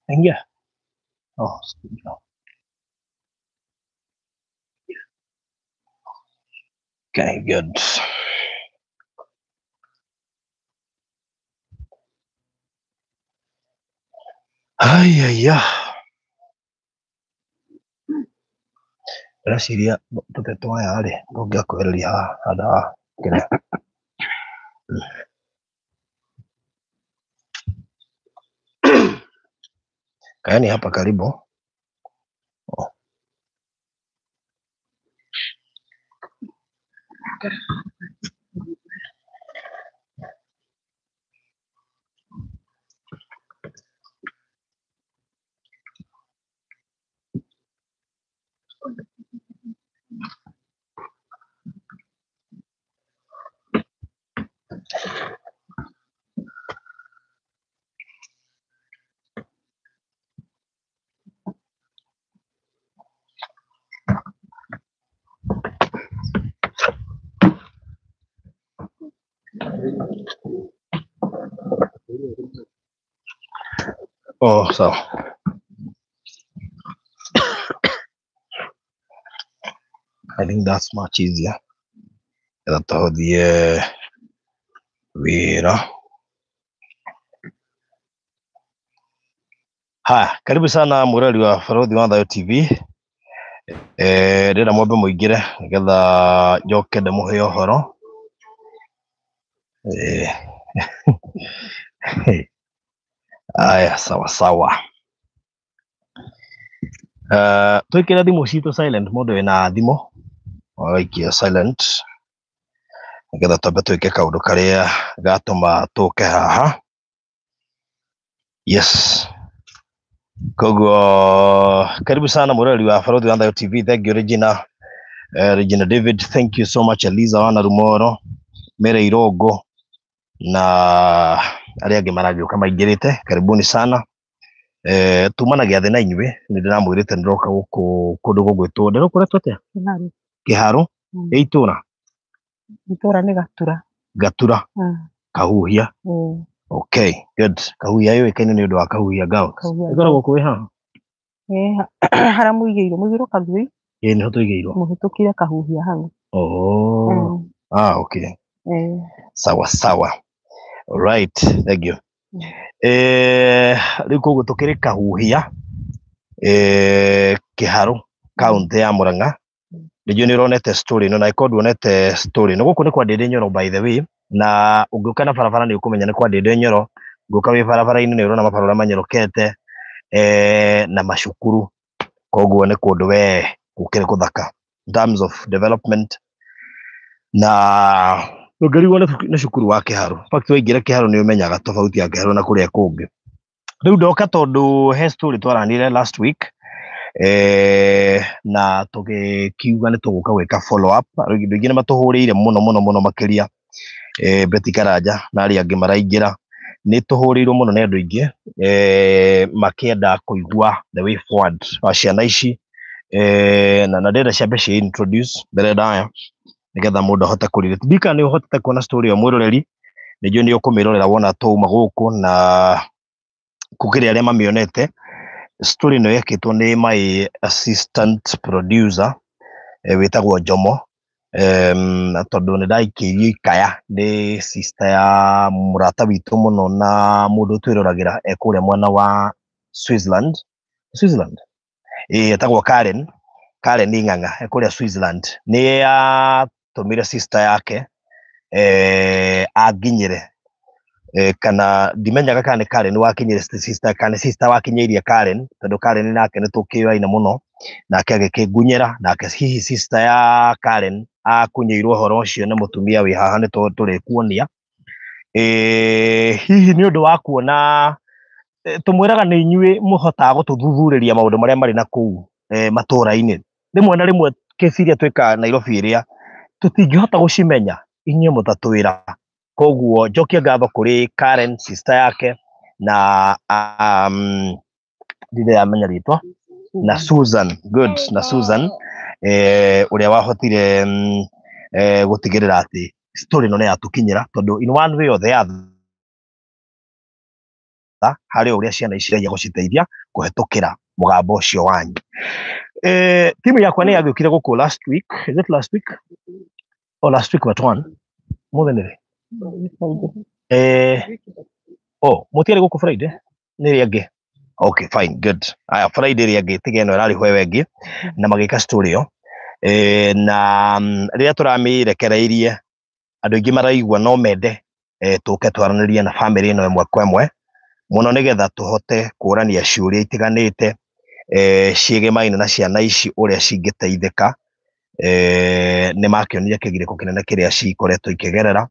Ingia. Oh, okay, good. Ayaya. Ndĩreciria tũtetwo aya rĩ, tũngĩakũhĩrĩria haha handũ ha kĩrĩa. Kaeni hapa karibu. Oh. Oh, sawa. I think that's much easier. Getha tũhũthie wĩra. Haya, karibu sana mũrori wa Barũthi wa Thayo TV. Ndĩrenda mwambe mũingĩre nĩgetha njoke ndĩmũhe ũhoro. Eh, Haya, sawa sawa. Twĩkĩre thimũ citũ silent, mũndũ wĩna thimũ agaikia silent nĩgetha twambe twĩke kaũndũ karĩa gatũma tũke haha. Yes. Koguo karibu sana mũrori wa Barũthi wa Thayo TV. Thank you Regina. Regina David, thank you so much. Eliza Wana Rumoro, Mary Irongo na arĩa angĩ maragĩũka maingĩrĩte, karibuni sana. Tuma na gĩathĩ na inyuĩ nĩ ndĩramwĩrĩte nĩndĩroka gũkũ kũndũ gũgwĩtwo ndĩrokũretwo atĩa? Kĩharu. Kĩharu ĩ itũra Itũra nĩ Gatura. Gatura. Kahuhia. Okay, good. Kahuhia yũĩkaine nĩ ũndũ wa Kahuhia Girls. Kahuhia Ĩkoragwo kũ ĩ haha? Harĩa mũigĩirwo, mũigĩirwo Kathui. Ĩ nĩho tũigĩirwo. Mũhĩtũkire Kahuhia hau. Oh. Ah, okay. Sawa sawa. All right, thank you. Rĩu koguo tũkĩrĩ Kahuhia, Kĩharũ, kaũntĩ ya Murang'a. Nĩnjũĩ nĩ ũronete story ĩno, na ĩkorwo nduonete story ĩno, gũkũ nĩ kwa Ndĩndĩ Nyoro by the way, na ũngĩũka na barabara nĩ ũkũmenya nĩ kwa Ndĩndĩ Nyoro. Ũngĩũka wĩ barabara-inĩ nĩ ũrona mabarabara manyorokete, na macukuru, koguo nĩ kũndũ we gũkĩrĩ gũthaka in terms of development, na ndũngĩrigwo nĩ cukuru wa Kĩharũ. In fact waingĩra Kĩharũ nĩ ũmenyaga tofauti ya Kĩharũ na kũrĩa kũngĩ. Rĩu ndoka tondũ he story twaranire last week, na tũgĩkiuga nĩ tũgũka gwĩka follow up. Andũ aingĩ nĩ matũhũrĩire mũno mũno mũno makĩria, Betty Karanja na arĩa angĩ maraingĩra. Nĩ tũhũrĩirwo mũno nĩ andũ aingĩ, makĩenda kũigua the way forward wa ciana ici, na ndĩrenda ciambe ci introduce mbere ndaya nĩgetha mũndũ ahote kũrirĩte. Ndiũĩ kana nĩ ũhotete kuona story ĩyo mwĩroreri, nĩnjũĩ nĩ ũkũmĩrorera wona twauma gũkũ, na gũkĩrĩ arĩa mamĩonete. Story ĩno yekĩtwo nĩ my assistant producer, wĩtagwo Njomo, tondũ nĩ ndaikĩirio ikaya nĩ sister ya mũrata witũ mũno na mũndũ twĩroragĩra e kũrĩa mwena wa Switzerland. Switzerland? Ĩĩ, etagwo Karen. Karen Ng'ang'a e kũrĩa Switzerland nĩ atũmire sister yake anginyĩre kana ndimenyaga kana nĩ Karen wakinyĩre sister kana nĩ sister wakinyĩirie Karen tondũ Karen nake nĩ tũkĩoaine mũno nake agĩkĩngunyĩra nake hihi sister ya Karen akunyĩirwo ũhoro ũcio nĩ mũtumia wĩ haha nĩ tũrĩkuonia. Hihi nĩ ũndũ wa kuona tũmwĩraga nĩ inyuĩ mũhotaga gũtũthuthurĩria maũndũ marĩa marĩ na kũu matũra-inĩ. Rĩmwe na rĩmwe kesi iria twĩkaga Nairobi ĩrĩa tũtingĩhota gũcimenya inyuĩ mũtatwĩra. Koguo njokie ngatho kũrĩ Karen sister yake na ndirĩ ndamenya rĩtwa na Susan, good, na Susan ũrĩa wahotire gũtigĩrĩra atĩ story ĩno nĩ yatũkinyĩra tondũ in one way or the other harĩ ũrĩa ciana ici iragia gũciteithia kũhetũkĩra mũgambo ũcio wanyu. Timu yakwa nĩ yagĩũkire gũkũ last week, is it last week? Oh, last week but one. Mũthĩ nĩ rĩ? Oh, mũtiarĩ gũkũ Friday? Nĩ rĩ ĩngĩ? Okay, fine, good. Aya, Friday ĩrĩa ĩngĩ tiga ĩno ĩrarĩ hwewe ĩngĩ na magĩka story ĩyo. Na rĩrĩa tũramĩrekereirie andũ aingĩ maraigua no mende tũke twaranĩrie na family ĩno ĩmwe kwa ĩmwe mũno nĩgetha tũhote kũrania ciũria itiganĩte ciĩgemaine na ciana ici ũrĩa cingĩteithĩka. Nĩ makĩonire kĩgirĩko kĩnene kĩrĩa cikoretwo ikĩgerera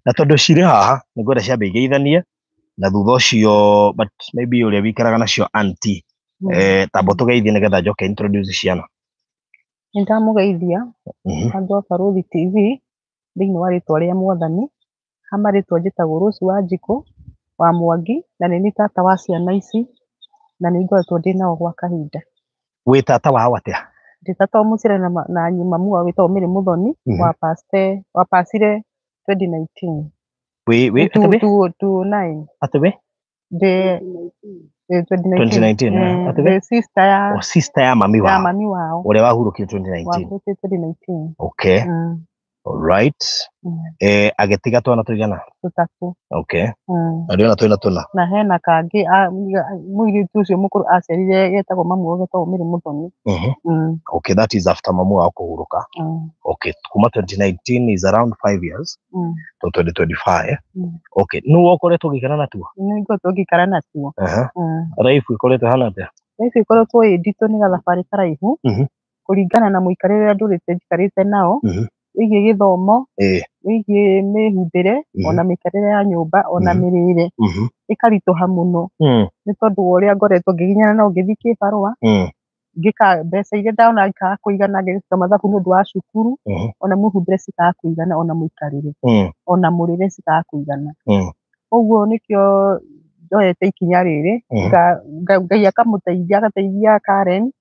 na tondũ cirĩ haha nĩ ngwenda ciambe igeithanie na thutha ũcio but maybe ũrĩa wĩikaraga nacio auntie tamba tũgeithie nĩgetha njoke introduce ciana. Nĩ ndamũgeithia andũ a Barũthi TV thĩinĩ wa rĩtwa rĩa Mwathani. Ha marĩtwa njĩtagwo Rose Wanjikũ wa Mwangi na nĩ niĩ tata wa ciana ici na nĩ ngoretwo ndĩ nao gwa kahinda. Wĩ tata wao atĩa? Ndĩ tata wa mũciarane na mamu wao wĩtagwo Mary Muthoni wa pasire 2019. Wĩ atĩ wĩ? 2009. Atĩ wĩ? Ndĩ 2019. 2019, atĩ wĩ? Ndĩ sister ya O sister ya mami ya wao. mami wao. Ũrĩa wahurũkire 2019. Wahurũkire 2019. Okay. All right. Agĩtiga twana tũigana? Tũtatũ. Okay. Na ndĩrona twĩna tũna. Na hena kangĩ mũirĩtu ũcio mũkũrũ aciarire getagwo mamu wao getagwo Mary Muthoni. Okay, that is after mamu wao kũhurũka. Okay, kuma 2019 is around 5 years to 2025. Okay, nũ ũkoretwo ũgĩikara natuo? Nĩ ngoretwo ngĩikara natuo. Life ĩkoretwo ĩhana atĩa? Life ĩkoretwo ĩ nditũ nĩ gathabarĩ karaihu kũringana na mũikarĩre ũrĩa ndũrĩte njikarĩte nao wĩgiĩ gĩthomo wĩgiĩ mĩhumbĩre ona mĩikarĩre ya nyũmba ona mĩrĩre ĩkaritũha mũno nĩ tondũ wa ũrĩa ngoretwo ngĩginyana nao ngĩthiĩ kĩbarũa ngĩka mbeca iria ndona ikaga kũigana ngĩruta mathabu nĩ ũndũ wa cukuru ona mĩhumbĩre cikaga kũigana ona mũikarĩre ona mũrĩre cikaga kũigana. Ũguo nĩkĩo njoete ikinya rĩrĩ Ngai akamũteithia agateithia Karen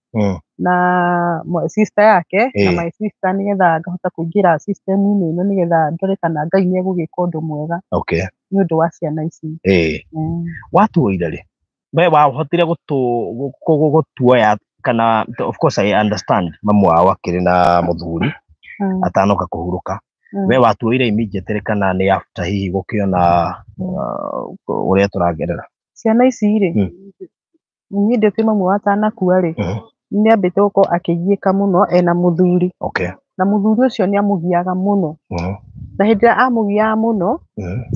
na sister yake na my sister nĩgetha ngahota kũingĩra system-inĩ ĩno nĩgetha ndore kana Ngai nĩ egũgĩka ũndũ mwega nĩ ũndũ wa ciana ici. Watuoire rĩ? We wahotire gũtuoya kana of course I understand mamu wao akĩrĩ na mũthuri atanoka kũhurũka. We watuoire immediately kana nĩ after hihi gũkĩona ũrĩa tũragerera? Ciana ici rĩ, niĩ ndĩ mamu wao atanakua rĩ, nĩ ambĩte gũkorwo akĩgiĩka mũno ena mũthuri. Na mũthuri ũcio nĩ amũgiaga mũno. Na hĩndĩ ĩrĩa amũgiaga mũno,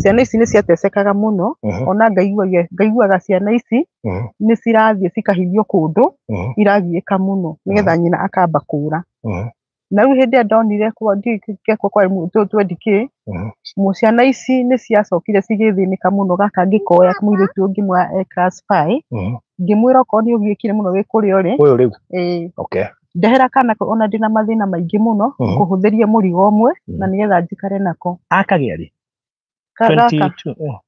ciana ici nĩ ciatecekaga mũno, ona ngaiguaga ciana ici nĩ cirathiĩ cikahithio kũndũ, iragiĩka mũno, nĩgetha nyina akamba kũra. Na rĩu hĩndĩ ĩrĩa ndonire 20K, ciana ici nĩ ciacokire cigĩthĩnĩka mũno gaka ngĩkoya mũirĩtu ũngĩ ngĩmuoya e class 5, ngĩmwĩra okorwo nĩ ũgiĩkire mũno wĩ kũrĩa ũrĩ, Ũyũ rĩu? Ĩĩ. Ndehera kana kau ona ndĩna mathĩna maingĩ mũno, ngũhũthĩrie mũrigo ũmwe na nĩgetha njikare nako. Akagĩa rĩ? Gaka. 22, oh.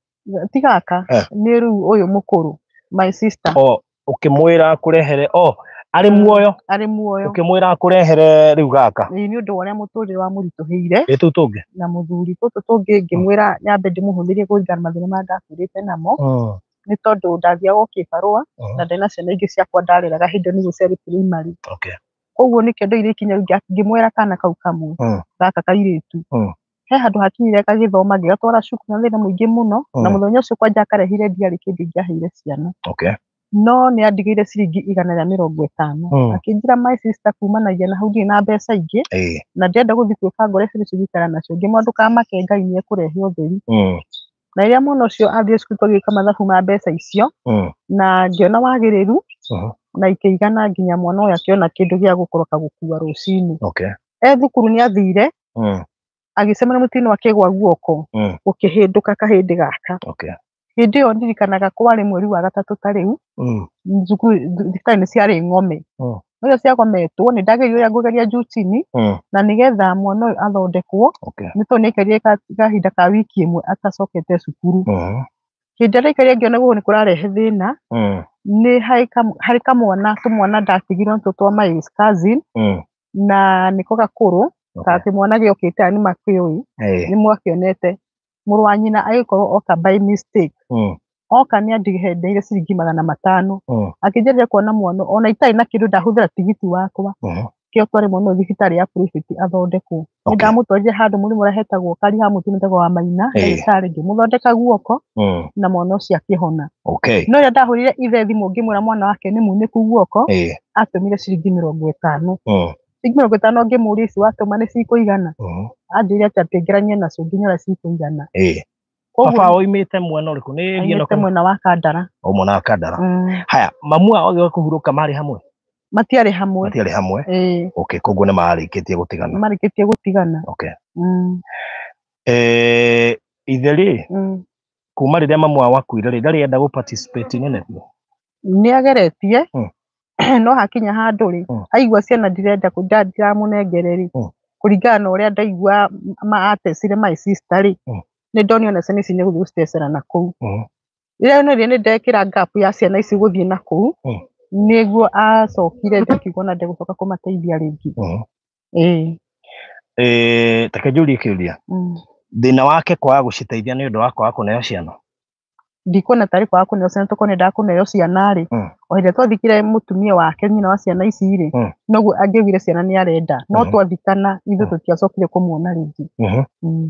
Ti gaka, nĩ rĩu ũyũ mũkũrũ, my sister. Oh, ũkĩmwĩra akũrehere, oh, arĩ muoyo? Arĩ muoyo. Ũkĩmwĩra akũrehere rĩu gaka? Ĩĩ, nĩ ũndũ wa ũrĩa mũtũrĩre wamũritũhĩire. Ĩ tũu tũngĩ? Na mũthuri tũtũ tũngĩ ngĩmwĩra nyambe ndĩmũhũthĩrie kũringana na mathĩna marĩa ndakũrĩte namo. Nĩ tondũ ndathiaga o kĩbarũa na ndarĩ na ciana ingĩ ciakwa ndareraga hĩndĩ ĩyo nĩguo ciarĩ primary. Koguo nĩkĩo ndoire ikinya rĩu ngĩmwĩra kana kau kamwe gaka kairĩtu. He handũ hakinyire gagĩthoma ngĩgatwara cukuru na thĩna mũingĩ mũno na mũthenya ũcio kwanja akarehire ndiarĩ kĩndũ ingĩaheire ciana. No nĩ andigĩire ciringi 150. Akĩnjĩra my sister kumanagia na hau ndirĩ na mbeca ingĩ na ndĩrenda gũthiĩ kwĩbanga ũrĩa ciana icio ingĩikara nacio. Ngĩmwĩra ndũkamake, Ngai nĩ ekũrehe ũtheri. Na rĩrĩa mwana ũcio athiĩ cukuru twagĩka mathabu ma mbeca icio na ngĩona wagĩrĩru na ikĩigana nginya mwana ũyũ akĩona kĩndũ gĩa gũkoroka gũkua rũcinĩ. E thukuru nĩ athire agĩcemania mũtino akĩgwa guoko gũkĩhĩndũka kahĩndĩ gaka. Hĩndĩ ĩyo ndirikanaga kwarĩ mweri wa gatatũ ta rĩu, thukuru thibitarĩ nĩ ciarĩ ng'ome. No rĩrĩa ciagometwo nĩ ndageririe ũrĩa ngũgeria juu chini na nĩgetha mwana ũyũ athondekwo nĩ tondũ nĩ aikarire kahinda ka wiki ĩmwe atacokete cukuru. Hĩndĩ ĩrĩa ndaikarire ngĩona gũkũ nĩ kũrarehe thĩna, nĩ harĩ kamwana tũmwana ndatigirwo nĩtuo twa my cousin na nĩko gakũrũ ta kĩmwana gĩokĩte aya nĩ makĩũĩ, nĩ mwakĩonete. Mũrũ wa nyina agĩkorwo oka by mistake. Oka nĩ andihendeire ciringi 500. Akĩnjĩrire kuona mwana ona itarĩ na kĩndũ ndahũthĩra tigiti wakwa kĩo tware mwana ũyũ thibitarĩ ya private athondekwo. Nĩ ndamũtwarire handũ mũrĩmo ũrĩa hetagwo Kari ha mũtino wetagwo wa Maina ndagĩtarĩ ngĩmũthondeka guoko na mwana ũcio akĩhona. No rĩrĩa ndahũrire ithe thimũ ngĩmwĩra mwana wake nĩ munĩku guoko, atũmire ciringi 50. Ciringi 50 ngĩmũria ici watũma nĩ cikũigana? Anjĩrire atĩ atĩngeranie nacio nginya ũrĩa cikũigana. Baba oimĩte mwena ũrĩkũ? Nĩ Aimĩte mwena wa Kandara. O mwena wa Kandara. Haya, mamu ao agĩũka kũhurũka marĩ hamwe? Matiarĩ hamwe. Matiarĩ hamwe. Okay, koguo nĩ marĩkĩtie gũtigana. Marĩkĩtie gũtigana. Ithe rĩ, kuma rĩrĩa mamu wao akuire rĩ, ndarĩ enda gũ participate nene biũ? Nĩ ageretie, no hakinya handũ rĩ, aigua ciana ndirenda ndiramũnengere rĩ, kũringana na ũrĩa ndaigua atecire my sister rĩ, nĩ ndonire ona ciana ici nĩ gũthiĩ gũcitecera na kũu. Rĩrĩa onire nĩ ndekĩra gap ya ciana ici gũthiĩ na kũu, nĩguo acokire akiuga ona ndegũcoka kũmateithia rĩngĩ. Reke njũrie kĩũria. Thĩna wake kwaga gũciteithia nĩ ũndũ wa kwaga kũneo ciana? Ndikuona tarĩ kwaga kũneo ciana, tokorwo nĩ endaga kũneo ciana rĩ, o hĩndĩ ĩrĩa twathikire mũtumia wake nyina wa ciana ici rĩ, noguo angĩaugire ciana nĩ arenda, no twathikana ithuĩ tũtiacokire kũmuona rĩngĩ.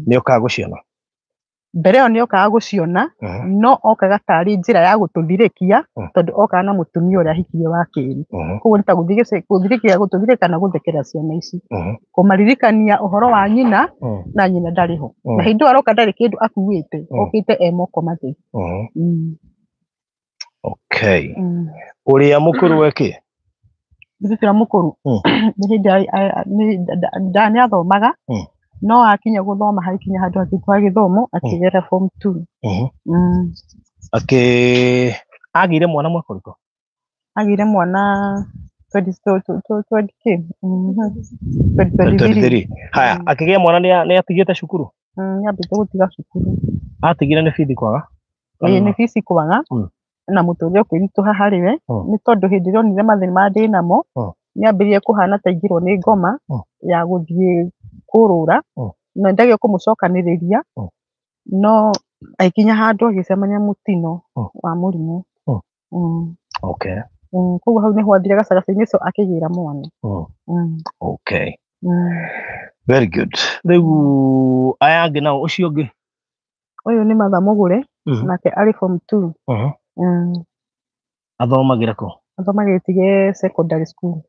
Nĩ okaga gũciona? Mbere ĩyo nĩ okaga gũciona, no okaga tarĩ njĩra ya gũtũthirĩkia, tondũ okaga na mũtumia ũrĩa ahikirie wa kerĩ. Koguo nĩ ta gũtũthirĩka kana gũthekerera ciana ici. Kũmaririkania ũhoro wa nyina, na nyina ndarĩ ho. Na hĩndĩ ĩyo aroka ndarĩ kĩndũ akuĩte, okĩte e moko matheri. Okay. Ũrĩa mũkũrũ eke? Mũirĩtu ũrĩa mũkũrũ nĩ hĩndĩ nĩ athomaga, no akinya gũthoma hakinya handũ hagĩtua gĩthomo akĩgera form 2. Agĩire mwana mwaka ũrĩkũ? Agĩire mwana 2023. Haya, akĩgĩa mwana nĩ atigĩte cukuru? Nĩ ambĩte gũtiga cukuru. Atigire nĩ bithi kwaga? Ĩĩ nĩ bici kwaga na mũtũrĩre ũkĩritũha harĩ we, nĩ tondũ hĩndĩ ĩrĩa onire mathĩna marĩa ndĩ namo, nĩ ambĩrĩirie kũhana ta aingĩrwo nĩ ngoma ya gũthiĩ kũrũra, na ndageria kũmũcokanĩrĩria, no agĩkinya handũ agĩcemania mũtino wa mũrimũ. Koguo hau nĩho athire gacagaca-inĩ ũcio akĩgĩra mwana. Very good. Rĩu aya angĩ nao, ũcio ũngĩ? Ũyũ nĩ Martha Mũgũre, nake arĩ form 2. Athomagĩra kũ? Athomagĩra Tige Secondary School.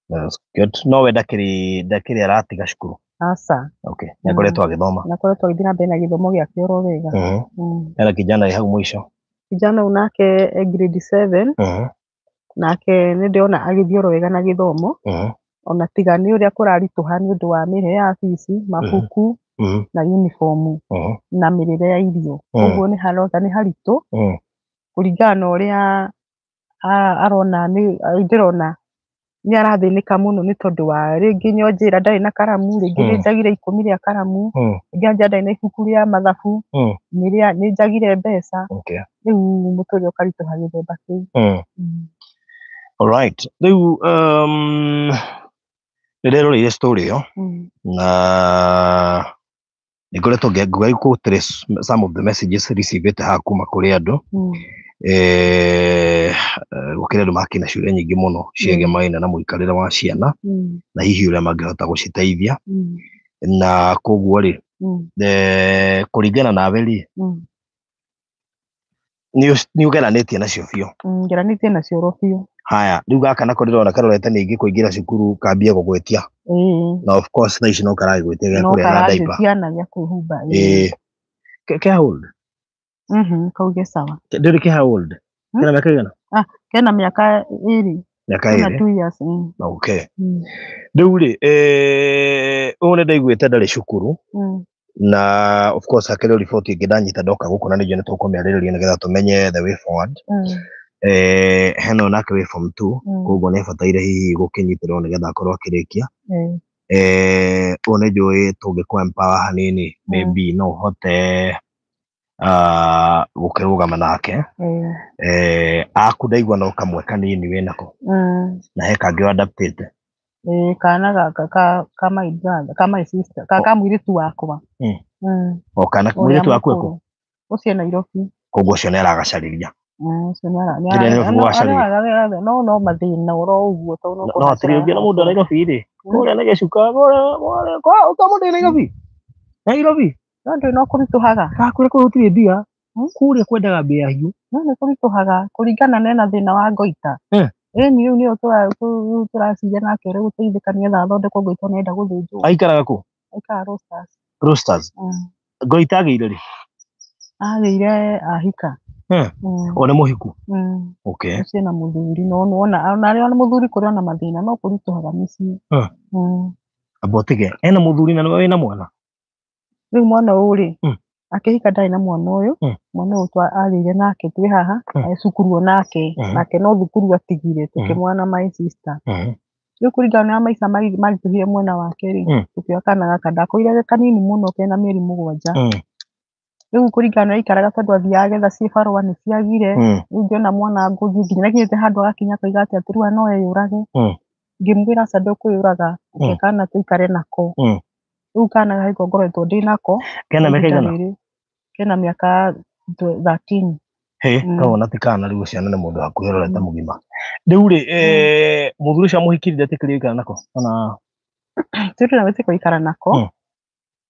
That's good. No we ndakĩrĩ aratiga cukuru? Aca. Nĩ akoretwo agĩthoma? Nĩ akoretwo agĩthiĩ na mbere na gĩthomo gĩake oro wega. Hena kijana ĩ hau mũico? Kijana ũyũ nake e grade 7. Nake nĩ ndĩrona agĩthiĩ oro wega na gĩthomo. Ona tiga nĩ ũrĩa kũraritũha nĩ ũndũ wa mĩrĩre ya bici, mabuku na uniform na mĩrĩre ya irio. Koguo nĩ harota nĩ haritũ kũringana na ũrĩa arona nĩ ndĩrona nĩ arathĩnĩka mũno nĩ tondũ wa rĩngĩ nyonjĩra ndarĩ na karamu, rĩngĩ nĩ njagire 10 rĩa karamu, rĩngĩ anjĩra ndarĩ na ibuku rĩa mathabu, nĩ njagire mbeca. Rĩu mũtũrĩre ũkaritũha gĩthemba kĩu. All right. Rĩu nĩndĩroreire story ĩyo na nĩngoretwo ngĩgeria kũ trace some of the messages received haha kuma kũrĩ andũ. Gũkĩrĩ andũ makĩna ciũria nyingĩ mũno ciĩgemaine na mũikarĩre wa ciana na hihi ũrĩa mangĩhota gũciteithia. Na koguo rĩ, kũringana nawe rĩ, Nĩ ũgeranĩtie nacio biũ. Ngeranĩtie nacio ro biũ. Haya, rĩu gaka nako ndĩrona karorete ningĩ kũingĩra cukuru kambie gũgwĩtia. Na of course thaa ici no karagĩgwĩtia gĩa No kũrĩa na diaper. karanjĩtia na gĩa kwĩhumba. Ĩĩ. Ke how old? Kau ge sawa. Ndũrĩ ke how old? Kena mĩaka igana? Kena mĩaka 2. Mĩaka Kena 2. 2 years. Okay. Rĩu rĩ, ũyũ nĩ ndaiguĩte ndarĩ cukuru. Na of course hakĩrĩ riboti ĩngĩ ndanyita ndoka gũkũ na nĩnjũĩ nĩ tũkũmĩarĩrĩria nĩgetha tũmenye the way forward. Hena nake wĩ form 2, koguo nĩ abataire hihi gũkĩnyitĩrĩrwo nĩgetha akorwo akĩrĩkia. Ũyũ nĩ njũĩ tũngĩkũ empower hanini, maybe no ũhote gũkĩrũgama nake. Aku ndaigua no kamwe kanini wĩnako. Na he kangĩ ũadaptĩte. Kana gaka ka my brother, ka my sister, ka mũirĩtu wakwa. O kana mũirĩtu waku ekũ? Ũcio Nairobi. Koguo ũcio nĩ aragacarĩria. Ũcio nĩ ara- Nĩ Nairobi gwacaririe. no mathĩna oro ũguo tondũ no No kũhacĩra atĩrĩ ũngĩona mũndũ wa Nairobi rĩ, kũrĩa na gĩcuka, kũrĩa ũka mũndũ Nairobi. Nairobi. No ndũĩ no kũritũhaga. Kũrĩa kũu gũtirĩ mbia. Kũrĩa kwendaga mbia hiũ. No nĩ kũritũhaga kũringana na ena thĩna wa ngoita. Ĩni rĩu nĩyo tũraciria nake ũrĩa gũteithĩka nĩgetha athondekwo ngoita nĩenda gũthĩnjwo. Aikaraga kũ? Aikaraga Roasters. Roasters. Ngoita agĩire rĩ? Agĩire ahika. O nĩ mũhiku? Okay. Ũcio ena mũthuri, no nĩwona, ona arĩ ona mũthuri kũrĩ ona mathĩna no kũritũhaga mĩciĩ. Amba ũtige. Ena mũthuri na nĩwe wĩna mwana? Rĩu mwana ũyũ rĩ, akĩhika ndarĩ na mwana ũyũ. Mwana ũyũ agĩire nake twĩ haha, arĩ cukuru onake. Nake no thukuru atigire, tũkĩmwana my sister. Rĩu kũringana na maica maritũhire mwena wake rĩ, tũkĩoya kana gaka ndakoire ge kanini mũno kena mĩeri 7. Rĩu kũringana na aikaraga tondũ athiaga agetha cibarũa nĩ ciagire. Rĩu ngĩona mwana ngũthiĩ nginya nĩakinyĩte handũ agakinya akauga atĩ atĩrĩ we no eyũrage. Ngĩmwĩra aca ndũkwĩyũraga, reke kana tũikare nako. Rĩu kana gaka ngoretwo ndĩ nako. Kena mĩaka igana? Kena mĩaka 13. Hĩ, kawona ti kana rĩu ciana nĩ mũndũ hakuhĩ ũrorete mũgima. Rĩu rĩ, mũthuri ũcio amũhikirie ndetĩkĩrire gũikara nako? Kana Tũtirĩ na wĩtĩkio gũikara nako.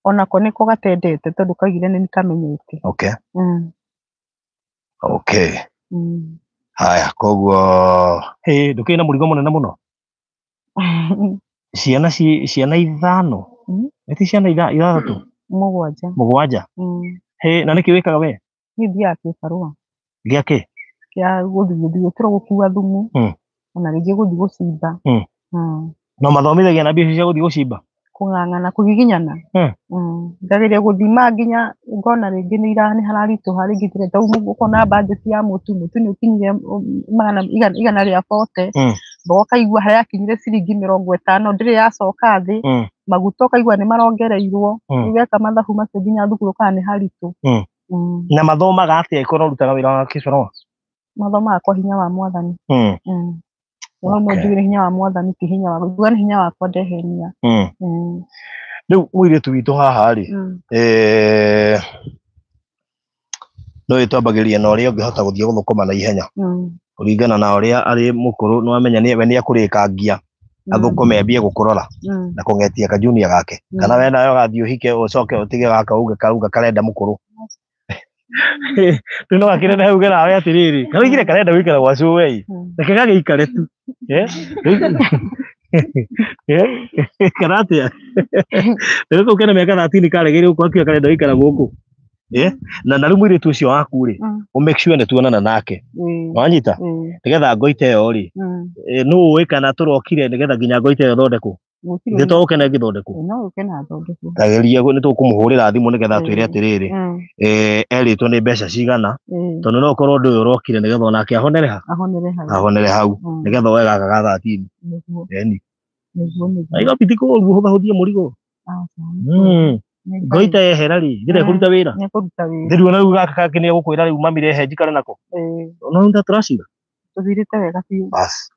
Onako nĩko gatendete tondũ kaugire nĩ kamenyete. Okay. Okay. Haya, koguo hĩ, ndũkĩrĩ na mũrigo mũnene mũno? Ciana ciana 5. Nĩ ti ciana 6? 7. 7. Hĩ, na nĩkĩ wĩkaga we? Niĩ thiaga kĩbarũa. Gĩa kĩ? Kĩa gũthiĩ gũthiĩ gũkua thumu. Ona rĩngĩ gũthiĩ gũcimba. No mathomithagia na mbia icio cia gũthiĩ gũcimba? Kũng'ang'ana, kũgiginyana. Ngageria gũthima nginya ngona rĩngĩ nĩ nĩ hararitũha, rĩngĩ ndĩrenda tondũ ũkona budget ya mũtu, mũtu nĩ ũkinyire magana igana rĩa 40. Mboga ũkaigua harĩa yakinyire ciringi 50, ndĩrĩ yacoka thĩ. Maguta ũkaigua nĩ marongereirwo. Rĩu weka mathabu macio nginya thukuru ũkona nĩ haritũ. Na mathomaga atĩa ĩkorwo ũrutaga wĩra wa kĩbarũa? Mathomaga kwa hinya wa Mwathani. No njuge nĩ hinya wa Mwathani, ti hinya wakwa. Njuga nĩ hinya wakwa ndehenia. Rĩu mũirĩtu witũ haha rĩ, no ĩtwambagĩrĩria na ũrĩa ũngĩhota gũthiĩ gũthũkũma na ihenya. Kũringana na ũrĩa arĩ mũkũrũ, nĩ wamenya we nĩ ekũrĩkangia. Athũkũme ambie gũkũrora. Na kũng'etia ka junior gake. Kana we nawe ũgathiĩ ũhike ũcoke ũtige gaka uge kauga karenda mũkũrũ. Rĩu no gakĩnenehe uge nawe atĩrĩrĩ, karoigire karenda gũikara gwa cũwe ĩ. Reke gagĩikare tu. Kana atĩa? Rĩu kau kena mĩaka 13 karegeire gũkũ akiuga karenda gũikara gũkũ. Na rĩu mũirĩtu ũcio waku rĩ, ũ make sure nĩ tuonana nake. Wanyita? Nĩgetha ngoita ĩyo rĩ, nũ ũĩ kana tũrokire nĩgetha nginya ngoita ĩyo ĩthondekwo? Ithuĩ to ũke na ĩngĩthondekwo? No ũke na ĩthondekwo. Tageria nĩ tũkũmũhũrĩra thimũ nĩgetha atwĩre atĩrĩrĩ, erĩtwo nĩ mbeca cigana, tondũ no ũkorwo ũndũ ũyũ ũrokire nĩgetha onake ahonere ha? Ahonere hau. Ahonere hau. Nĩgetha oe gaka ga 13. Nĩguo. Ĩni. Nĩguo, nĩguo. Nairobi ti kũũru, ũhũthahũthie mũrigo. Aca. Ngoita yehera rĩ, ndĩrĩ kũruta wĩra. Nĩ kũruta wĩra. Ndĩrĩ ona rĩu gaka kangĩ nĩ egũkwĩra rĩu mami rehe njikare nako. No nĩ tũracira. Tũthirĩte wega biũ. Bas.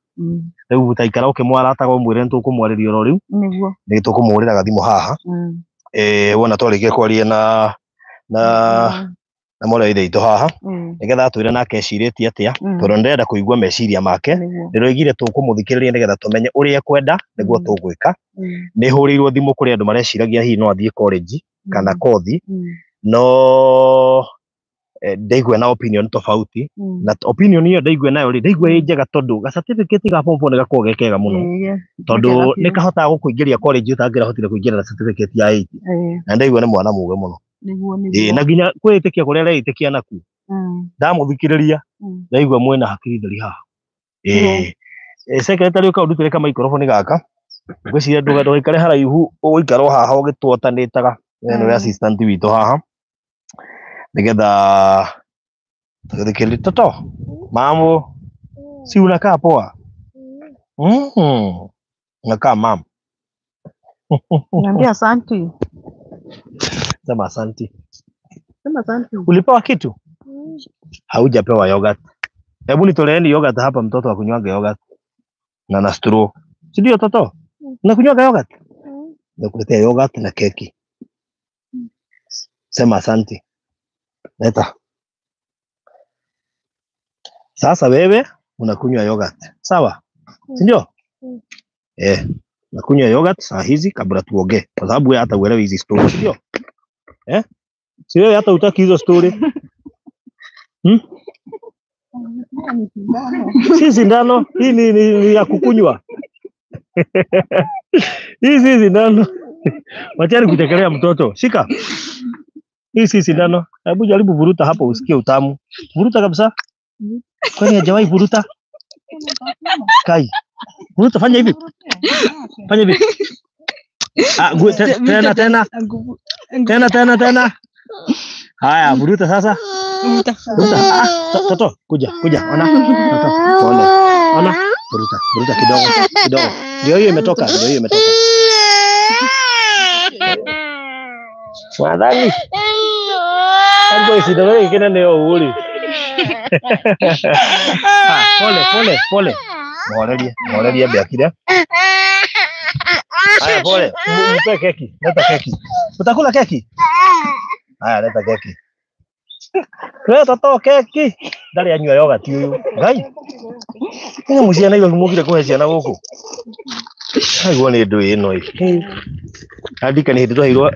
Rĩu ta ikara ũkĩmwarataga ũmwĩre nĩ tũkũmwarĩria oro rĩu. Nĩguo. Nĩ tũkũmũhũrĩra gathimũ haha. Wona twarĩkia kwaria na mwarĩ wa ithe witũ haha. Nĩgetha atwĩre nake ecirĩtie atĩa, tondũ nĩndĩrenda kũigua meciria make. Ndĩroigire tũkũmũthikĩrĩria nĩgetha tũmenye ũrĩa ekwenda nĩguo tũgwĩka. Nĩ hũrĩirwo thimũ kũrĩ andũ mareciragia hihi no athiĩ college kana kothi, no Ndaigua na opinion tofauti na opinion iyo ndaigua nayo rĩ, ndaigua ĩ njega tondũ ga certificate ga form 4 nĩ gakoragwo ge kega mũno, tondũ nĩ kahotaga gũkũingĩria college ũtangĩrahotire kũingĩra na certificate ya 8. Na ndaigua nĩ mwana mũgĩ mũno. Nĩguo. Na nginya kwĩĩtĩkia kũrĩa areĩtĩkia nakuo, ndamũthikĩrĩria ndaigua mwĩna hakiri theri haha. Secretary, ũka ũndutĩre ka microphone gaka. Ngwĩciria ndũgaikare haraihu, ũgũikara o haha ũgĩtwotanĩtaga. We nĩwe assistant witũ haha, nĩgetha tũgĩthikĩrĩrie. Toto, mambo? Si unakaa poa? Unakaa mam. Niambia asanti. Sema asanti. Sema asanti. Ulipewa kitu? Haujapewa yogurt. Hebu nitoleeni yogurt hapa, mtoto akunywaga yogurt na straw. Si ndio, toto? Unakunywaga yogurt? Nakuletea yogurt na keki. Sema asanti. Leta. Sasa wewe unakunywa yogurt. Sawa? Si ndio? Eh, unakunywa yogurt saa hizi kabla tuongee. Kwa sababu wewe hata uelewi hizi story, si ndio? Eh? Si wewe hata hutaki hizo story? Hmm? Si sindano, hii ni ya kukunywa. Hii si sindano. Wachani kuchekelea mtoto. Shika. Hii si sindano. Hebu jaribu vuruta hapo usikie utamu. Vuruta kabisa. Kwani hajawahi vuruta? Kai. Vuruta, fanya hivi. Fanya hivi. Ah, tena tena. Tena tena tena. Haya, vuruta sasa. Vuruta. Ah, toto, kuja, kuja. Ona. Toto, pole. Ona. Vuruta, vuruta kidogo, kidogo. Ndio hiyo imetoka, ndio hiyo imetoka. Mwadhani. Tango isidore kina ndio uli. Ah, pole, pole, pole. Mworerie, mworerie Beakire. Haya, pole. Mpe keki, leta keki. Utakula keki? Haya, leta keki. Wewe toto keki. Ndarĩ anyua yogurt ũyũ. Ngai. Nĩ mũciana icio mũkire kũhe ciana gũkũ. Aigua nĩ ndũ ĩno ĩ. Andika nĩ hĩndĩ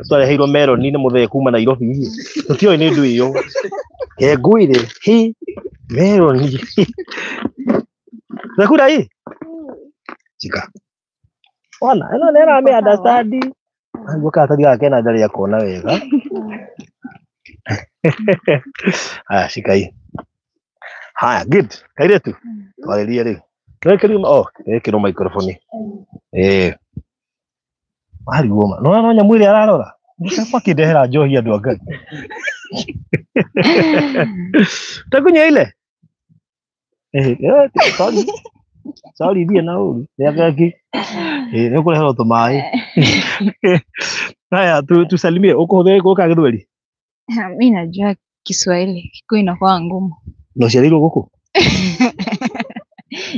twareheirwo meroni nĩ mũthee kuma Nairobi. Tũtioĩ nĩ ndũ ĩyo. Ngwĩre, hi, meroni. Utakula hii? Shika. Ona, ĩno nĩ ĩramĩ understand. Aigua karatathi gaka kena ndarĩ akona wega. Haya, shika hii. Haya, good. Kairetu. Twarĩrie rĩu. Twekĩrio, oh, ĩkĩrwo microphone. Eh. Wariguo ma. No no nyamũ ĩrĩa ararora. Mũcakwa akĩndehera njohi andũ a Ngai. Utakunywa ile? Eh, sorry. Sorry, thiĩ na ũru. Rĩa keki. Eh, nĩ ũkũreherwo tũmaĩ. Haya, tusalimie. Ũkũhũthĩra gũka Gĩthweri? Mi najua Kiswahili, Kikuyu inakuwa ngumu. Na ũciarĩirwo gũkũ?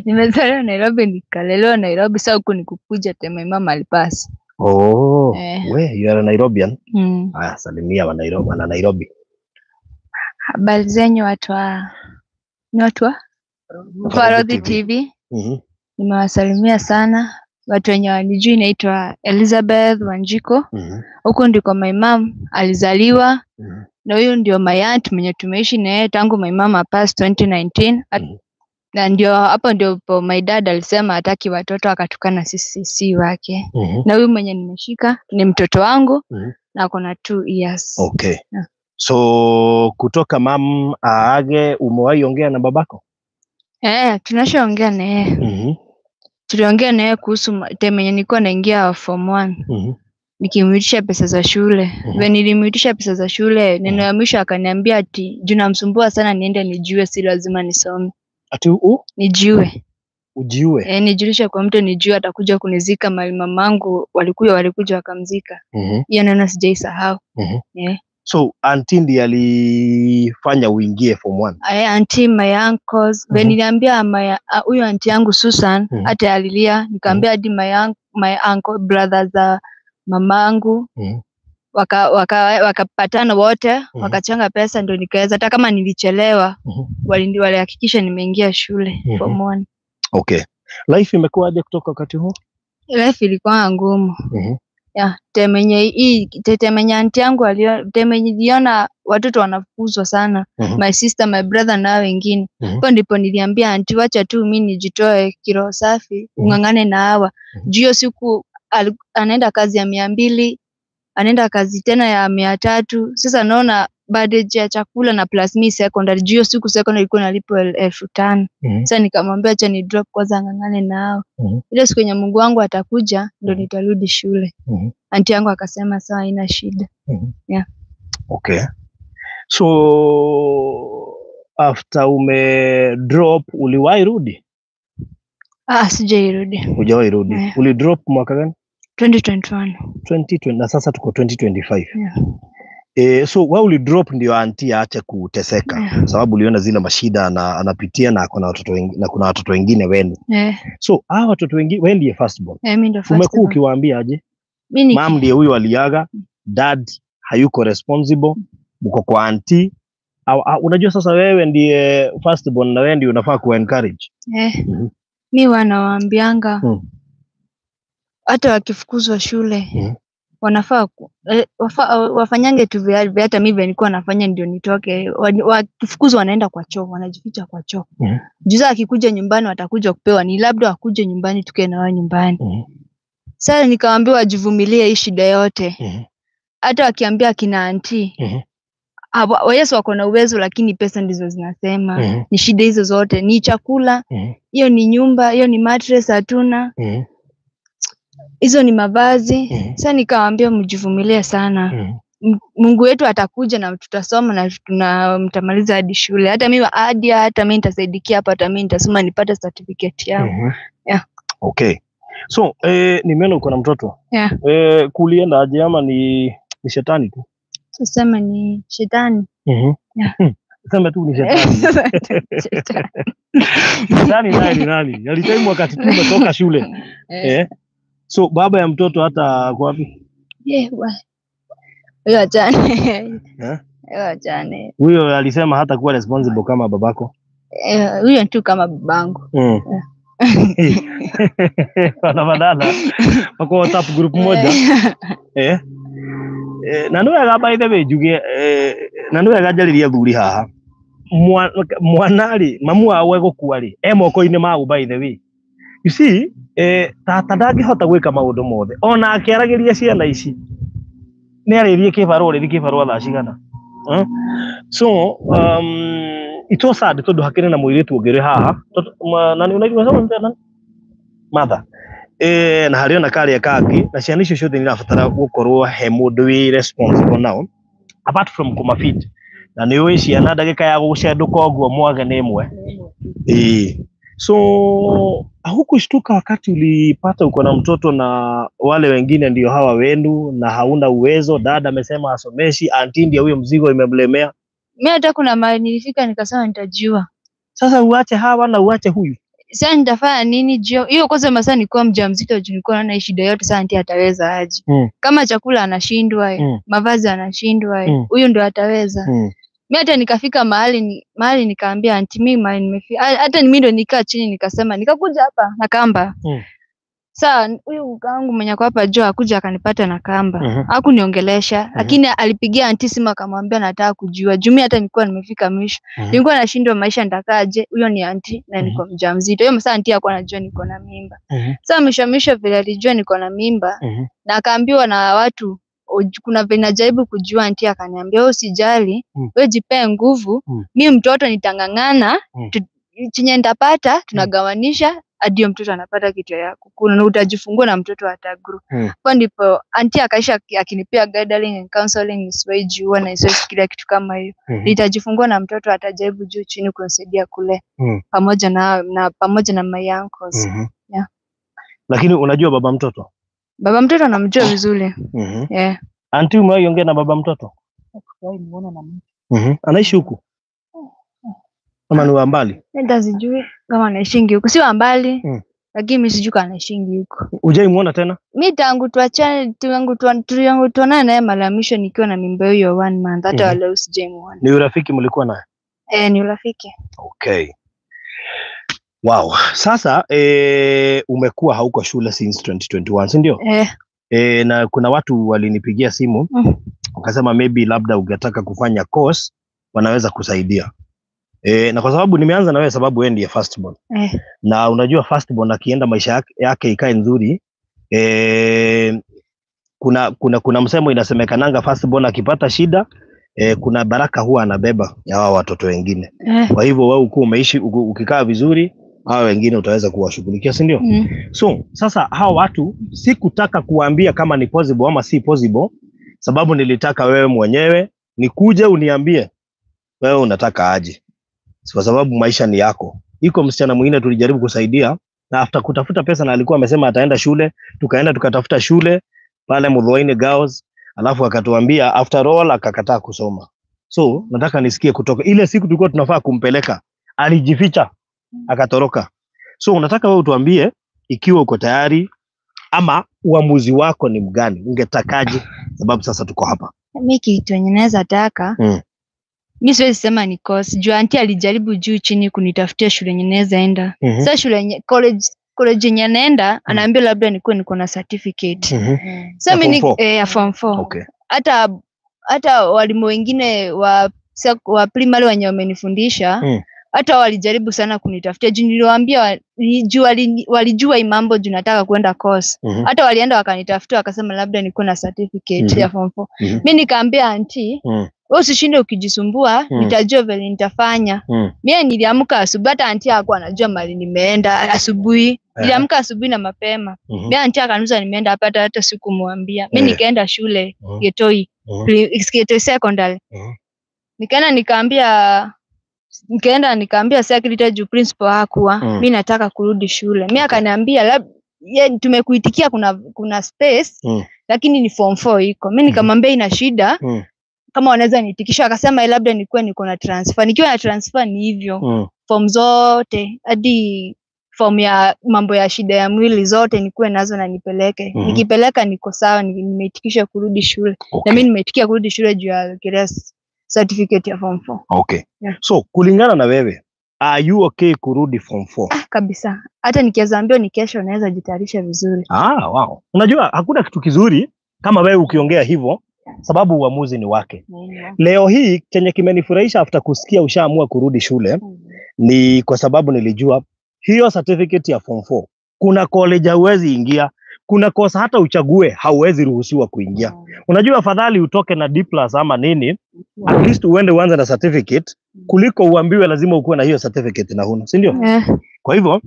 Nimezaliwa Nairobi, nikalelewa Nairobi, sasa huku ni kukuja time mama alipasi. Oh, Eh. we, you are a Nairobian. Mm. Haya, salimia wa Nairobi, wana Nairobi. Habari zenyu watu wa ni watu wa Farodhi TV. Nimewasalimia sana watu wenye wanijui, naitwa Elizabeth Wanjiko. Huku ndiko my mom alizaliwa na huyu ndio my aunt mwenye tumeishi na yeye tangu my mama passed 2019. Na ndio hapo ndio po my dad alisema hataki watoto, akatukana sisi si wake. Na huyu mwenye nimeshika ni mtoto wangu na ako na 2 years. Okay. Yeah. So kutoka mam aage, umewahi ongea na babako? Eh, tunashaongea na yeye. Tuliongea na yeye kuhusu time yenye nilikuwa naingia form 1, nikimuitisha pesa za shule. When nilimuitisha pesa za shule, neno ya mwisho akaniambia ati juu namsumbua sana niende nijue, si lazima nisome. Ati Nijue. Ujiue? Eh, nijulishe kwa mtu nijue, atakuja kunizika mahali mamangu walikuja wakamzika. Hiyo neno sijaisahau. Eh. So auntie ndiye alifanya uingie form 1? Eh, auntie, my uncles. When niliambia huyo auntie yangu Susan, hata alilia, nikaambia hadi my uncle, brother za mamangu, wakapatana wote, wakachanga pesa ndio nikaweza, hata kama nilichelewa, walihakikisha nimeingia shule form 1. Okay. Life imekuwaje kutoka wakati huo? Life ilikuwa ngumu. Yeah, temenye auntie yangu temenye niliona watoto wanafukuzwa sana. My sister, my brother na wengine. Hapo ndipo niliambia auntie, wacha tu mimi nijitoe kiroho safi, ung'ang'ane na hawa. Juu hiyo siku anaenda kazi ya 200, anaenda kazi tena ya 300. Sasa naona budget ya chakula na plus me secondary. Juu hiyo siku secondary ilikuwa nalipwa 5,000. Sasa nikamwambia acha ni drop kwanza ng'ang'ane nao. Ile siku yenye Mungu wangu atakuja ndo nitarudi shule. Auntie yangu akasema sawa, haina shida. Yeah. Okay. So after ume drop uliwahi rudi? Sijairudi. Hujawahi rudi. Yeah. Uli drop mwaka gani? 2021. 2020, na sasa tuko 2025. Yeah. So wewe uli drop ndio auntie aache kuteseka. Yeah. Sababu uliona zile mashida na anapitia na kuna watoto wengine, na kuna watoto wengine wenu. Yeah. So hawa watoto wengine, wewe ndiye first born. Mimi ndio first Umekuwa born. ukiwaambia aje? Mimi Mom ndiye huyu aliaga, dad hayuko responsible, mko kwa auntie. Unajua sasa wewe ndiye first born na wewe ndiye unafaa ku encourage. Mimi wanawaambianga hata wakifukuzwa shule wanafaa wafanyange tu hata mimi nilikuwa nafanya ndio nitoke. Wakifukuzwa wanaenda kwa choo, wanajificha kwa choo. Juza akikuja nyumbani watakuja kupewa, ni labda wakuje nyumbani tukae na wao nyumbani. Sasa nikawaambiwa wajivumilie hii shida yote. Hata wakiambia akina auntie, Yesu wako na uwezo lakini pesa ndizo zinasema. Ni shida hizo zote, ni chakula, hiyo ni nyumba, hiyo ni mattress hatuna. Hizo ni mavazi. Sasa nikawaambia mjivumilie sana. Mungu wetu atakuja na tutasoma na mtamaliza hadi shule. Hata mimi hata mimi nitasaidikia hapa, hata mimi nitasoma nipate certificate yangu. Yeah. Okay. So, nimeona uko na mtoto. Yeah. Kulienda aje ama ni shetani tu? Sema ni shetani. Yeah. Sema tu ni shetani. Shetani naye ni nani? Alitaimu wakati tu umetoka shule. So baba ya mtoto hata kwa wapi? Huyo achane. Huyo achane. Huyo alisema hata kuwa responsible kama babako. Huyo tu kama babangu. Wana badala wako WhatsApp group moja. Na nĩ wega by the way njuge, na nĩ wega njarĩrie athuri haha. Mwana rĩ, mamu wao egũkua rĩ, e moko-inĩ mau by the way. You see, tata ndangĩhota gwĩka maũndũ mothe. Ona akĩaragĩria ciana ici, nĩ arĩthiĩ kĩbarũa, ũrĩthiĩ kĩbarũa thaa cigana. So, it was sad tondũ hakĩrĩ na mũirĩtu ũngĩ ũrĩ haha. Na nĩ unaitwa nani? Martha. Na harĩ ona karĩa kangĩ, na ciana icio ciothe nĩ irabatara gũkorwo he mũndũ wĩ responsible nao, apart from kũmafeed. Na nĩ ũĩ ciana ndagĩka ya gũcendũka ũguo mwage nĩ ĩmwe. So hukushtuka wakati ulipata uko na mtoto na wale wengine ndio hawa wenu na hauna uwezo, dada amesema asomeshi, auntie ndio huyo mzigo imemlemea. Mimi hata kuna mahali nilifika nikasema nitajua. Sasa uache hawa na uache huyu. Sasa nitafanya nini jio? Hiyo kwanza masaa nilikuwa mjamzito juu nilikuwa naona shida yote, sasa auntie ataweza aje? Kama chakula anashindwa, mavazi anashindwa, huyu ndio ataweza. Mimi hata nikafika mahali nikaambia auntie mimi mahali nimefika. Hata mimi ndo nikaa chini nikasema nikakuja hapa na kamba. Sasa huyu kakaangu mwenye ako hapa juu akuja akanipata na kamba. Hakuniongelesha, lakini alipigia auntie simu akamwambia nataka kujua. Juu mimi hata nilikuwa nimefika mwisho. Nilikuwa nashindwa maisha nitakaaje? Huyo ni auntie na niko mjamzito. Hiyo masaa auntie hakuwa anajua niko na mimba. Sasa mwisho vile alijua niko na mimba na akaambiwa na watu kuna vile najaribu kujua, auntie akaniambia wewe usijali, wewe jipee nguvu, mimi mtoto nitang'ang'ana, chenye nitapata tunagawanisha hadi mtoto anapata kitu ya kukula na utajifungua na mtoto atagrow. Hapo ndipo auntie akaisha akinipea guidance and counseling, nisiwahi jua na nisiwahi fikiria kitu kama hiyo. Nitajifungua na mtoto atajaribu juu chini kunisaidia kule pamoja na my uncles. Yeah. Lakini unajua baba mtoto? Baba mtoto anamjua vizuri. Yeah. Auntie, umewahi ongea na baba mtoto? Sijawahi muona na mtu. Anaishi huku? Ama ni wa mbali? Nenda sijui kama anaishingi huku. Si wa mbali. Lakini mimi sijui kama anaishingi huku. Hujai muona tena? Mimi tangu tuachane, tangu tuonane naye mara ya mwisho nikiwa na mimba hiyo 1 month, hata leo sijaimuona. Ni urafiki mlikuwa naye? Ni urafiki. Okay. Wow. Sasa umekuwa hauko shule since 2021, si ndio? Eh. Na kuna watu walinipigia simu wakasema maybe labda ungetaka kufanya course wanaweza kusaidia. Na kwa sababu nimeanza na wewe sababu wewe ndiye firstborn. Na unajua firstborn akienda maisha yake ikae nzuri, kuna msemo inasemekananga firstborn akipata shida, kuna baraka huwa anabeba ya hao watoto wengine. Kwa hivyo wewe uko umeishi ukikaa vizuri, hao wengine utaweza kuwashughulikia, si ndio? So sasa hao watu sikutaka kuambia kama ni possible ama si possible, sababu nilitaka wewe mwenyewe nikuje uniambie wewe unataka aje, kwa sababu maisha ni yako. Iko msichana mwingine tulijaribu kusaidia na after kutafuta pesa, na alikuwa amesema ataenda shule, tukaenda tukatafuta shule pale Muthoini Girls, alafu akatuambia after all akakataa kusoma. So nataka nisikie kutoka ile siku tulikuwa tunafaa kumpeleka, alijificha akatoroka. So unataka wewe utuambie ikiwa uko tayari ama uamuzi wako ni mgani, ungetakaje? Sababu sasa tuko hapa. Mimi kitu yenye naweza taka, mimi siwezi sema ni course. Juu auntie alijaribu juu chini kunitafutia shule yenye naweza enda. Sasa shule yenye college yenye naenda, anaambia labda nikuwe niko na certificate. Sasa mimi ya form 4. Okay. Hata walimu wengine wa primary wenye wamenifundisha, hata walijaribu sana kunitafutia juu niliwaambia, juu walijua hii mambo juu nataka kwenda course. Hata walienda wakanitafutia wakasema labda niko na certificate ya form 4. Mimi nikaambia auntie, wewe usishinde ukijisumbua, nitajua vile nitafanya. Mimi niliamka asubuhi, hata auntie hakuwa anajua mali nimeenda asubuhi. Niliamka asubuhi na mapema. Mimi auntie akaniuliza nimeenda hapa, hata sikumwambia. Mimi nikaenda shule Getoi, Getoi Secondary. Nikaenda nikaambia secretary juu principal hakuwa, mimi nataka kurudi shule. Mimi akaniambia tumekuitikia kuna space, lakini ni form 4 iko. Mimi nikamwambia ina shida, kama wanaweza niitikisha. Akasema labda nikuwe niko na transfer. Nikiwa na transfer ni hivyo. Form zote hadi form ya mambo ya shida ya mwili zote nikuwe nazo na nipeleke. Nikipeleka niko sawa, nimeitikisha kurudi shule. Na mimi nimeitikia kurudi shule juu ya certificate ya form 4. Okay. Yeah. So kulingana na wewe, are you okay kurudi form 4? Kabisa. Hata nikianza ambio ni kesho naweza jitayarisha vizuri. Wow. Unajua hakuna kitu kizuri kama wewe ukiongea hivyo, sababu uamuzi ni wake. Leo hii chenye kimenifurahisha after kusikia ushaamua kurudi shule, ni kwa sababu nilijua hiyo certificate ya form 4 kuna college hauwezi ingia, kuna kosa hata uchague hauwezi ruhusiwa kuingia. Unajua afadhali utoke na D+ ama nini, at least uende uanze na certificate kuliko uambiwe lazima ukuwe na hiyo certificate na huna, si ndio? Kwa hivyo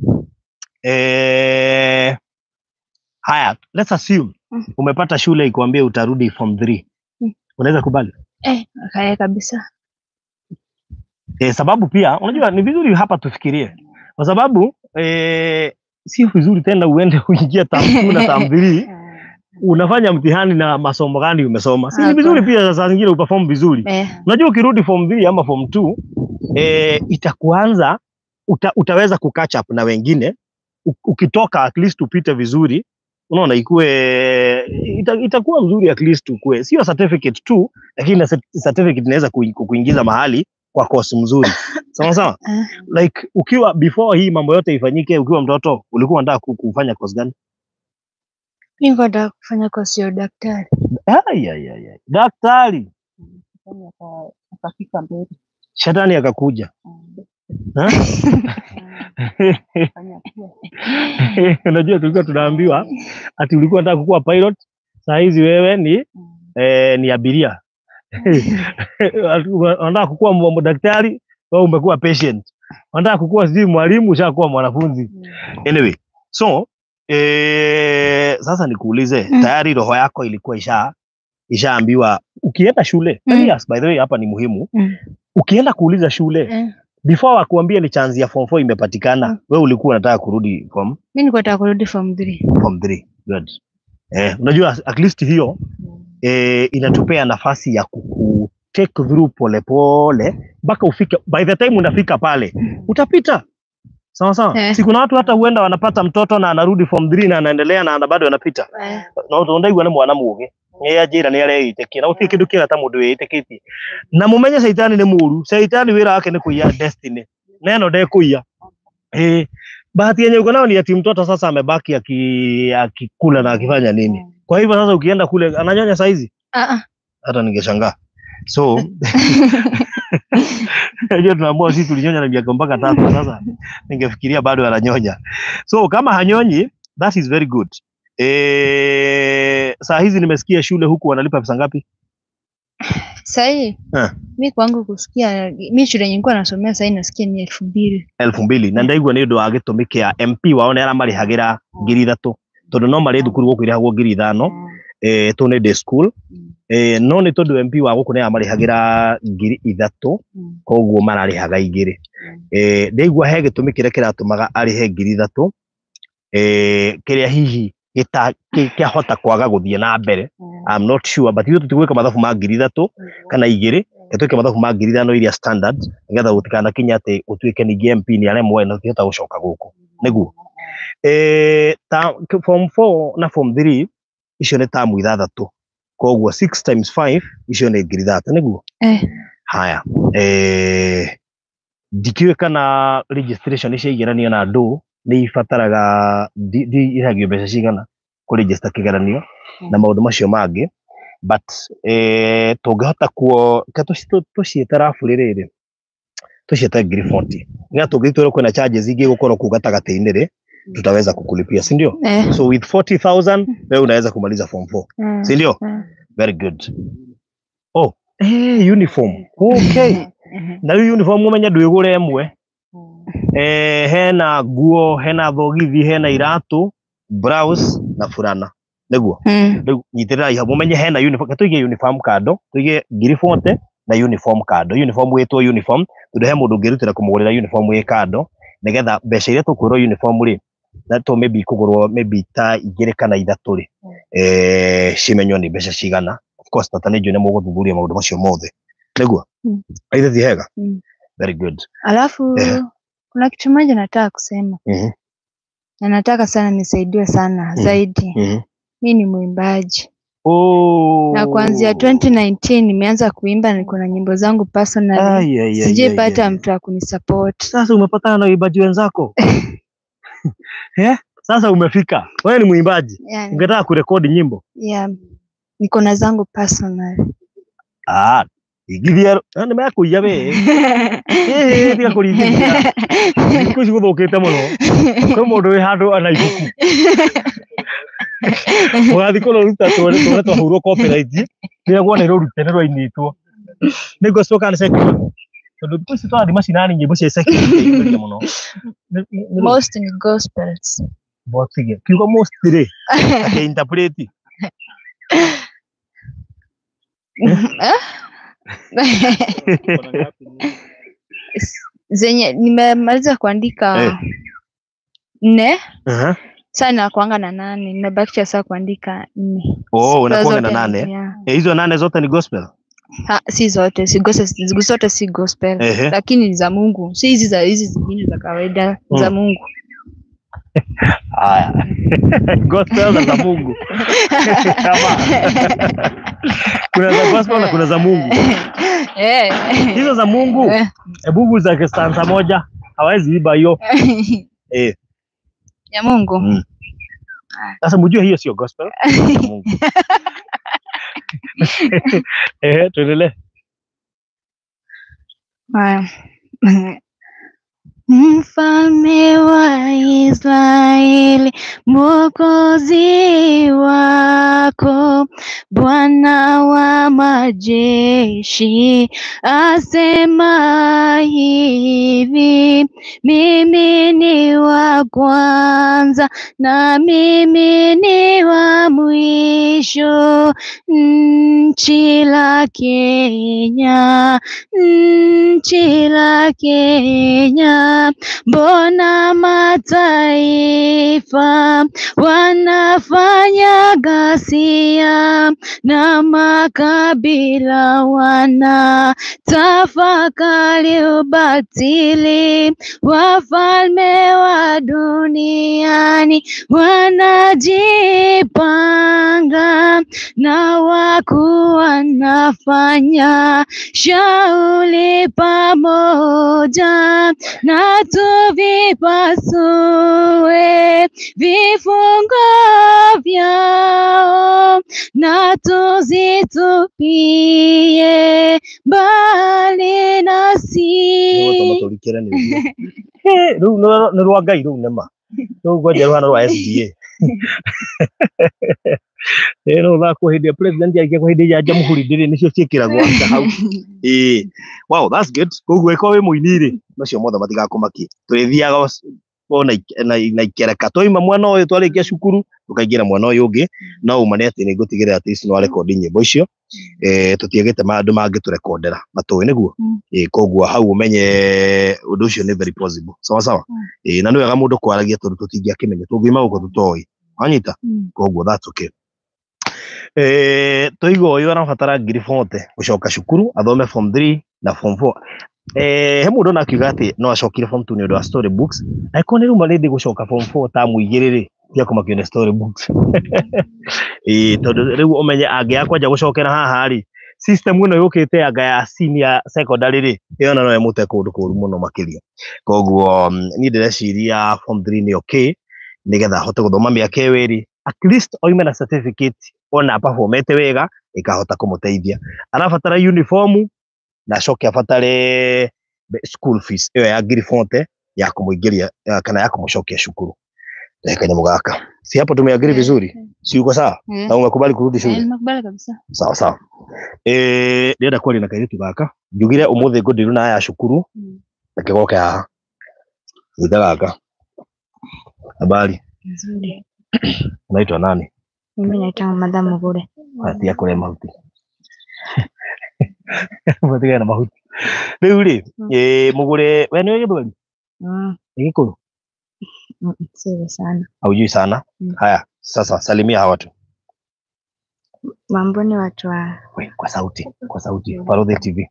haya, let's assume umepata shule ikuambie utarudi form 3. Unaweza kubali? Kaya kabisa. Sababu pia unajua ni vizuri hapa tufikirie. Kwa sababu si vizuri tena uende uingie term 2 na term 3 unafanya mtihani na masomo gani umesoma. Si ni vizuri pia saa zingine uperform vizuri. Unajua ukirudi form 3 ama form 2 itakuanza utaweza ku catch up na wengine. Ukitoka at least upite vizuri. Unaona ikue itakuwa mzuri at least ukue. Sio certificate tu, lakini certificate inaweza kuingiza mahali kwa course mzuri. Sawa sawa? Like ukiwa before hii mambo yote ifanyike, ukiwa mtoto ulikuwa unataka kufanya course gani? Nilikuwa nataka kufanya course ya daktari. Ai. Daktari. Akafika mbele. Shetani akakuja. Unajua tulikuwa tunaambiwa ati ulikuwa unataka kuwa pilot, saa hizi wewe ni ni abiria. Unataka kuwa daktari, wewe umekuwa patient. Unataka kukuwa sijui mwalimu, ushakuwa mwanafunzi. Anyway, so sasa nikuulize, tayari roho yako ilikuwa ishaambiwa ukienda shule. Yes, by the way hapa ni muhimu. Ukienda kuuliza shule, before wakuambie ni chance ya form 4 imepatikana, wewe ulikuwa unataka kurudi form? Mimi nilikuwa nataka kurudi form 3. Form 3. Good. Unajua at least hiyo inatupea nafasi ya kuku take through pole pole mpaka ufike, by the time unafika pale utapita. Sawa sawa. Si kuna watu hata huenda wanapata mtoto na anarudi form 3 na anaendelea na bado anapita. Na utondaigwa na mwana muge. Nĩ anjĩra nĩ areĩtĩkia na gũtirĩ kĩndũ kĩega ta mũndũ wĩĩtĩkĩtie. Na mũmenye caitani nĩ mũũru. Caitani wĩra wake nĩ kũiya destiny. Neno ndekũiya. Bahati yenye uko nayo ni ati mtoto sasa amebaki akikula na akifanya nini. Kwa hivyo sasa ukienda kule ananyonya saa hizi? Hata ningeshangaa. So unajua tunaambiwa sisi tulinyonya na miaka mpaka 3, sasa ningefikiria bado ananyonya. So kama hanyonyi, that is very good. Saa hizi nimesikia shule huku wanalipa pesa ngapi? Sahi mi kwangu kusikia mi shule nilikuwa nasomea sahi nasikia ni 2000. 2000 na ndaigua ni undu wa gitumi kia MP wao ni aramarihagira 3000 tondu no mari thukuru guku irihagwo 5000 tu ni day school no ni tondu MP wa guku ni aramarihagira 3000 koguo mararihaga 2. Ndaigua he gitumi kiria kiratumaga arihe 3000 kiria hihi kiahota kwaga guthie na mbere. I'm not sure, but ithuĩ tũtigwĩka mathabu ma 3000 kana 2, twĩke mathabu ma 5000 iria standard nĩgetha gũtikanakinye atĩ ũtuĩke ningĩ MP nĩ aremwo na ũtihota gũcoka gũkũ nĩguo. Ta form 4 na form 3 icio nĩ tamu 6, koguo 6 times 5 icio nĩ 3000 nĩguo. Haya, ndikĩũĩ kana registration cia igeranio na andũ nĩ ibataraga irĩhagio mbeca cigana kũregister kĩgeranio na maũndũ macio mangĩ, but tũngĩhota kuo tũciĩte rabu rĩrĩ tũciĩte 40,000 nĩgetha tũngĩtwĩrwo kwĩna charges ingĩ gũkorwo kũu gatagatĩ-inĩ rĩ tutaweza kukulipia, si ndio? So with 40,000 wewe unaweza kumaliza form 4, si ndio? Very good. Oh, uniform. Okay. Na rĩu uniform ũmenye ndwĩgũre ĩmwe. Hena nguo, hena thogithi, hena iratũ, blouse na burana nĩguo. Rĩu nyitĩrĩrai hau mũmenye hena uniform, tũige uniform kando, tũige 40,000 na uniform kando. Uniform wĩtwo uniform tondũ he mũndũ ũngĩrutĩra kũmũgũrĩra uniform wĩ kando nĩgetha mbeca iria tũkwĩrwo uniform rĩ na to maybe kũgũrwo maybe ta 2 kana 3 rĩ cimenywo nĩ mbeca cigana. Of course tata nĩ njũĩ nĩ mũgũthuthuria maũndũ macio mothe nĩguo. Aithe ti hega? Very good. Alafu kuna kitu moja nataka kusema. Na nataka sana nisaidiwe sana zaidi. Mi ni mwimbaji. Na kuanzia 2019 nimeanza kuimba, niko na nyimbo zangu personally. Sijaipata mtu wa kunisupport. Sasa umepatana na waimbaji wenzako? Sasa umefika. Wewe ni mwimbaji. Ungetaka kurekodi nyimbo? Yeah. Niko na zangu personally. Igithia nimekuiya we. Tiga kũringithia. Thikũ ici gũthũkĩte mũno. Kwĩ mũndũ wĩ handũ ana ibuku. Ũgathiĩ kũrũruta tuone twahũrwo copyright. Rĩrĩa nĩ rũrute nĩ rwainĩtwo. Nĩ gospel kana secular? Tondũ thikũ ici tũrathiĩ macinani nyĩmbo cia secular ikaingĩria mũno. Most ni gospels. Botige. Kiugo most rĩ, akĩ-interpret. Zenye nimemaliza kuandika 4. Sasa nakuanga na 8, nimebakisha sasa kuandika 4. Oh, unakuanga na 8. Hizo 8 zote ni gospel? Si zote, si gospel, zote si gospel. Lakini ni za Mungu. Si hizi za hizi zingine za kawaida, za Mungu. Haya. Gospel za Mungu. Kuna za gospel na kuna za Mungu. Hizo za Mungu, hebu za stanza moja, hawezi iba hiyo. Ya Mungu. Sasa mjue hiyo sio gospel, ya Mungu. Tuendelee. Haya. Mfalme wa Israeli, Mwokozi wako, Bwana wa majeshi, asema hivi, mimi ni wa kwanza na mimi ni wa mwisho, nchi la Kenya, nchi la Kenya. Mbona mataifa wanafanya ghasia na makabila wana tafakari ubatili, wafalme wa duniani wanajipanga na wakuu wanafanya shauri pamoja na Na tuvipasue vifungo vyao, na tuzitupie mbali nasi. Tũrikĩre nĩ ũguo. Rĩu nĩ rwa Ngai rũu nĩma. Rĩu ngwanja rũhana rwa SDA. No ũthakwo hĩndĩ ya president yarĩkia kwa hĩndĩ ya jamhuri ndĩrĩ nĩcio ciĩkĩragwo anga hau. Wow, that's good. Koguo ĩkorwo wĩ mũini rĩ, macio mothe matigakũmakie. Tũrĩthiaga ona na ikereka. Twaima mwena ũyũ twarĩkia cukuru, tũkaingĩra mwena ũyũ ũngĩ, no uma nĩ atĩ nĩ ngũtigĩrĩra atĩ ici no rekondi nyĩmbo icio. Tũtiagĩte maũndũ mangĩ tũrekondera matũĩ nĩguo. Koguo hau ũmenye ũndũ ũcio nĩ very possible. Sawa sawa. Na nĩ wega mũndũ kwaragia tondũ tũtingĩakĩmenya tũngiuma gũkũ tũtoĩ. Wanyita? Koguo that's okay. Tũiga ũyũ arabatara ngiri 40 gũcoka cukuru athome form 3 na form 4. He mũndũ ona akiuga atĩ no acokire form 2 nĩ ũndũ wa story books. Angĩkorwo nĩ rĩu rĩndĩ gũcoka form 4 tamu igĩrĩ rĩ, tiga kũmakio nĩ story books. Tondũ rĩu ũmenye angĩaga kwanja gũcokera haha rĩ, system ĩno yũkĩte anga ya senior secondary rĩ, ĩyo no ĩmũte kũndũ kũru mũno makĩria. Koguo niĩ ndĩreciria form 3 nĩ okay, nĩgetha ahote gũthoma mĩaka ĩyo ĩrĩ, at least oime na certificate ona performete wega ĩkahota kũmũteithia. Arabatara uniform na acoke abatare school fees ĩyo ya ngiri 40 ya kũmũingĩria kana ya kũmũcokia cukuru. Rehe kanyamũ gaka. Si hapo tumeagree vizuri? Si uko sawa? Na umekubali kurudi shule? Nimekubali kabisa. Sawa sawa. Ndĩrenda kwaria na kairĩtu gaka. Njugire ũmũthĩ ngũndirũ na aya cukuru. Reke goke haha. Nyita gaka. Habari. Nzuri. Unaitwa nani? Mimi naitwa Madha Mugure. Tiga kũrĩa mahuti. Matigane na mahuti. Rĩu rĩ, Mugure, we nĩũĩ Gĩthweri? Nĩ Gĩkũyũ? Sio sana. Haujui sana? Haya, sasa salimia hawa watu. Mamboni watu wa We, kwa sauti, kwa sauti. Farodhi TV.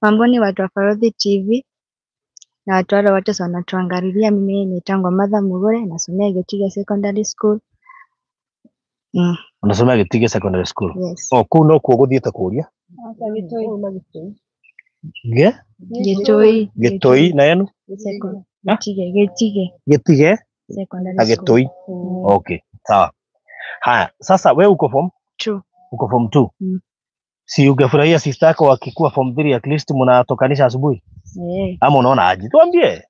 Mamboni watu wa Farodhi TV na watu wale wote wanatuangalilia. Mimi naitwa Madha Mugure, nasomea Gĩtige Secondary School. Unasomea Gĩtige Secondary School? Yes. Oh, kũu no kuo gũthiĩte kũria? Ge? Gĩtũi. Gĩtũi na yenu? Gĩtige, Gĩtige. Gĩtige Secondary na Gĩtũi. Okay, sawa. Haya, sasa we uko form 2. Uko form 2? Si ungefurahia sister yako akikuwa form 3 at least mnatokanisha asubuhi? Ama unaona aje? Tuambie.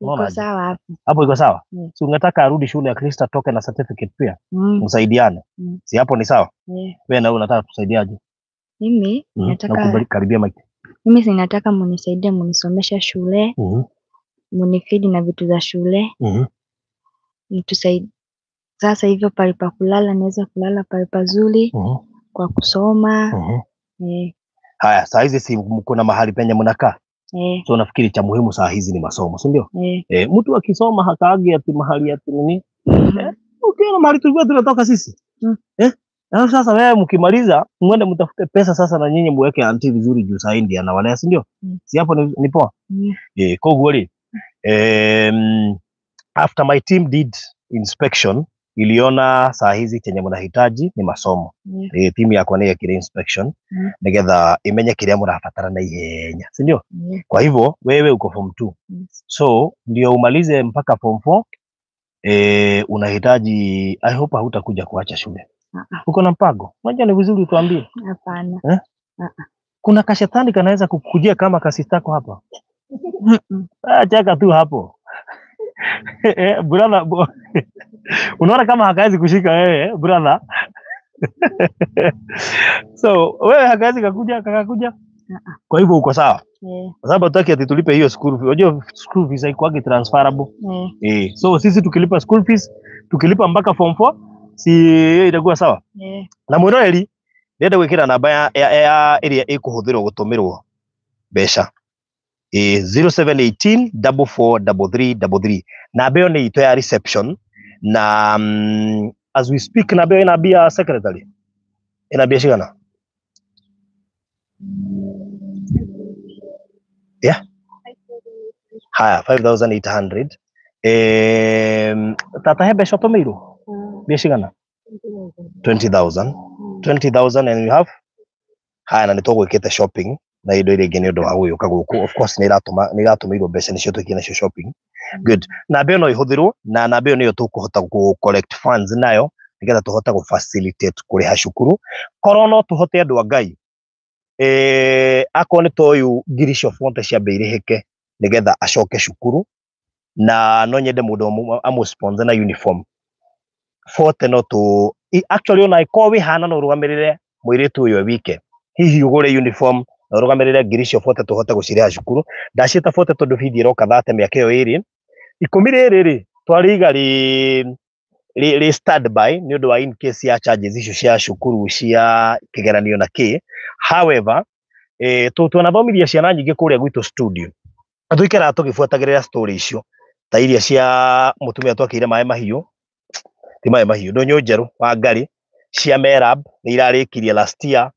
Unaona Iko sawa hapo. Hapo iko sawa? Si ungetaka arudi shule at least atoke na certificate pia? Msaidiane. Si hapo ni sawa? Wewe na wewe unataka tusaidiaje? Mimi nataka karibia mic. Mimi sinataka munisaidie, munisomesha shule. Munifidi na vitu za shule. Mtusaidie. Sasa hivyo pale pa kulala naweza kulala pale pazuri. Kwa kusoma. Haya, saa hizi si kuna mahali penye mnakaa? So nafikiri cha muhimu saa hizi ni masomo, si ndio? Mtu akisoma hakaagi ati mahali ati nini? Ukiona mahali tulikuwa tunatoka sisi. Na sasa wewe mkimaliza mwende mtafute pesa sasa na nyinyi muweke anti vizuri juu saa hii ndiye anawalea, si ndio? Si hapo ni poa? Koguo rĩ, after my team did inspection iliona saa hizi chenye mnahitaji ni masomo. Timu yakwa nĩ yekire inspection nigetha imenye kiria murabatara na ihenya, si ndio? Kwa hivyo wewe uko form 2. So ndio umalize mpaka form 4. Unahitaji, I hope hautakuja kuacha shule. Uko na mpango? Unajua ni vizuri tuambie. Hapana. Kuna kashetani kanaweza kukujia kama kasistako hapa. Cheka tu hapo. Brother, unaona kama hakaezi kushika wewe, brother. So, wewe hakaezi kakakuja. Kwa hivyo uko sawa? Kwa sababu hatutaki ati tulipe hiyo school fees. Unajua school fees haikuwagi transferable. So sisi tukilipa school fees, tukilipa mpaka form 4, si itakuwa sawa? Na mwiroreri, ndĩrenda gwĩkĩra namba ya ĩrĩa ĩkũhũthĩrwo gũtũmĩrwo mbeca. 0718 44 33 33. Namba ĩyo nĩ itũ ya reception na as we speak namba ĩyo ĩna mbia secretary. Ĩna mbia cigana? Yeah. Haya, 5800. Tata he mbeca ũtũmĩirwo? Mbia cigana? 20,000. 20,000 and you have? Haya, na nĩtũgwĩkĩte shopping. na indo iria ingĩ nĩ ũndũ wa gũgĩũka gũkũ. Of course nĩ iratũma nĩ iratũmĩirwo mbeca nĩcio twĩkire nacio shopping. Good. Namba ĩyo no ĩhũthĩrwo na namba ĩyo nĩyo tũkũhota gũ collect funds nayo nĩgetha tũhote gũ facilitate kũrĩha cukuru. Korwo no tũhote andũ a Ngai, akorwo nĩ ta ũyũ ngiri icio bote ciambe irĩhĩke nĩgetha acoke cukuru, na no nyende mũndũ amũ sponsor na uniform bote no tũ actually ona ĩkorwo wĩ hana no ũrũgamĩrĩre mũirĩtu ũyũ e wike, hihi ũgũre uniform na ũrũgamĩrĩre ngiri icio bote tũhote gũcirĩha cukuru. Ndaciĩta bote tondũ bithi ĩroka thate mĩaka ĩyo ĩrĩ ikũmi rĩrĩ rĩ twarĩiga rĩ standby nĩ ũndũ wa in case ya charges icio cia cukuru cia kĩgeranio na kĩ. However, twanathomithia ciana nyingĩ kũrĩa gwitũ studio na tũikaraga tũgĩbuatagĩrĩra story icio ta iria cia mũtumia twakĩire maĩ mahiũ, ti maĩ mahiũ, ndũnyũ njerũ wa Ngarĩ cia Merab nĩ irarĩkirie last year.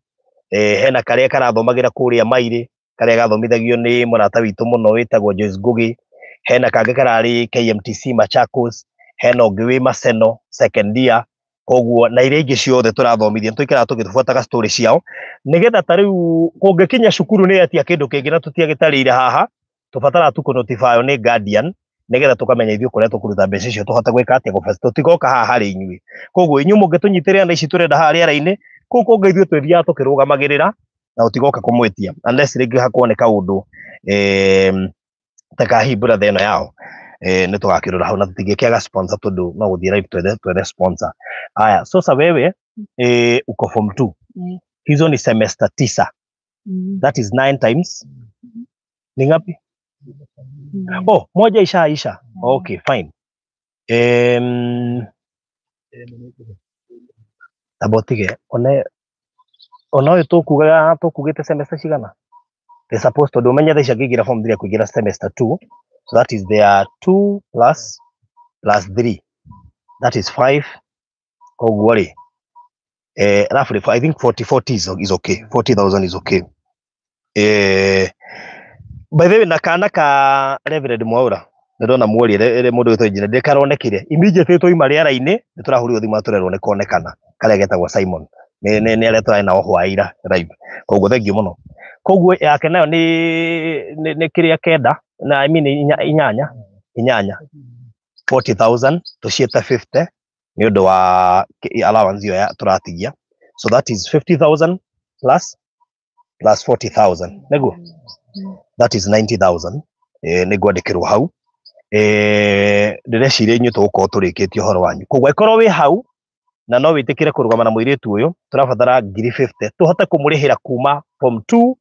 Hena karĩa karathomagĩra kũrĩa Mairĩ, karĩa gathomithagio nĩ mũrata witũ mũno wĩtagwo Joyce Ngugi. Hena kangĩ kararĩ KMTC Machakos, hena ũngĩ wĩ Maseno second year. Koguo na iria ingĩ ciothe tũrathomithia tũikaraga tũgĩbuataga story ciao nĩgetha ta rĩu kũngĩkinya cukuru nĩ etia kĩndũ kĩngĩ na tũtiagĩtarĩire haha, tũbataraga tu kũnotify nĩ guardian nĩgetha tũkamenya ithuĩ kũrĩa tũkũruta mbeca icio tũhote gwĩka atĩa gũbacĩ tũtigoka haha harĩ inyuĩ. Koguo inyuĩ mũngĩtũnyitĩrĩra na ici tũrenda haha rĩera-inĩ, kũu kũngĩ ithuĩ twĩthiaga tũkĩrũgamagĩrĩra na ũtigoka kũmwĩtia unless rĩngĩ hakorwo nĩ kaũndũ ta ka hi brother ĩno yao, nĩ tũgakĩrora hau na tũtingĩkĩaga sponsor tondũ no gũthiĩ live twethe sponsor. Aya, sasa wewe uko form 2. Hizo ni semester 9. That is 9 times ni ngapi? Oh, moja ishaisha. Okay, fine. Tabotige one ona ũyũ tũkugaga tũkugĩte semester cigana? They supposed to umenye thaa ici angĩingĩra form 3 akũingĩra semester 2, so that is their 2 plus 3, that is 5. Koguo rĩ, roughly I think 40 is okay, 40,000 is okay. By the way, na kana ka Reverend Mwaura ndona muorie mũndũ wĩtwo engineer ndĩkaronekire immediately twauma rĩera-inĩ nĩ tũrahũrirwo thimũ tũrerwo nĩ konekana karĩa getagwo Simon nĩ arĩa tũrarĩ nao hwaira live. Koguo thank you mũno. Koguo yake nayo nĩ kĩrĩa kenda na I mean inyanya 40,000 tũciĩte 50 nĩ ũndũ wa allowance ĩyo tũratigia, so that is 50,000 plus 40,000 nĩguo, that is 90,000. Nĩ ngwandĩkĩrwo hau. Ndĩreciria inyuĩ tũgũkorwo tũrĩkĩtie ũhoro wanyu. Koguo ĩkorwo wĩ hau na no wĩtĩkĩre kũrũgama na mũirĩtu ũyũ, tũrabatara ngiri 50 tũhote kũmũrĩhĩra kuma form 2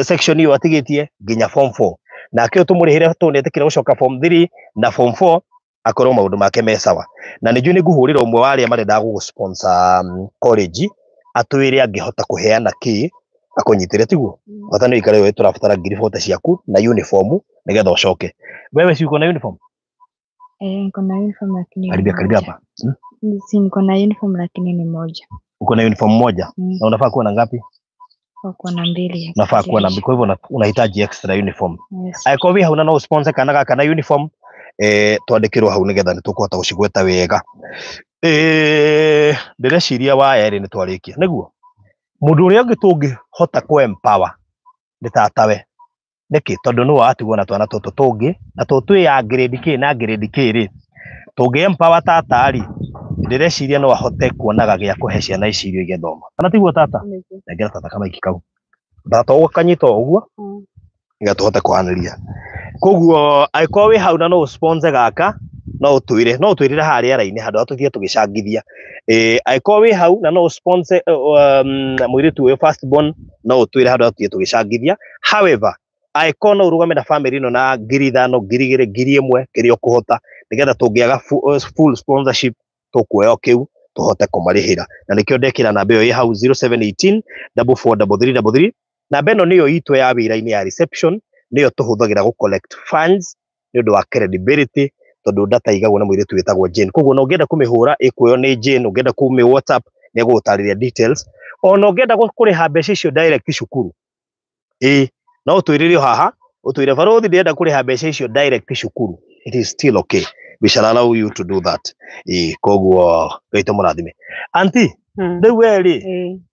section ĩyo atigĩtie nginya form 4, nake ũyũ tũmũrĩhĩre tondũ nĩetĩkĩre gũcoka form 3 na form 4 akorwo maũndũ make me sawa. Na nĩ njũĩ nĩ ngũhũrĩra ũmwe wa arĩa marendaga gũgũ sponsor college atwĩre angĩhota kũheana kĩ akũnyitĩre, tiguo? Bata nĩ ũikare ũĩ tũrabatara ngiri 40 ciaku na uniform nĩgetha ũcoke. Wewe si uko na uniform? Niko na uniform lakini karibia karibia hapa. Si niko na uniform lakini ni moja. Uko na uniform moja? Na unafaa kuwa na ngapi? Kuwa na mbili. Unafaa kuwa na mbili, kwa hivyo unahitaji extra uniform. Yes. Angĩkorwo wĩ hau na no sponsor kana gaka na uniform, twandĩkĩrwo hau nĩgetha nĩtũkũhota gũcigweta wega. Ndĩreciria wa erĩ nĩ twarĩkia nĩguo. Mũndũ ũrĩa ũngĩ tũngĩhota kũ empower nĩ tatawe. Nĩkĩ? Tondũ nĩwe watigwo na twana tũtũ tũngĩ na tũtũ ya grade K na grade K rĩ, tũngĩ empower tata rĩ, ndĩreciria no ahote kuonaga gĩa kũhe ciana ici irio igĩthoma. Kana tiguo tata? Nengera tata kamaiki kau. Tata ũgakanyita o ũguo nĩgetha tũhote kwaranĩria. Koguo angĩkorwo wĩ hau na no ũsponsor gaka, no ũtwĩre, no ũtwĩrĩre haha rĩera-inĩ handũ ha tũthiĩ tũgĩcangithia. Angĩkorwo wĩ hau na no ũsponsor mũirĩtu ũyũ first born, no ũtwĩre handũ ha tũthiĩ tũgĩcangithia. However, angĩkorwo no ũrũgame na family ĩno na ngiri 5, ngiri 2, ngiri 1 kĩrĩa ũkũhota nĩgetha tũngĩaga full sponsorship tũkuoya o kĩu tũhote kũmarĩhĩra. Na nĩkĩo ndekĩra namba ĩyo ĩ hau 0718 443333. Namba ĩno nĩyo itũ ya wĩra-inĩ ya reception, nĩyo tũhũthagĩra gũ collect funds nĩ ũndũ wa credibility, tondũ data igagwo na mũirĩtu wĩtagwo Jane. Koguo na ũngĩenda kũmĩhũra ĩkuoywo nĩ Jane, ũngĩenda kũmĩ WhatsApp nĩ egũgũtarĩria details. Ona ũngĩenda kũrĩha mbeca icio direct cukuru, no ũtwĩrĩre o haha ũtwĩre barothi ndĩrenda kũrĩha mbeca icio direct cukuru, it is still okay, we shall allow you to do that. Koguo Ngai tũmũrathime. Auntie, rĩu we rĩ,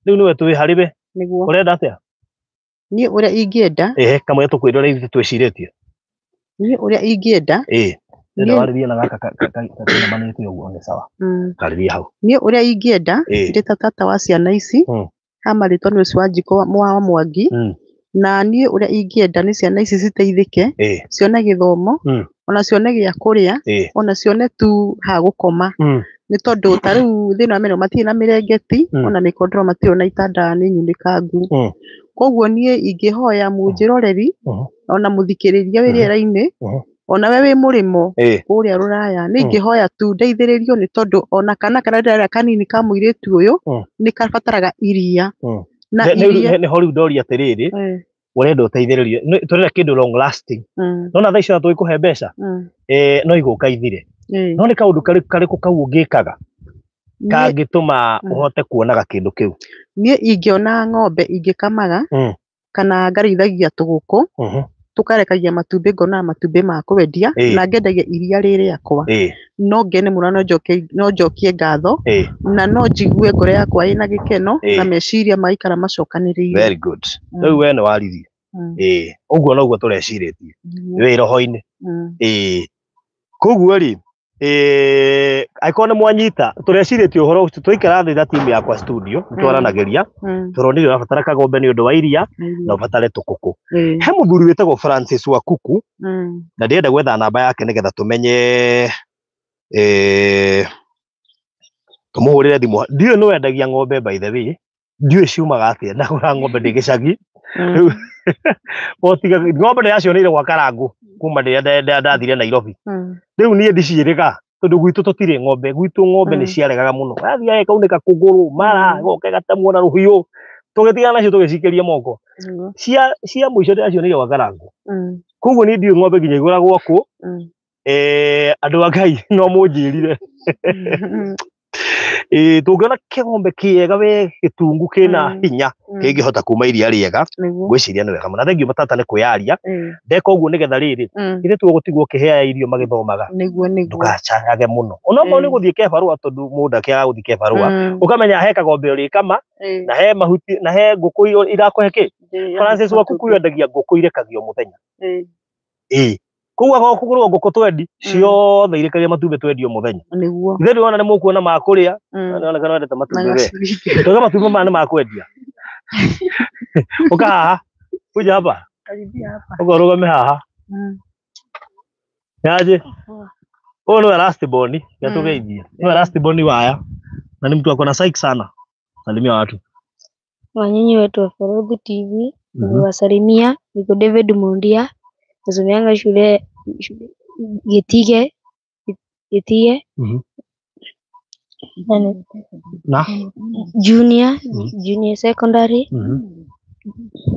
rĩu nĩwe twĩ harĩ we, ũrenda atĩa? Niĩ ũrĩa ingĩenda. Kamwe tũkwĩrora ithuĩ twĩcirĩtie. Niĩ ũrĩa ingĩenda. Ndĩrenda warĩrie na gaka kainamanĩte ũguo nĩ sawa. Karĩria hau. Niĩ ũrĩa ingĩenda ndĩ ta tata wa ciana ici ha marĩtwa nĩ ũcio wa Njiko wa Mwangi. Na niĩ ũrĩa ingĩenda nĩ ciana ici citeithĩke, cione gĩthomo, ona cione gĩa kũrĩa, ona cione tu ha gũkoma. Nĩ tondũ ta rĩu thĩna wa mĩno matirĩ na mĩrengeti, ona mĩkondoro matirĩ ona itanda nĩ nyunĩkangu. Koguo niĩ ingĩhoya mũnjĩroreri ona mũthikĩrĩria wĩ rĩera-inĩ, ona we wĩ mũrĩmo kũrĩa rũraya, nĩ ingĩhoya tu ndeithĩrĩrio nĩ tondũ ona kana karĩa ndĩrarera kanini ka mũirĩtu ũyũ nĩ kabataraga iria. Na iria nĩho rĩu ndoria atĩrĩrĩ, ũrenda ũteithĩrĩrio, tũrenda kĩndũ long lasting. Nona thaa icio tũgĩkũhe mbeca, no igũka ithire. No nĩ kaũndũ karĩkũ kau ũngĩkaga kangĩtũma ũhote kuonaga kĩndũ kĩu? Niĩ ingĩona ng'ombe ingĩkamaga, kana ngarĩithagia tũgũkũ, tũkarekagia matumbĩ, ngonaga matumbĩ ma kwendia, na ngendagia iria rĩ rĩakwa. No ngene mũno, no njokie ngatho, na no njigue ngoro yakwa ĩna gĩkeno, na meciria maikara macokanĩrĩire. Very good. Rĩu we nĩ waririe. Ũguo noguo tũrecirĩtie wĩ roho-inĩ. Koguo rĩ, angĩkorwo nĩ mwanyita, tũrecirĩtie ũhoro ũcio, twaikara thĩ na timu yakwa studio, nĩtwaranagĩria, tũronire ũrabatara kagombe nĩ ũndũ wa iria, na ũbatare tũkũkũ. He mũthuri wĩtagwo Francis Wakuku, na ndĩrenda gwetha namba yake nĩgetha tũmenye, tũmũhũrĩre thimũ. Ndiũĩ nĩ wendagia ng'ombe by the way, ndiũĩ ciumaga atĩa, ndagũra ng'ombe ndĩ gĩcagi. Rĩu, ng'ombe ndĩracioneire gwa Karangũ kuma rĩrĩa ndathire Nairobi. Rĩu niĩ ndiciĩrĩga tondũ gwitũ tũtirĩ ng'ombe, gwitũ ng'ombe nĩ ciaregaga mũno. Yathiaga ĩkaunĩka kũgũrũ, mara, ĩgoka ĩgatemwo na rũhiũ. Tũgĩtigana nacio tũgĩcikĩria moko. Cia mũico ndĩracioneire gwa Karangũ. Koguo niĩ ndiũĩ ng'ombe nginya igũragwo kũ. Andũ a Ngai no mũnjĩrire. Tũngĩona kĩgombe kĩega we gĩtungu kĩna hinya, kĩngĩhota kuma iria rĩega, ngwĩciria nĩ wega mũno. Na thengiũ matata nĩ kwĩyaria. Ndeka ũguo nĩgetha rĩrĩ, ithuĩ tũgũtigwo ũkĩheaga irio magĩthomaga. Ndũgacangage mũno. Onokorwo nĩ gũthiĩ kĩbarũa tondũ mũndũ akĩaga gũthiĩ kĩbarũa, ũkamenya he kagombe ũrĩkama, na he mahuti, na he ngũkũ irakũhe kĩ. Francis Wakuku yendagia ngũkũ irekagio mũthenya. Koguo akorwo kũgũrwo ngũkũ twendi, ciothe irekagia matumbĩ twendio mũthenya. Ithe ndĩrona nĩ mũkuona ma kũrĩa, nĩwona kana wendete matumbĩ we. Tondũ matumbĩ maya nĩ ma kwendia. Ũka haha, kuja hapa. Ũka ũrũgame haha. Nyaje? Huyu niwe last born, nĩatũgeithie. Niwe last born waya. Na ni mtu ako na psych sana. Salimia watu. Wanyinyi wetu wa Farodhi TV, niwasalimia. Niko David Mundia, nasomeanga shule Getige, Getige. Na? Junior, junior secondary.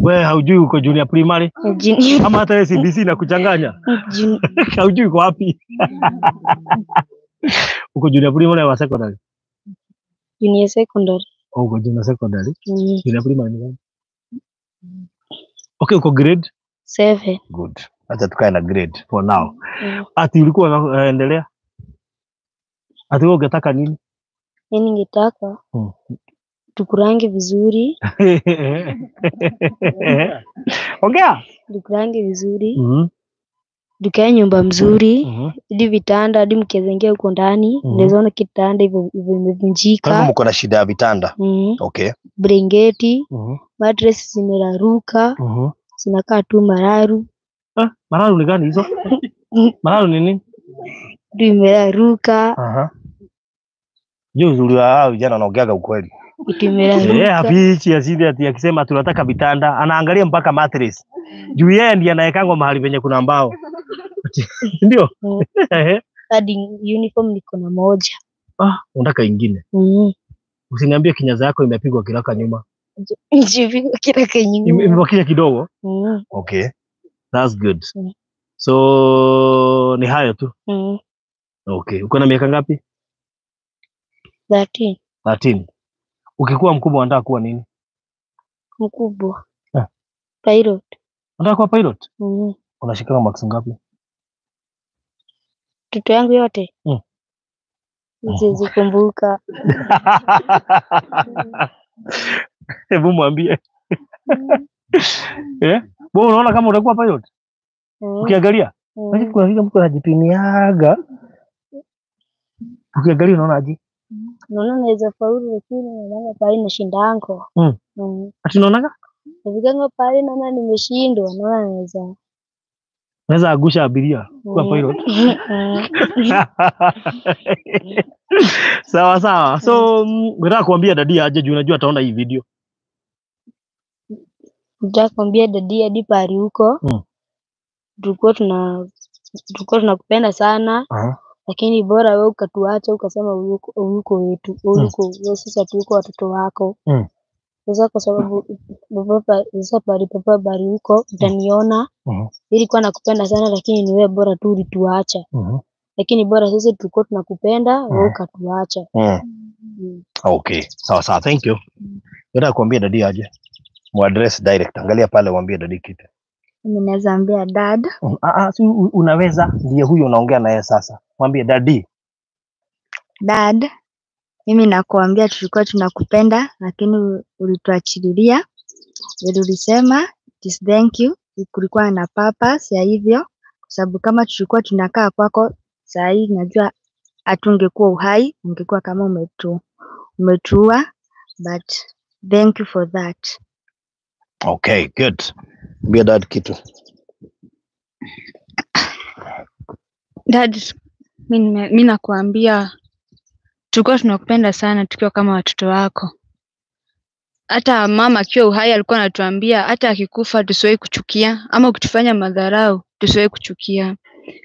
We haujui uko junior primary? Junior. Ama hata CBC na kuchanganya? Haujui uko wapi? Uko junior primary au secondary? Junior secondary. Oh, uko junior secondary? Junior primary ni gani? Okay, uko grade 7. Good. Acha tukae na grade for now. Ati ulikuwa unaendelea? Ati wewe ungetaka nini? Mimi ningetaka tukurange vizuri. Ongea. Tukurange vizuri. Tukae nyumba mzuri, hadi vitanda, hadi mkiweza huko ndani, unaweza ona kitanda hivyo imevunjika. Kwa hivyo mko na shida ya vitanda. Okay. Blanketi, mattress zimeraruka, zinakaa tu mararu. Mararu ni gani hizo? Mararu ni nini? Ndio imeraruka. Juu uzuri wa hao vijana wanaongeaga ukweli. Hafichi asili ati akisema tunataka vitanda, anaangalia mpaka mattress. Juu yeye ndiye anayekangwa mahali penye kuna mbao. Ndio? Hadi uniform niko na moja. Unataka ingine? Usiniambie kinyaza yako imepigwa kiraka nyuma. Imepigwa kiraka nyuma. Imebakia kidogo? Okay. That's good. So ni hayo tu. Okay. Uko na miaka ngapi? 13. 13. Ukikuwa mkubwa unataka kuwa nini? Mkubwa. Pilot. Unataka kuwa pilot? Unashikana marks ngapi? Mtoto yangu yote. Siwezi kumbuka. Hebu mwambie. Eh? Wewe unaona kama utakuwa pilot? Ukiangalia? Lakini kuna vile mtu anajipimiaga. Ukiangalia unaona aje? Naona naweza faulu, lakini naona pale nashindango. Ati unaonaga? Nafikanga pale naona nimeshindwa, naona naweza. Unaweza agusha abiria kuwa pilot. Sawa sawa. So nataka kuambia dadi aje juu unajua ataona hii video. Nataka kuambia dadi hadi pahali huko. Tulikuwa tunakupenda sana. Lakini bora wewe ukatuacha ukasema uko wetu, uko sisi hatuko watoto wako. Sasa kwa sababu baba sasa pale papa bali huko utaniona. Nilikuwa nakupenda sana lakini ni wewe bora tu ulituacha. Lakini bora sisi tulikuwa tunakupenda wewe ukatuacha. Okay, sawa sawa, thank you. Nataka kuambia dadi aje. Muaddress direct. Angalia pale uambie dadi kitu. Mimi naweza ambia dad. Si unaweza, ndiye huyo unaongea naye sasa. Mwambie dadi. Dad, mimi nakuambia tulikuwa tunakupenda lakini ulituachililia. Vile ulisema it is thank you. Kulikuwa na purpose ya hivyo, kwa sababu kama tulikuwa tunakaa kwako saa hii najua hatungekuwa uhai, ungekuwa kama umetuua, but thank you for that. Okay, good. Mbia dad kitu. Dad, mimi nakuambia tulikuwa tunakupenda sana tukiwa kama watoto wako. Hata mama akiwa uhai alikuwa anatuambia hata akikufa tusiwahi kuchukia, ama ukitufanya madharau tusiwahi kuchukia.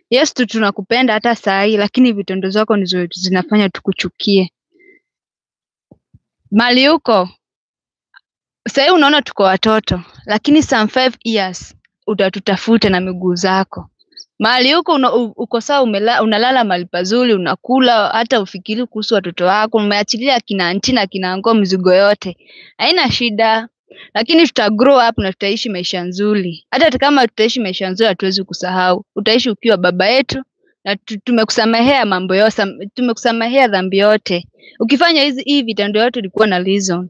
Yes, tunakupenda hata saa hii, lakini vitendo zako ndizo zinafanya tukuchukie. Mali huko saa hii unaona tuko watoto, lakini some 5 years utatutafuta na miguu zako. Mahali huko uko sawa, unalala mahali pazuri, unakula, hata ufikiri kuhusu watoto wako, umeachilia kina auntie na kina uncle mzigo yote. Haina shida. Lakini tuta grow up na tutaishi maisha nzuri. Hata kama tutaishi maisha nzuri hatuwezi kusahau. Utaishi ukiwa baba yetu na tumekusamehea mambo yote, tumekusamehea dhambi yote. Ukifanya hizi vitendo yote ulikuwa na reason.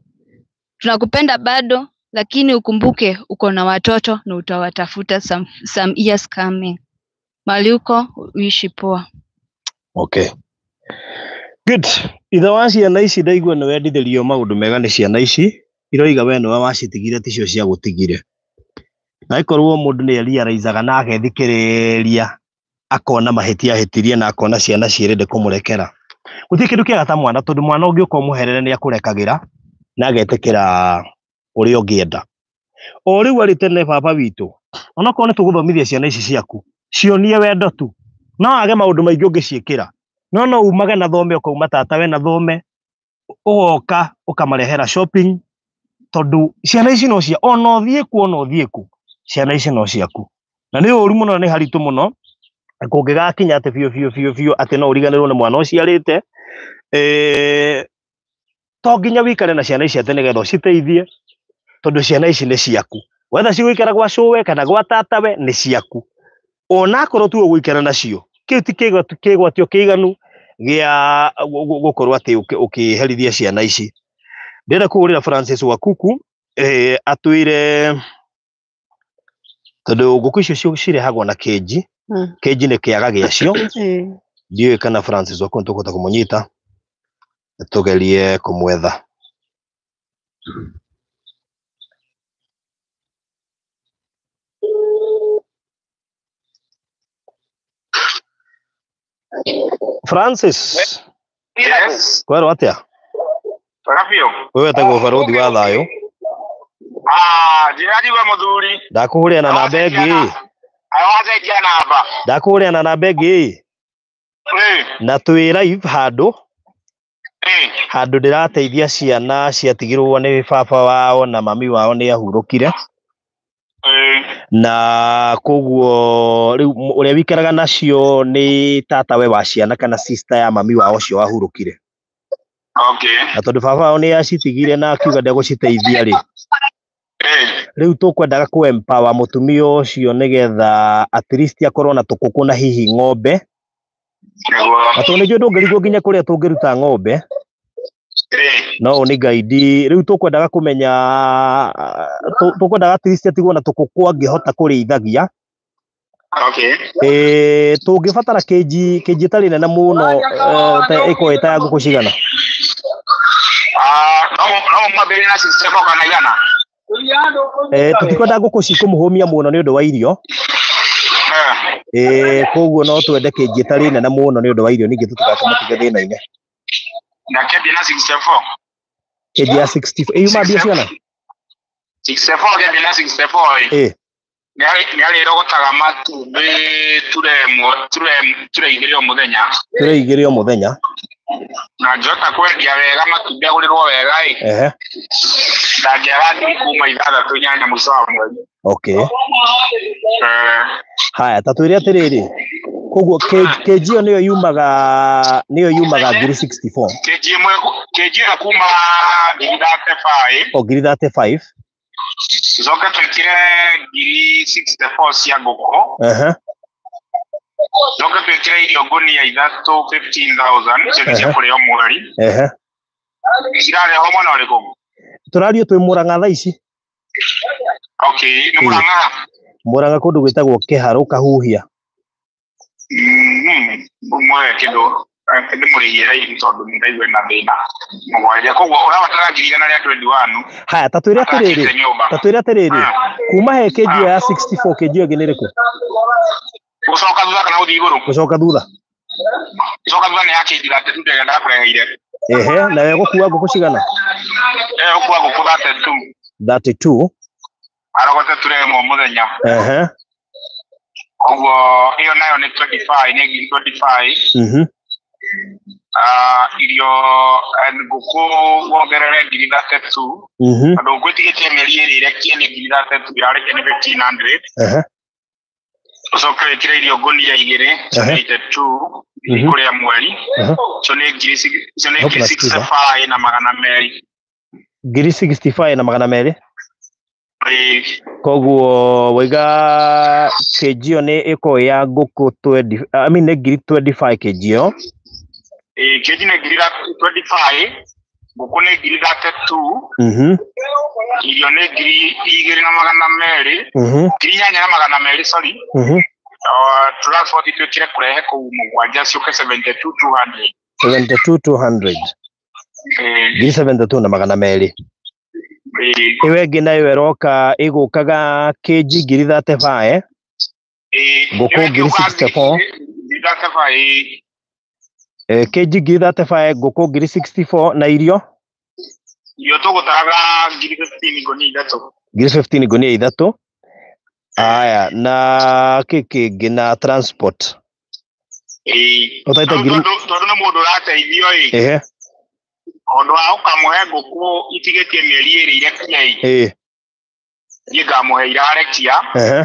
Tunakupenda bado, lakini ukumbuke uko na watoto na utawatafuta some years coming. Mahali uko uishi poa. Okay. Good. Ithe wa ciana ici ndaigua nĩ wendithĩrio maũndũ mega nĩ ciana ici iroiga we nĩwe wacitigire ticio cia gũtigire. Na ĩkorwo mũndũ nĩ realizaga na agethikĩrĩria akona mahĩtia ahĩtirie na akona ciana ciĩrĩ kũmũrekera. Gũtirĩ kĩndũ kĩega ta mwana tondũ mwana ũngĩũka ũmũherere nĩ akũrekagĩra na agetĩkĩra ũrĩa ũngĩenda. O rĩu arĩ tene baba witũ, onokorwo nĩ tũgũthomithia ciana ici ciaku, cionie wendo tu. No age maũndũ maingĩ ũngĩciĩkĩra. No no umage na thome ũkauma tata we na thome, ũgoka ũkamarehera shopping tondũ ciana ici no cia ona ũthiĩ ku ona ũthiĩ ku ciana ici no ciaku. Na nĩ ũru mũno, nĩ haritũ mũno kũngĩgakinya atĩ biũ biũ biũ biũ atĩ no ũriganĩrwo nĩ mwana ũciarĩte. To nginya wikare na ciana ici atĩ nĩgetha ũciteithie tondũ ciana ici nĩ ciaku. Wetha cigũikara gwa cũwe kana gwa tatawe nĩ ciaku. Onakorwo tu ũgũikara nacio kĩu ti kĩgwatio kĩiganu gĩa gũkorwo atĩ ũkĩherithia ciana ici. Ndĩrenda kũhũrĩra Francis Wakuku atwĩre tondũ ngũkũ icio cirehagwo na kĩnji. Kĩnji nĩ kĩaga gĩacio. Ndiũĩ kana Francis Wakuku tũkũhota kũmũnyita tũgerie kũmwetha. Francis. Yes. Kwero atia? Wega biũ. Wewe wetagwo barothi wa thayũ. Ndĩranjigua mũthuri. Ndakũhũrĩra na namba ĩngĩ. Awacenjia namba. Ndakũhũrĩra na namba ĩngĩ. Na twĩ live handũ. Handũ ndĩrateithia ciana ciatigirwo nĩ baba wao na mami wao nĩ ahurũkire. Na koguo rĩu ũrĩa wikaraga nacio nĩ tatawe wa ciana kana sister ya mami wao ũcio wahurũkire. Okay. Na tondũ baba wao nĩ acitigire na akiuga ndegũciteithia rĩ, rĩu tũkwendaga kũ empower mũtumia ũcio nĩgetha at least akorwo na tũkũkũ na hihi ng'ombe. Na tondũ nĩnjũĩ ndũngĩrigwo nginya kũrĩa tũngĩruta ng'ombe. No ũ nĩ guide rĩu tũkwendaga kũmenya tũkwendaga at least atigwo na tũkũkũ angĩhota kũrĩithagia. Okay. Tũngĩbatara kĩnji kĩnji ĩtarĩ nene mũno ta ĩkorwo ĩ ta ya ngũkũ cigana? No mwambĩrĩrie na 64 kana igana. Tũtikwenda ngũkũ cikũmũhũmia mũno nĩ ũndũ wa irio. Koguo no twende kĩnji ĩtarĩ nene mũno nĩ ũndũ wa irio ningĩ tũtigakĩmũtige thĩna-inĩ. Na kĩambie na 64. Kĩnji ya 64 ĩyuma mbia cigana? 64 kĩambie na 64. Nĩ arĩrogotaga matumbĩ ture igĩrĩ o mũthenya. Ture igĩrĩ o mũthenya. Na angĩhota kwendia wega matumbĩ agũrĩrwo wega ĩ. Ndangĩaga ngiri kuma ithathatũ inyanya mũico wa mweri. Okay. Haya, ta twĩre atĩrĩrĩ, koguo kĩnji ĩyo nĩyo yumaga ngiri 64. Kĩnji ĩmwe kĩnji ĩyo kuma ngiri 35. O ngiri 35. Tucoke twĩkĩre ngiri 64 cia ngũkũ. Tucoke twĩkĩre irio ngũnia ithatũ 15,000 icio nĩ cia kũrĩa o mweri. Cirarehwo mwena ũrĩkũ? Tũrario twĩ Mũrang'a thaa ici. Okay, nĩ Mũrang'a? Mũrang'a kũndũ gwĩtagwo Kĩharũ Kahuhia. Ũmwe kĩndũ ndĩmũrĩhie raithi tondũ nĩ ndaigua ena thĩna mũgwanja, koguo ũrabatara ngiri igana rĩa 21. Haya, ta twĩre atĩrĩrĩ, kuma he kĩnji ĩyo ya 64 kĩnji ĩyo ĩngĩ nĩ ĩrĩkũ? Gũcoka thutha kana gũthiĩ igũrũ? Gũcoka thutha. Gũcoka thutha nĩ ya kĩnji 32 ĩrĩa ndakũreheire. Nawe gũkua ngũkũ cigana? Gũkua ngũkũ 32. 32. Arogote ture ĩmwe o mũthenya. Koguo ĩyo nayo nĩ 25, nĩ ngiri 25. Irio ngũkũ wongerere ngiri 32. Tondũ ngũkũ ĩtigĩtie mĩeri ĩrĩ ĩrekie nĩ ngiri 32, ĩrarekia nĩ 1500. Ũcoke wĩkĩre irio ngũnia igĩrĩ 82 ikũrĩa mweri. Icio nĩ ngiri 65 na magana merĩ. Ngiri 65 na magana merĩ. Koguo waiga kĩnji ĩyo nĩ ĩkorwo ya ngũkũ 20, I mean nĩ ngiri 25 kĩnji ĩyo. Kĩnji nĩ ngiri 25, ngũkũ nĩ ngiri 32. Irio nĩ ngiri igĩrĩ na magana merĩ, ngiri inyanya na magana merĩ, sorry. Transport twĩkĩre kũrehe kũu mũgwanja ciũke 72,200. 72,200. Ngiri 72 na magana merĩ. Ĩyo ĩngĩ nayo ĩroka ĩgũkaga kĩnji ngiri 35, ngũkũ ngiri 64. Kĩnji ngiri 35, ngũkũ ngiri 64 na irio? Irio tũgũtaraga ngiri 15 ngũnia ithatũ. Ngiri 15 ngũnia ithatũ. Aya, na kĩ kĩngĩ na transport? Tondũ nĩ mũndũ ũrateithio ĩ. Ũndũ wa ũkamũhe ngũkũ itigĩtie mĩeri ĩrĩ irekie ĩ. Niĩ ngamũhe irarekia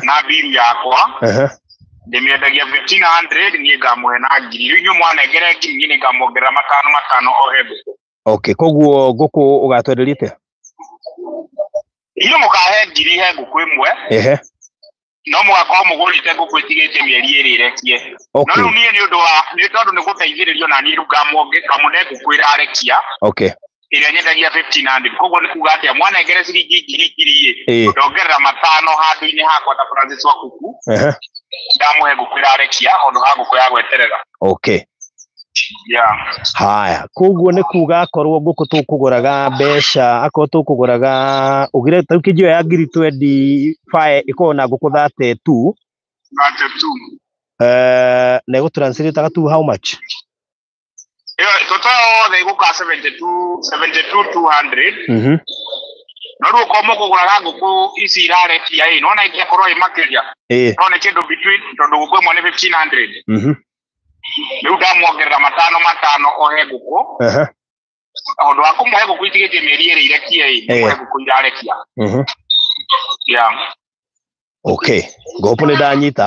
na mbiru yakwa. Ndĩmĩendagia 1500, niĩ ngamũhe na ngiri. Rĩu inyuĩ mwanengere ngiri, niĩ nĩngamuongerera matano matano o he ngũkũ. Okay, koguo ngũkũ ũgatwenderia atĩa? Inyuĩ mũkahe ngiri he ngũkũ ĩmwe. No mũgakorwo mũgũrĩte ngũkũ ĩtigĩtie mĩeri ĩrĩ ĩrekie. No rĩu niĩ nĩ ũndũ wa nĩ tondũ nĩ gũteithĩrĩrio na niĩ rĩu ngamũne ngũkũ ĩrarekia. Okay. Ĩrĩa nyendagia 1500. Koguo nĩ kuga atĩa mwanengere ciringi ngiri ngiri ĩ, ndongerera matano handũ-inĩ hakwa ta Francis wa kuku. Ndamũhe ngũkũ ĩrarekia handũ ha ngũkũ ya gweterera. Okay. Yeah. Haya, koguo nĩ kuga akorwo ngũkũ tũkũgũraga mbeca, akorwo tũkũgũraga ũgire ta kĩnji ĩyo ya ngiri 25 ĩkorwo na ngũkũ 32. 32. Na ĩgũ translate to how much? Ĩyo total yothe ĩgũka 72,200. No rĩu okorwo mũkũgũraga ngũkũ ici irarekia ĩ, nĩwona ĩngĩkorwo ĩ makĩria. No nĩ kĩndũ between tondũ ngũkũ ĩmwe nĩ 1500. Rĩu ndamuongerera matano matano o he ngũkũ. Ũndũ wa kũmũhe ngũkũ itigĩtie mĩeri ĩrĩ irekie ĩ, nĩmũhe ngũkũ irarekia. Yeah. Okay, ngũkũ nĩ ndanyita.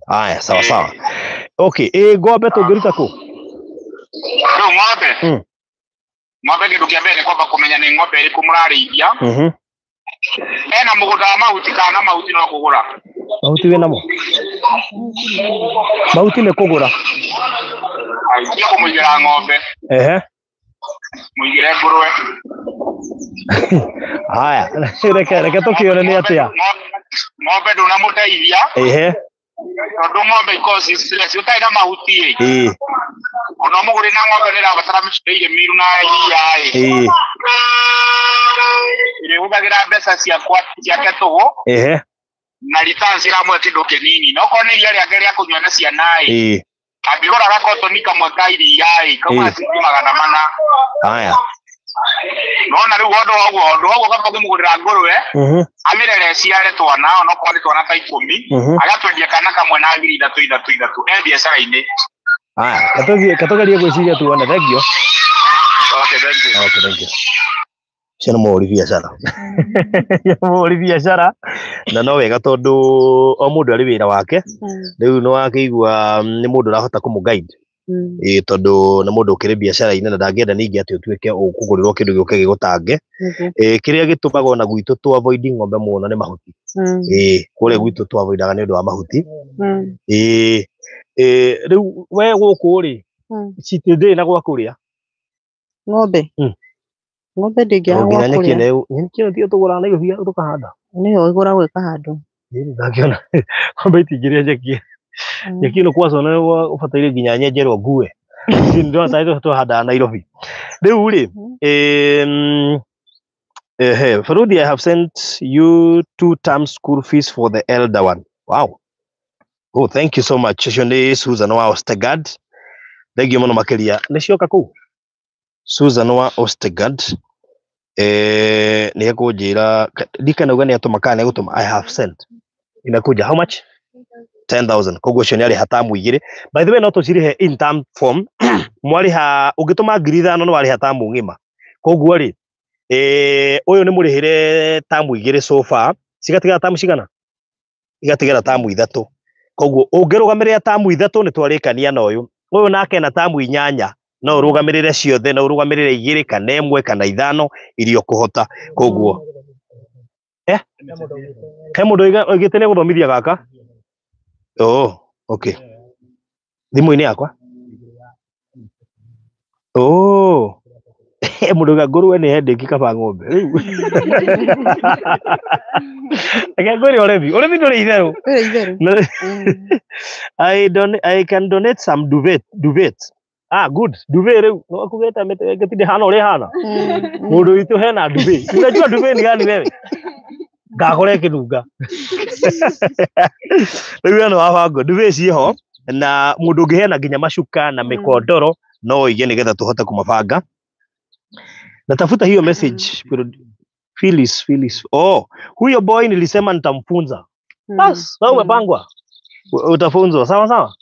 Aya, sawa sawa. Okay, ĩ ng'ombe tũngĩruta kũ? Rĩu ng'ombe? Ng'ombe kĩndũ kĩa mbere nĩ kwamba kũmenya nĩ ng'ombe ĩrĩkũ mũrarĩithia. Ena mũgũnda wa mahuti kana mahuti no kũgũra? Mahuti wĩnamo? Mahuti nĩ kũgũra. Tiga kũmũigĩra ng'ombe. Mũigĩre ngũrwe. Haya, reke tũkĩone nĩ atĩa. Ng'ombe ndũnamũteithia. Ehe. Tondũ ng'ombe ikoragwo ci stress ũtarĩ na mahuti ĩ. Ona ũmũgũrĩre na ng'ombe nĩ ĩrabatara mĩcere mĩru na iria ĩ. Ĩrĩhũthagĩra mbeca ciakwa ciake tũhũ. Ehe. Na returns iramũhe kĩndũ kĩnini. Na okorwo nĩ iria rĩake rĩa kũnyua na ciana ĩ. Angĩgũra gakotoni kamwe ka iria ĩ, kauma ciringi 400. Haya. Nona rĩu ũndũ wa ũguo, ũndũ wa ũguo kaba ũngĩmũgũrĩra ngũrwe, amĩrere ĩciare twana, onokorwo nĩ twana ta 10, agatwendia kana kamwe na ngiri ithatũ ithatũ ithatũ, e biacara-inĩ. Haya, katũgerie gwĩciria tuone. Thank you. Okay, thank you. Okay, thank you. Ũcio nĩ mũhũri biacara. Mũhũri biacara na no wega tondũ o mũndũ arĩ wĩra wake. Rĩu nĩ wakĩigua nĩ mũndũ ũrahota kũmũ guide. Ĩĩ, tondũ nĩ mũndũ ũkĩrĩ biacara-inĩ na ndangĩenda ningĩ atĩ ũtuĩke ũkũgũrĩrwo kĩndũ gĩũke gĩgũtange. Kĩrĩa gĩtũmaga ona gwitũ tũ avoid ng'ombe mũno nĩ mahuti. Ĩĩ, kũrĩa gwitũ tũ avoidaga nĩ ũndũ wa mahuti. Ĩĩ, rĩu we gũkũ rĩ, ndĩrĩ na gwa kũrĩa? Ng'ombe? Ng'ombe ndĩngĩaga gwa Nginya nyeki kũrĩa. Nyeki ĩno tiyo tũgũraga Nairobi tũkahanda. Nĩyo ĩgũragwo ĩkahandwo. Ndangĩona ng'ombe itingĩrĩa nyeki. Nyeki ĩno kwaca nĩ ũbataire nginya nyenjerwo ngue. Ndĩrona tarĩ tũhandaga Nairobi. Rĩu rĩ, ehe, Faruthi, I have sent you 2 term school fees for the elder one. Wow. Oh, thank you so much. Ũcio nĩ Susan wa Ostegard. Thank you mũno makĩria. Nĩ cioka kũu? Susan wa Ostegard. Nĩ ekũnjĩra, ndikanauga nĩ atũma kana nĩ egũtũma. I have sent. Inakuja how much? 10,000. Koguo ũcio nĩ arĩha tamu 2. By the way, no tũcirĩhe in term form. Mwarĩha, ũngĩtũma ngiri ithano nĩ warĩha tamu ng'ima. Koguo rĩ, ũyũ nĩ mũrĩhĩre tamu 2 so far. Cigatigara tamu cigana? Igatigara tamu 3. Koguo ũngĩrũgamĩrĩra tamu 3 nĩ twarĩkania na ũyũ. Ũyũ nake na tamu 8 no ũrũgamĩrĩre ciothe, no ũrũgamĩrĩre 2 kana 1 kana 5 iria ũkũhota. Koguo he mũndũ oigĩte nĩ gũthomithia gaka? Oh, okay. Thimũ-inĩ yakwa? Oh. Mũndũ oiga ngũrwe nĩ headache kaba ng'ombe. Rĩu. Reke ngwĩre ũrĩmi. Ũrĩmi ndũrĩ itherũ. Ndũrĩ itherũ. I can donate some duvet. Duvet. Ah, good. Duvet rĩu. No akugĩte mĩtĩ hana ũrĩa ĩhana. Mũndũ witũ hena duvet. Unajua duvet ni gani wewe? Ngagũra ĩkĩnunga. Rĩu ĩno wabango duvet ciĩho na mũndũ ũngĩheana nginya macuka na mĩkondoro no oige nĩgetha tũhote kũmabanga. Natafuta hiyo message. Phyllis, Phyllis. Oh, huyo boy nilisema nitamfunza. Bas, wewe umepangwa. Utafunzwa, sawa sawa?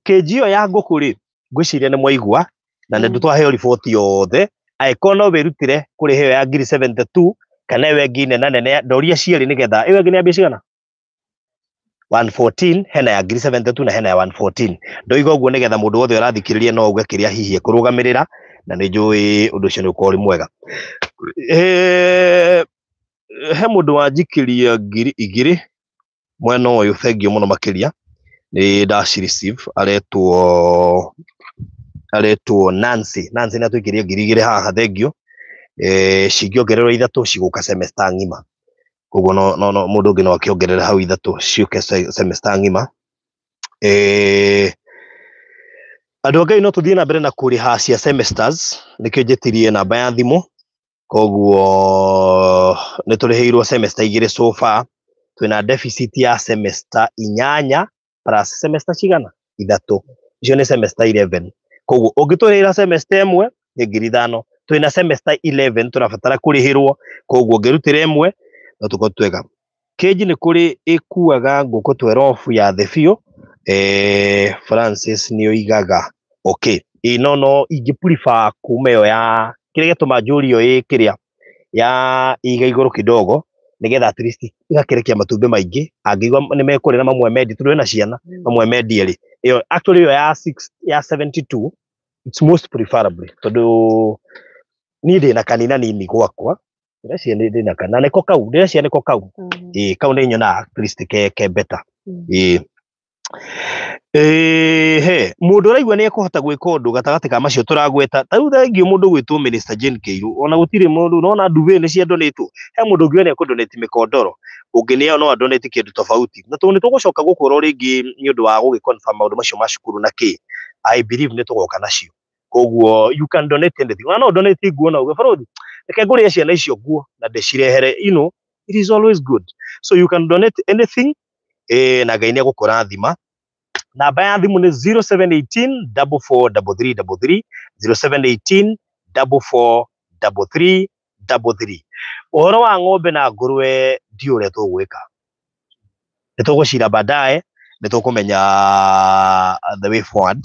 Kejio ya ngũkũ rĩ, ngwĩciria nĩ mwaigua na nĩ twaheo riboti yothe. Angĩkorwo no wĩrutĩre kũrĩha ĩyo ya ngiri 72 kana ĩyo ĩngĩ nena nene, ndoria cierĩ nĩgetha ĩyo ĩngĩ nĩ ya mbia cigana? 114, hena ya ngiri 72 na hena ya 114. Ndoiga ũguo nĩgetha mũndũ wothe ũrathikĩrĩria no auge kĩrĩa hihi ekũrũgamĩrĩra, na nĩ njũĩ ũndũ ũcio nĩ ũkorwo ũrĩ mwega. He mũndũ wanjikĩria ngiri igĩrĩ mwena ũyũ, thengiũ mũno makĩria, nĩ ndaci receive, aretwo Nancy. Nancy nĩ atũikĩria ngiri igĩrĩ haha, thengiũ. Cingĩongererwo 3 cigũka semester ng'ima. Koguo no mũndũ ũngĩ no akĩongerere hau 3 ciũke semester ng'ima. Andũ a Ngai no tũthiĩ na mbere na kũrĩha cia semesters, nĩkĩo njĩtirie namba ya thimũ. Koguo nĩ tũrĩhĩirwo semester 2 so far, twĩna deficit ya semester 8 plus semester cigana? 3. Icio nĩ semester 11. Koguo ũngĩtũrĩhĩra semester 1 nĩ ngiri ithano, twĩna semester 11 tũrabatara kũrĩhĩrwo, koguo ũngĩrutĩra 1 no tũkorwo twega. Kĩnji nĩ kũrĩ ĩkuaga ngũkũ 12 ya thĩ biũ. Francis nĩ oigaga okay, ĩ no no ingĩ prefer kuma ĩyo ya kĩrĩa gĩtũma njũrio ĩ kĩrĩa ya iga igũrũ kidogo nĩgetha at least igakĩrekia matumbĩ maingĩ, angĩigua nĩ mekũrĩa na mamwe mendie, tondũ ena ciana mamwe mendie rĩ, ĩyo actually ĩyo ya 6 ya 72 it's most preferably, tondũ niĩ ndĩna kanina nini gwakwa, ndĩreciria nĩ ndĩna kana nĩko kau, ndĩreciria nĩko kau. Ĩ kau nĩ nyonaga at least ke better. Ĩ He mundu uraigua ni ekuhota gwika undu gatagati ka macio turagweta. Ta riu thengio mundu gwitwo Minister Jane Keiru, ona gutiri mundu nona nduve ni cia donate. He mundu ungi ni ekudonate mikondoro, ungi ni no adonate kindu tofauti. Na tu ni tugucoka gukorwo ringi ni undu wa gugi confirm maundu macio ma cukuru na ki. I believe ni tugoka nacio. Koguo you can donate anything. Ona no donate nguo na uge barothi reke ngũrĩre ciana icio nguo na ndĩcirehere, you know, it is always good. So you can donate anything, na Ngai nĩ egũkũrathima. Namba ya thimũ nĩ 0718 443333, 0718 443333. Ũhoro wa ng'ombe na ngũrwe ndiũ ũrĩa tũgwĩka, nĩ tũgũcira baadaye, nĩ tũkũmenya the way forward.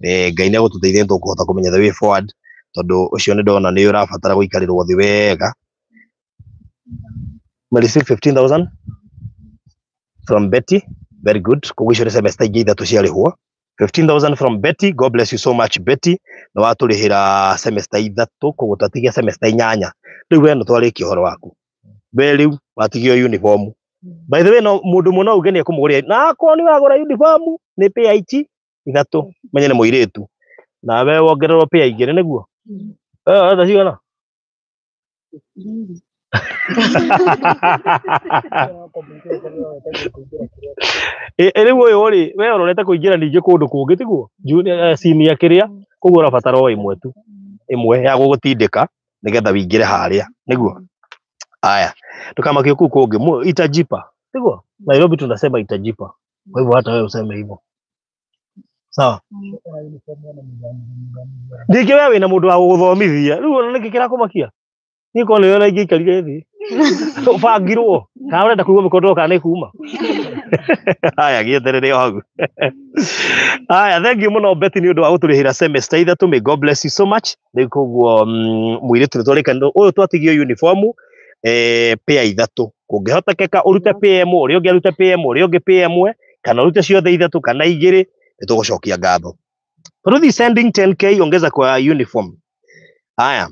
Ngai nĩ egũtũteithia, nĩ tũkũhota kũmenya the way forward, tondũ ũcio nĩ ndona nĩ ũrabatara gũikarĩrwo thĩ wega. We received 15,000 from Betty. Very good. Koguo icio nĩ semester ingĩ ithatũ ciarĩhwo. 15,000 from Betty. God bless you so much, Betty. Nĩ watũrĩhĩra semester ithatũ, koguo twatigia semester inyanya. Rĩu we no twarĩkia ũhoro waku. We rĩu watigio uniform. By the way, no mũndũ mũno auge nĩ ekũmũgũrĩra. Na akorwo nĩ wagũra uniform nĩ pair ici ithatũ, menye nĩ mũirĩtu. Nawe wongererwo pair igĩrĩ nĩguo? Tha cigana? Rĩu ũyũ rĩ, we ũrorete kũingĩra ningĩ kũndũ kũngĩ tiguo? Senior kĩrĩa, koguo ũrabatara o ĩmwe tu, ĩmwe ya gũgũtindĩka nĩgetha wĩingĩre harĩa, nĩguo? Aya, ndũkamakio kũu kũngĩ, itajipa, tiguo? Nairobi tunasema itajipa. Kwa hivyo hata wewe useme hivyo. Sawa? Ningĩ we wĩna mũndũ wa gũgũthomithia, rĩu ona nĩkĩ kĩrakũmakia? Niĩ korwo nĩwe ona ingĩikarire thĩ. Ũbangirwo, kana ũrenda kũigua mĩkondoro kana nĩ kuma? Haya, gĩeterere o hau. Haya, thank you mũno Betty nĩ ũndũ wa gũtũrĩhĩra semester ithatũ. May God bless you so much. Rĩu koguo mũirĩtu nĩ twarĩka ũyũ twatigio uniform pair ithatũ. Kũngĩhotekeka ũrute pair ĩmwe, ũrĩa ũngĩ arute pair ĩmwe, ũrĩa ũngĩ pair ĩmwe, kana ũrute ciothe ithatũ kana igĩrĩ, nĩ tũgũcokia ngatho. Ruthi sending 10K ongeza kwa uniform. Haya.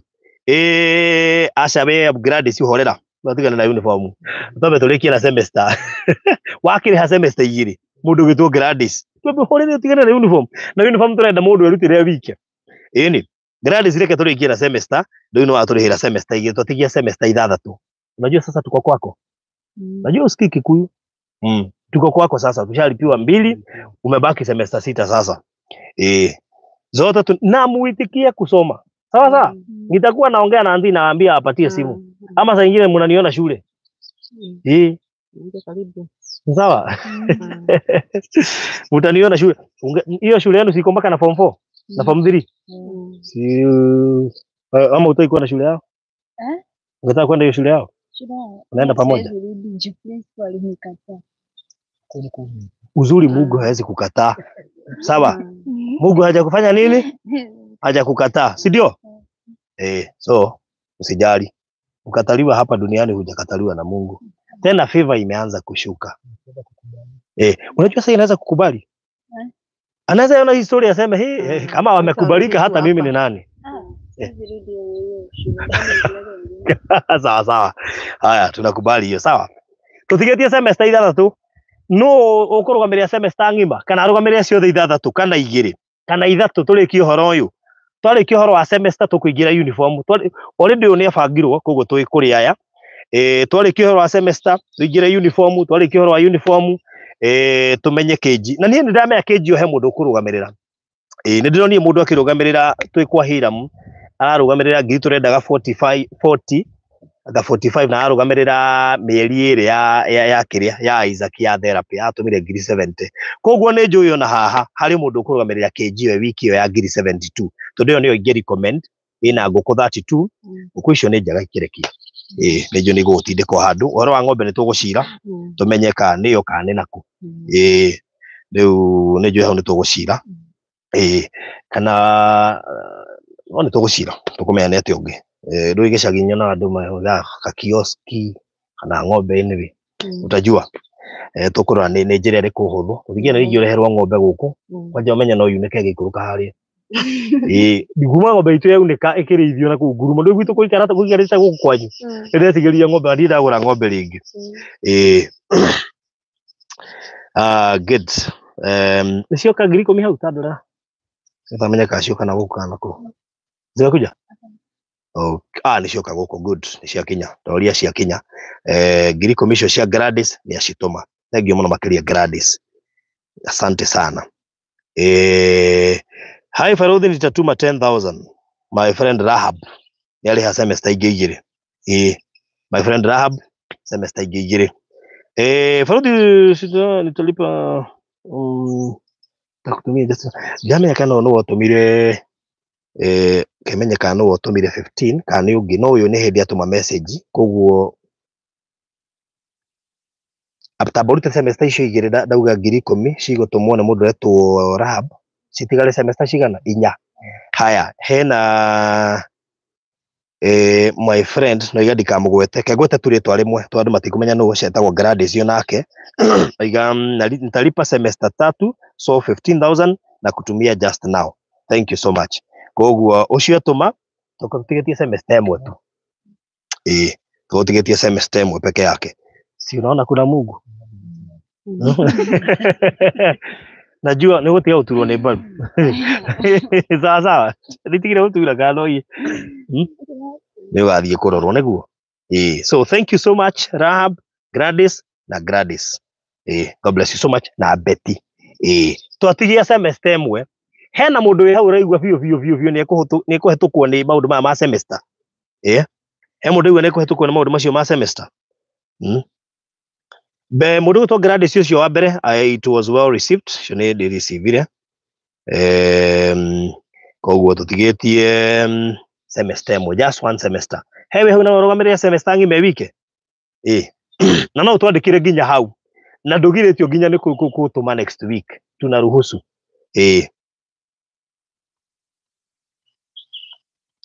Aca we upgrade si horera. Watigana na uniform. Twambe tũrĩkie na semester. Wakĩrĩha semester igĩrĩ, mũndũ ũgĩtwo Gladys. Twambe horere ũtigane na uniform. Na uniform tũrenda mũndũ erutĩre wike. Ĩni, Gladys reke tũrĩkie na semester, rĩu nĩ watũrĩhĩra semester igĩrĩ, twatigia semester ithathatũ. Unajua sasa tuko kwako. Unajua usikii Kikuyu. Tuko kwako sasa, tushalipiwa mbili, umebaki semester sita sasa. Zote na muitikie kusoma. Sawa sawa? Nitakuwa naongea na Andy naambia apatie simu. Ama saa nyingine mnaniona shule. Sawa? Mtaniona shule. Hiyo shule yenu siko mpaka na form 4 na form 3. Si ama utaki kwenda shule yao? Unataka kwenda hiyo shule yao? Unaenda pamoja? Uzuri Mungu hawezi kukataa. Sawa? Mungu hajakufanya nini? Hajakukataa, si ndio? So usijali. Ukataliwa hapa duniani hujakataliwa na Mungu. Tena favor imeanza kushuka. Unajua sasa inaweza kukubali. Anaweza ona historia aseme hii kama wamekubalika hata mimi ni nani? Sawa sawa. Haya, tunakubali hiyo, sawa. Tutigetie semester ithathatũ. No ũkũrũgamĩrĩra semester ng'ima kana arũgamĩrĩre ciothe ithathatũ kana igĩrĩ kana ithatũ tũrĩkie ũhoro ũyũ. Twarĩkia ũhoro wa semester tũkũingĩra uniform. Already ũyũ nĩ abangirwo koguo twĩ kũrĩ aya. Twarĩkia ũhoro wa semester tũingĩre uniform, twarĩkia ũhoro wa uniform tumenye kĩnji. Na niĩ nĩ ndamenya kĩnji he mũndũ ũkũrũgamĩrĩra. Nĩ ndĩronire mũndũ akĩrũgamĩrĩra twĩ kwa Hiram, ararũgamĩrĩra ngiri tũrendaga 45 40 anga 45 na arũgamĩrĩra mĩeri ĩrĩ ya kĩrĩa ya Isaac ya therapy atũmire ngiri 70. Koguo nĩ njũĩ ona haha harĩ mũndũ ũkũrũgamĩrĩra kĩnji ĩyo wiki ĩyo ya ngiri 72 tondũ ĩyo nĩyo ingĩ recommend ĩna ngũkũ 32. Ngũkũ icio nĩ njega ikĩrekia. Nĩ njũĩ nĩ igũgũtindĩka o handũ. Ũhoro wa ng'ombe nĩ tũgũcira tũmenye kana nĩyo kana nĩ nakũ. Rĩu nĩ njũĩ hau nĩ tũgũcira. Kana no nĩ tũgũcira tũkũmenya nĩ atĩa ũngĩ. Rĩu gĩcagi nyonaga andũ mahũthĩraga kakioski kana ng'ombe anyway. Utajua. Tũkũrora nĩ njĩra ĩrĩkũ hũthũ. Tũthiĩ na rĩngĩ ũreherwo ng'ombe gũkũ kwanja ũmenye no yunĩke ĩgĩikũrũka harĩa. Kuma ng'ombe itũ yaunĩka ĩkĩrĩithio na kũu ngurumo ndũĩ gwitũ gũikarĩte gũkũ kwanyu. Nĩndetigĩrire ng'ombe na ndirĩ ndagũra ng'ombe rĩngĩ. Good. Nĩ cioka 10,000 hau tandora. Nĩthamenya kana cioka na gũkũ kana na kũu. Zimekuja? Okay. Ah, nĩ cioka gũkũ, good, nĩ ciakinya. Ndoria ciakinya. 10,000 icio cia Gladys nĩ acitũma. Thank you mũno makĩria Gladys. Asante sana. Hi Farodhi, nitatuma 10,000. My friend Rahab. Nĩarĩha semester ingĩ igĩrĩ. My friend Rahab, semester ingĩ igĩrĩ. Farodhi, nitalipa takutumia just ndiramenya kana nũ watũmire kĩmenye kana nũ watũmire 15 kana nĩ ũngĩ, no ũyũ nĩ hĩndĩ atũma message, koguo atamborute semester icio igĩrĩ ndauga 10,000 cigũtũmwo nĩ mũndũ ũretwo Rahab, citigare semester cigana? Inya. Haya, hena my friend no iga ndikamũgwete, kengwete tu rĩtwa rĩmwe tondũ andũ matikũmenya nũ ũcio, etagwo Gladys onake. Aiga nitalipa semester 3 so 15,000 na kutumia just now. Thank you so much. Koguo ũcio atũma tũtigetie semester ĩmwe tu. Tũtigetie semester ĩmwe peke yake. Si unaona kuna Mungu? Najua nĩ gũtiga gũturwo nĩ mbaru. Sawa sawa. Nĩtigire gũtura kana no iye. Nĩ ũgathiĩ kũrorwo nĩguo. So thank you so much Rahab, Gladys na Gladys. God bless you so much na Betty. Twatigia semester ĩmwe. Hena mũndũ wĩ hau ũraigua biũ biũ biũ biũ nĩ ekũhetũkwo nĩ maũndũ maya ma semester. He mũndũ ũraigua nĩ ekũhetũkwo nĩ maũndũ macio ma semester. Be mũndũ ũgwĩtwo Gladys ũcio wa mbere, it was well received, ũcio nĩ ndĩreceivire. Koguo tũtigĩtie semester ĩmwe, just one semester. He wĩ hau na ũrũgamĩrĩre semester ng'ima wike. Na no twandĩkire nginya hau. Na ndũgirĩtio nginya nĩ kũtũma next week. Tunaruhusu.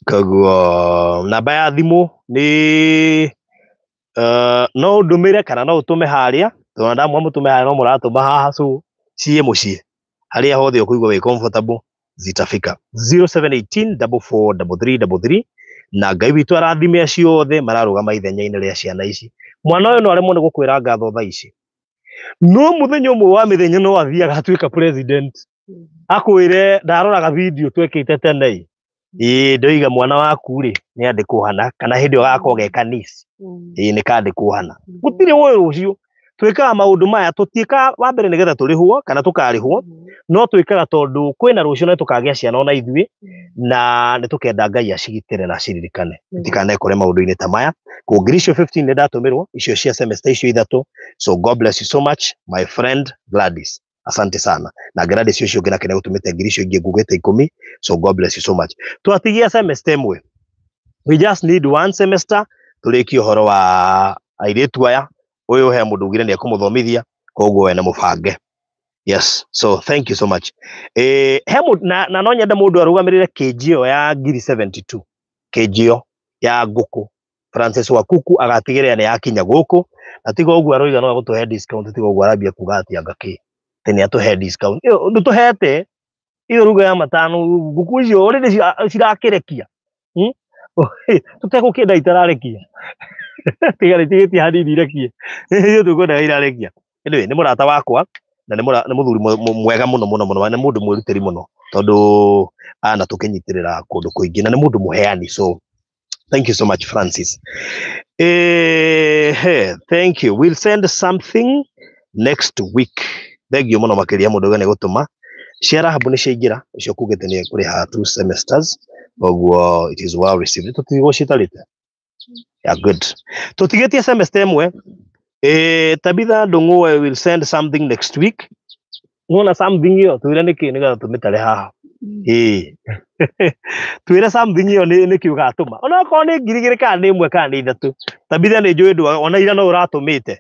Koguo namba ya thimũ nĩ no ũndũmĩre kana no ũtũme harĩa, tondũ ndamwa mũtũme harĩa no mũratũma haha, so ciĩ mũciĩ harĩa hothe ũkũigua wĩ comfortable zitafika. 0718 443333. Na Ngai witũ arathime acio othe mararũgama ithenya-inĩ rĩa ciana ici. Mwana ũyũ no aremwo nĩ gũkwĩra ngatho thaa ici, no mũthenya ũmwe wa mĩthenya no athiaga atuĩka president, akwĩre ndaroraga video twekĩte tene ĩ, ndoiga mwana waku rĩ nĩ andĩkwo hana, kana hĩndĩ ĩyo gakorwo ge kanisi nĩ kandĩkwo hana. Gũtirĩ ũĩ rũciũ. Twĩkaga maũndũ maya, tũtiĩkaga wa mbere nĩgetha tũrĩhwo kana tũkarĩhwo, no twĩkaga tondũ kwĩna rũciũ na tũkagĩa ciana ona ithuĩ, na nĩ tũkenda Ngai acigitĩre na aciririkane, itikanekore maũndũ-inĩ ta maya. Kũngiri icio 15 nĩ ndatũmĩrwo icio cia semester icio ithatũ. So God bless you so much my friend Gladys, asante sana. Na Gladys ũcio ũngĩ nake nĩgũtũmĩte ngiri icio ingĩ ngugĩte 10. So God bless you so much. Twatigia semester ĩmwe, we just need one semester tũrĩkie ũhoro wa airĩtu aya. Ũyũ he mũndũ ugire nĩ ekũmũthomithia, koguo we nĩ mũbange. Yes, so thank you so much. He na no nyende mũndũ arũgamĩrĩre kĩnji ĩyo ya 72,000, kĩnji ĩyo ya ngũkũ. Francis Wakuku agatigĩrĩra nĩ yakinya gũkũ, na tiga ũguo aroiga no agũtũhe discount, tiga ũguo arambia kuga atĩ anga kĩ, atĩ nĩ atũhe discount. Ĩyo ndũtũhete ĩyo ruga ya matano, ngũkũ icio already cirakĩrekia. Tũtegũkĩenda itararekia. Tiga nĩtigĩtie hanini irekie. Ithuĩ tũkwendaga irarekia. Anyway, nĩ mũrata wakwa na nĩ mũthuri mwega mũno mũno mũno, na nĩ mũndũ mwĩrutĩri mũno, tondũ ana tũkĩnyitĩrĩra kũndũ kũingĩ, na nĩ mũndũ mũheani. So thank you so much Francis. Thank you. We'll send something next week. Thank you mũno makĩria mũndũ ũrĩa nĩ gũtũma. Cia Rahabu nĩ ciaingĩra, ũcio kugĩte nĩ ekũrĩha 2 semesters, koguo it is well received. Tũtigwo citarĩte. Yeah, good. Tũtigĩtie semester ĩmwe. Tabitha Ndung'u, I will send something next week. Wona something ĩyo twĩre nĩkĩ nĩgetha tũmĩtare haha. Twĩre something ĩyo nĩkĩ ũgatũma. Ona okorwo nĩ 2,000 kana nĩ 1 kana nĩ 3. Tabitha nĩ njũĩ ndwaga, ona ira no ũratũmĩte.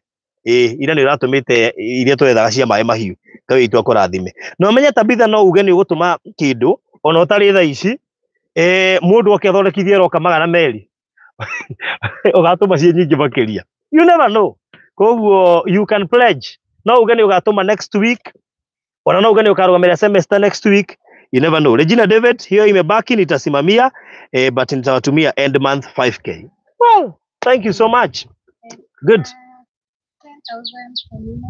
Ira nĩ ũratũmĩte iria twethaga cia maĩ mahiũ. Ngai witũ akũrathime. Na ũmenye Tabitha no uge nĩ ũgũtũma kĩndũ ona ũtarĩ thaa ici. Mũndũ oke athondekithie roka 200. Ũgatũma ciĩ nyingĩ makĩria. You never know. Koguo you can pledge. No uge nĩ ũgatũma next week. Ona no uge nĩ ũkarũgamĩrĩra semester next week. You never know. Regina David, hiyo imebaki nitasimamia, but nitawatumia end month 5K. Well, thank you so much. Good. 10,000 Penina.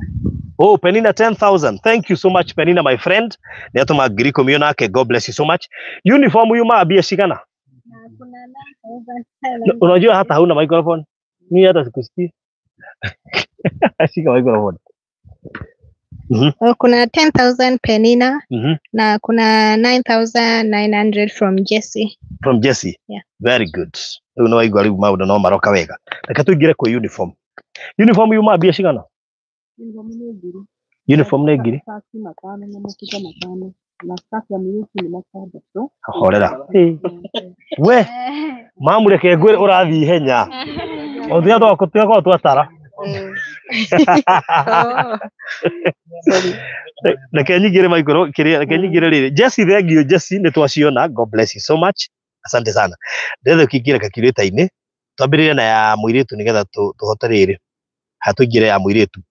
Oh, Penina 10,000. Thank you so much, Penina, my friend. Nĩ atũma 10,000 nake. God bless you so much. Uniform yuma mbia cigana? Na kuna 9,000. Unajua hata hauna microphone. Mimi hata sikusikii. Shika microphone. Oh, kuna 10,000 Penina na kuna 9,900 from Jesse. From Jesse. Yeah. Very good. Rĩu nĩ waigua rĩu maũndũ no maroka wega. Reke tũingĩre kwĩ uniform. Uniform yuma mbia cigana? Uniform nĩ ngiri. Uniform nĩ ngiri. Shati matano na mafuta matano na skafu ya mũirĩtu nĩ matandatũ. Horera. We, mamu reke ngwĩre ũrathiĩ ihenya. O tiga twatara. Reke nyingĩre micro kĩrĩa, reke nyingĩre rĩrĩ. Jesse, thank you Jesse, nĩ twaciona. God bless you so much. Asante sana. Ndĩrenda ũkĩingĩre calculator-inĩ. Twambĩrĩrie na ya mũirĩtu nĩgetha tũhote rĩrĩ. Ha tũingĩre ya mũirĩtu.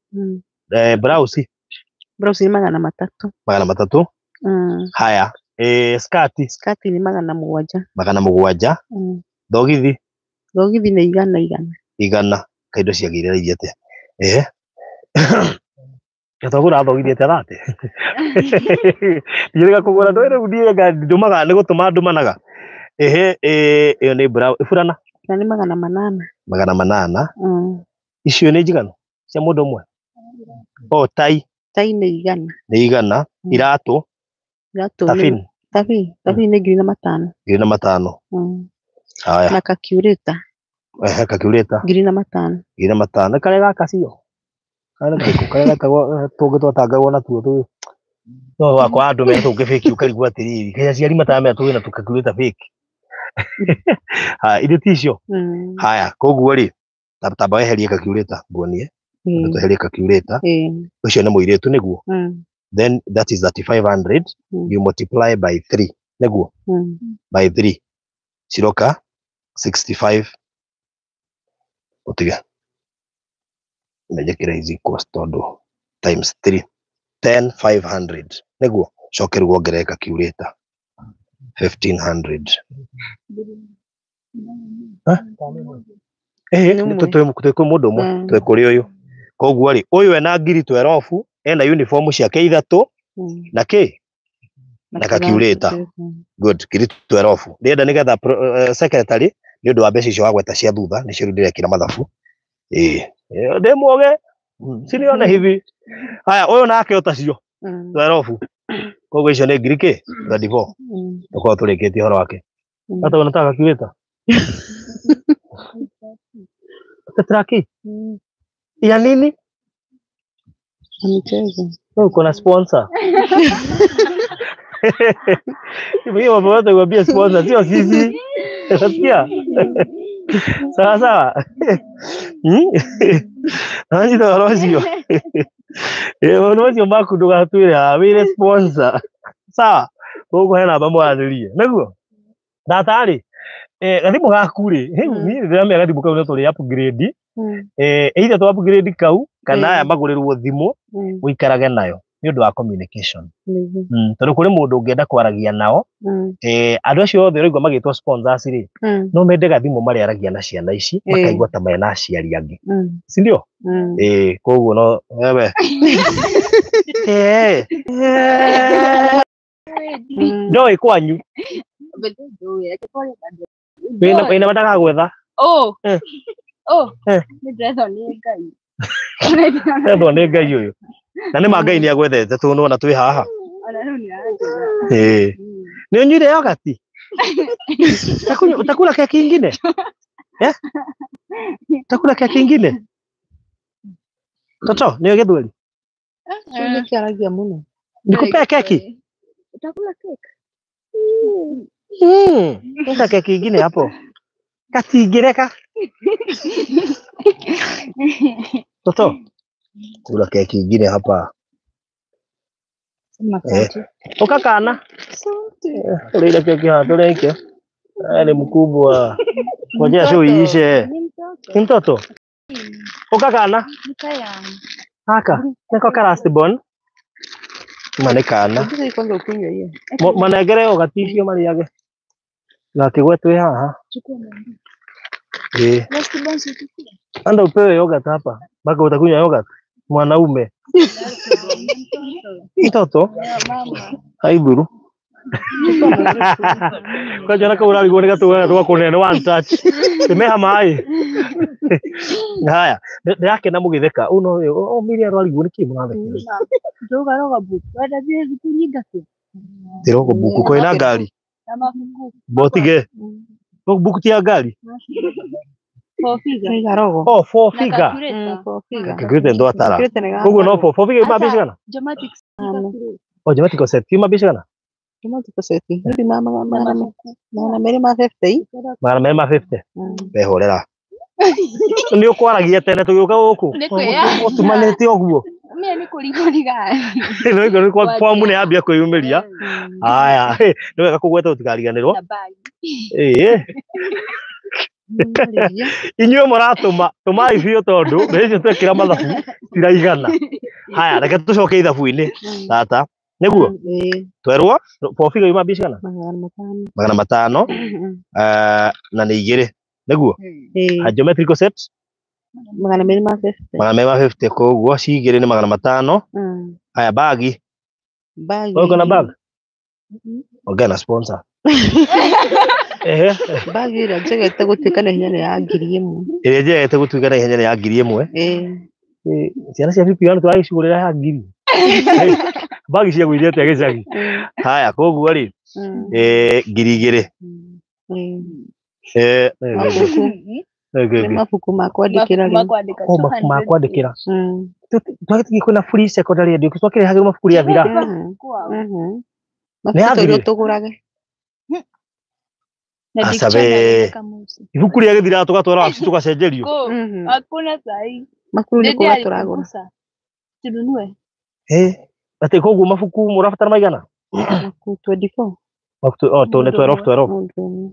Blouse. Blouse nĩ 300. 300. Haya. Skati. Skati nĩ 700. 700. Thogithi. Thogithi nĩ igana igana. Igana. Kaindo ciagĩire raithi atĩa? Ehe. Twagũra thogithi atĩa thate? Ndiĩrĩga kũgũra ndũĩ rĩu ndiĩga ndũmaga nĩ gũtũma ndũmanaga. Ehe, ĩyo nĩ brown. Burana. Na nĩ 800. 800. Icio nĩ njiganu cia mũndũ ũmwe? Oh, tai. Tai nĩ igana. Nĩ igana. Iratũ. Iratũ nĩ Tabini. Tabini, tabini nĩ 5,000. 5,000. Haya. Na calculator. Ehe, calculator. 5,000. 5,000. Karĩa gaka cio? Karĩa karĩkũ? Karĩa getagwo tũngĩ twatangagwo natuo tũ. No wakwa andũ me tũngĩ fake ũkarigwo atĩrĩrĩ. Kaĩ aciari mataramenya twĩna tũ calculator fake. Haya, ithe ti icio? Haya, koguo rĩ, tamba weherie calculator nguonie. Tweherie calculator. Ũcio nĩ mũirĩtu nĩguo. Then that is 3500. You multiply by 3 nĩguo. By 3 ciroka 65. Ũtige menjekĩra is equals tondũ times 3 10,500 nĩguo. Coke rĩu wongerere calculator 1500. Twĩ kwĩ mũndũ ũmwe, twĩ kũrĩ ũyũ. Koguo rĩ, ũyũ ena 12,000, ena uniform ciake ithatũ na kĩ na calculator. Good, 12,000. Ndĩrenda nĩgetha secretary nĩ ũndũ wa mbeca icio wagweta cia thutha nĩcio rĩu ndĩrekĩra mathabu. Ĩĩ, ndĩ muoge sinione hivi. Haya, ũyũ nake ũtacio 12,000. Koguo icio nĩ ngiri kĩ 24. Tũkorwo tũrĩkĩtie ũhoro wake. Hata unataka calculator? Tetraki? Ya nini? Michezo. Wewe uko na sponsor. Hiyo mambo yote uambie sponsor, sio sisi. Unasikia? Sawa sawa. Nani ndo ũcio? Maũndũ macio maku ndũgatwĩre haha, wĩre sponsor. Sawa. Koguo namba mwaranĩrie. Nĩguo? Tata rĩ, gathimũ gaku rĩ, niĩ ndĩramenya gathimũ kau no tũrĩ upgrade. Either tũ upgrade kau kana aya magũrĩrwo thimũ ũikarage nayo nĩ ũndũ wa communication. Tondũ kũrĩ mũndũ ũngĩenda kwaragia nao, andũ acio othe ũraigua magĩtwo sponsors rĩ, no mende gathimũ marĩaragia na ciana ici makaigua ta mena aciari angĩ, si ndio? Koguo no wewe ndoĩ kwanyu wĩna matagagwetha. Oh. Oh. Nĩ ndĩrethwo nĩ Ngai. Ethwo nĩ Ngai ũyũ na nĩ ma Ngai nĩ agwethete tondũ nĩwona twĩ haha. Ona rĩu nĩ aranjĩra. Nĩ ũnyuire yogati? Utakula keki ingine? Eh? Utakula keki ingine? Toto, nĩ gĩthweri? Nĩkĩaragia mũno. Nikupea keki? Utakula keki? Eka keki ingine hapo. Katingireka. Toto, kula keki ingine hapa. Oka kana. Ule keki hapo tule. Ni mkubwa. Ngoja show iishe. Ni mtoto. Ni mtoto. Oka kana. Haka. Niko ka born. Ma nĩ kana. Kwanza ukunywe hiyo. Manengere ũgati icio marĩage. Gakĩgwe twĩ haha. Chukua mama. Ĩĩ. Last born si uchukue. Anda upewe yogurt hapa. Mpaka utakunywa yogurt mwanaume. Mtoto haidhuru. Kwanja na kaurarigwo nĩ gatũgana tũgakũnene one touch. Timeha maĩ. Haya, ndĩrakena mũgĩtheka. Ũũ no o Miriam ararigwo nĩ kĩ mũrathekera? Ndoga roga buku. Wenda thiĩ thukuru nyingatwo. Tirogo buku kwĩna ngari. Na mabuku. Botige. Buku ti ya ngari. Four figure. Iga rogo. Oh, four Na figure. calculator. Four figure. Calculator ndwatara. Calculator nĩ Koguo no four figure ima Aca. mbia cigana? Geometrics. Oh, geometrical set ima mbia cigana? Geometrical set. Hivi ma magana merĩ ma 50. Magana merĩ ma 50. Wehorera. Nĩ ũkwaragia tene tũgĩũka gũkũ. Nĩ kwĩyaria. Ũtumanĩte ũguo. Mimi nĩ kũrigũriga. Nĩ ũguo nĩ kwa fomu nĩ yambia kwĩyumĩria. Haya, nĩ wega kũgweta tũtikariganĩrwo. Na bag. Ĩĩ. Inyuĩ mũratũma tũmai biũ tondũ mbeca icio twekĩra mathabu citiraigana. Haya, reke tũcoke ithabu-inĩ tata. Nĩguo twerwo four figure yuma mbia cigana? Magana matano. Magana matano na nĩ igĩrĩ. Nĩguo geometrical set Magana merĩ ma 50. Magana merĩ ma 50 koguo ci igĩrĩ nĩ magana matano. Haya, bagi. Bagi. Wewe uko na bag? Ongea na sponsor. Ehe. Bagi ĩrĩa njega ĩtegũtuĩka na ihenya nĩ ya 1,000. Ĩrĩa njega ĩtegũtuĩka na ihenya nĩ ya 1,000. Ĩĩ. Ciana cia PP1 tũragĩcigũrĩra ya 1,000. Bagi cia gũithia atĩa gĩcagi? Haya, koguo rĩ 2,000. Mabuku. Nĩ mabuku ma kwandĩkĩra Ma rĩu. kwandĩka. Oh, mabuku ma kwandĩkĩra. Twagĩthiĩ kwĩna free secondary education twakĩrĩhagĩrwo mabuku rĩathira. Mabuku yathirire? tũrĩa tũgũrage. Na Aca dictionary we. na kamusi. Ibuku rĩa gĩthira tũgatwara wabici tũgacenjerio. Ko, hakuna sahi. Makuru nĩ Nĩ kũgũra ndiarĩ tũragũra. kuguca. Tununue. Atĩ koguo mabuku mũrabatara maigana? Mabuku 24. Mabuku oh, tũ nĩ 12 12. Mũndũ ũmwe.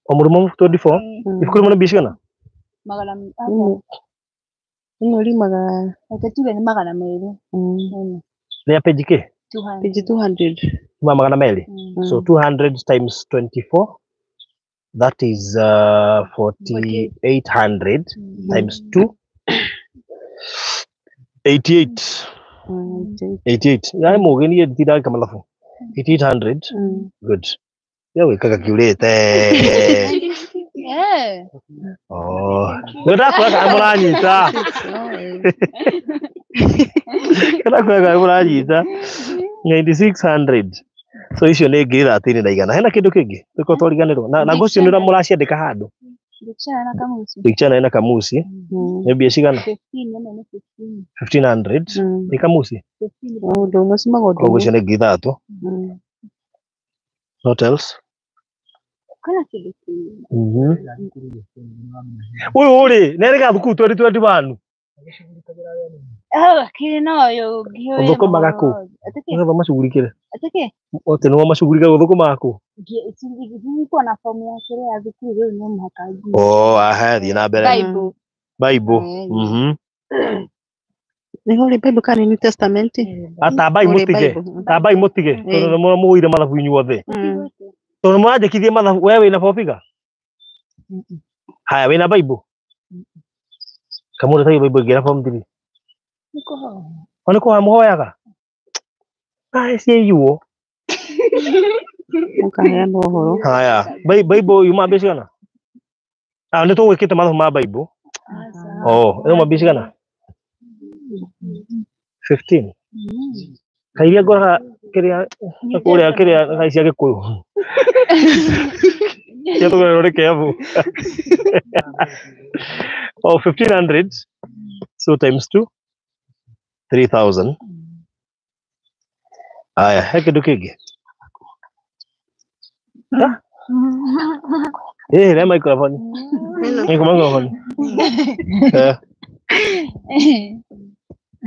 O mũndũ ũmwe mabuku 24. Ibuku rĩmwe nĩ mbia cigana? Magana Rĩmwe riumaga Reke tuge nĩ magana merĩ. Rĩa page kĩ? 200. Page 200. Kuma magana merĩ. So 200 times 24, that is 4,800 times 2, 88. 88. Yaani mũgĩ niĩ ndindagĩka mathabu. 8,800. Good. Ya wĩkaga kiurĩte. Oh. Nĩ ndakwĩra kana mũranyita. Ndakwĩra kana mũranyita. 9,600. So icio nĩ 13,100 na igana. Hena kĩndũ kĩngĩ? Tũkorwo twariganĩrwo. Na ngũ icio nĩ mũraciandĩka handũ. Dictionary na kamusi. Dictionary na kamusi. Nĩ mbia cigana? 15 ĩno nĩ 15. 1,500. Nĩ kamusi? 15. Ũndũ ũmwe ciumaga ũndũ Koguo ũmwe. icio nĩ 3,000. What else? Kuna kĩndũ kĩngĩ. Ũyũ rĩ, nĩ erĩga thukuru 2021. Ah, kĩrĩ na ũyũ ũngĩ ũyũ. Ũthũkũmaga kũ? Atĩkĩ? Nĩgetha macugurikĩre. Atĩkĩ? Ote nĩo macugurika gũthũkũmaga kũ? Nilikuwa na fomu ya sherehe ya thukuru rĩu no mũhaka nginya. Oh, aha, thiĩ na mbere. Bible. Bible. Nĩ Holy Bible kana nĩ New Testament? Atambai Holy mũtige. Bible. Tambai mũtige. Tondũ nĩ mũgũire mathabu inyuothe. Tondũ mũranjĩkithie mathabu, we wĩna four figure? Haya, wĩna Bible? Kamũndũ atarĩ Bible ingĩra form 3. Nĩ kũhoya. O nĩ kũhoya mũhoyaga? Ai, ciaiywo. Mũkaheana ũhoro. Haya, Bible yuma mbia cigana? Ah, nĩ tũgwĩkĩte mathabu ma Bible. Oh, ĩno mbia cigana? 15. Kairia ngoraga kĩrĩa kũrĩa kĩrĩa thaa cia Gĩkũyũ. Cia tũgererwo nĩ Kiambu. Oh, 1,500. So times 2, 3,000. Aya, he kĩndũ kĩngĩ? Ha? Le microphone. Nĩ microphone.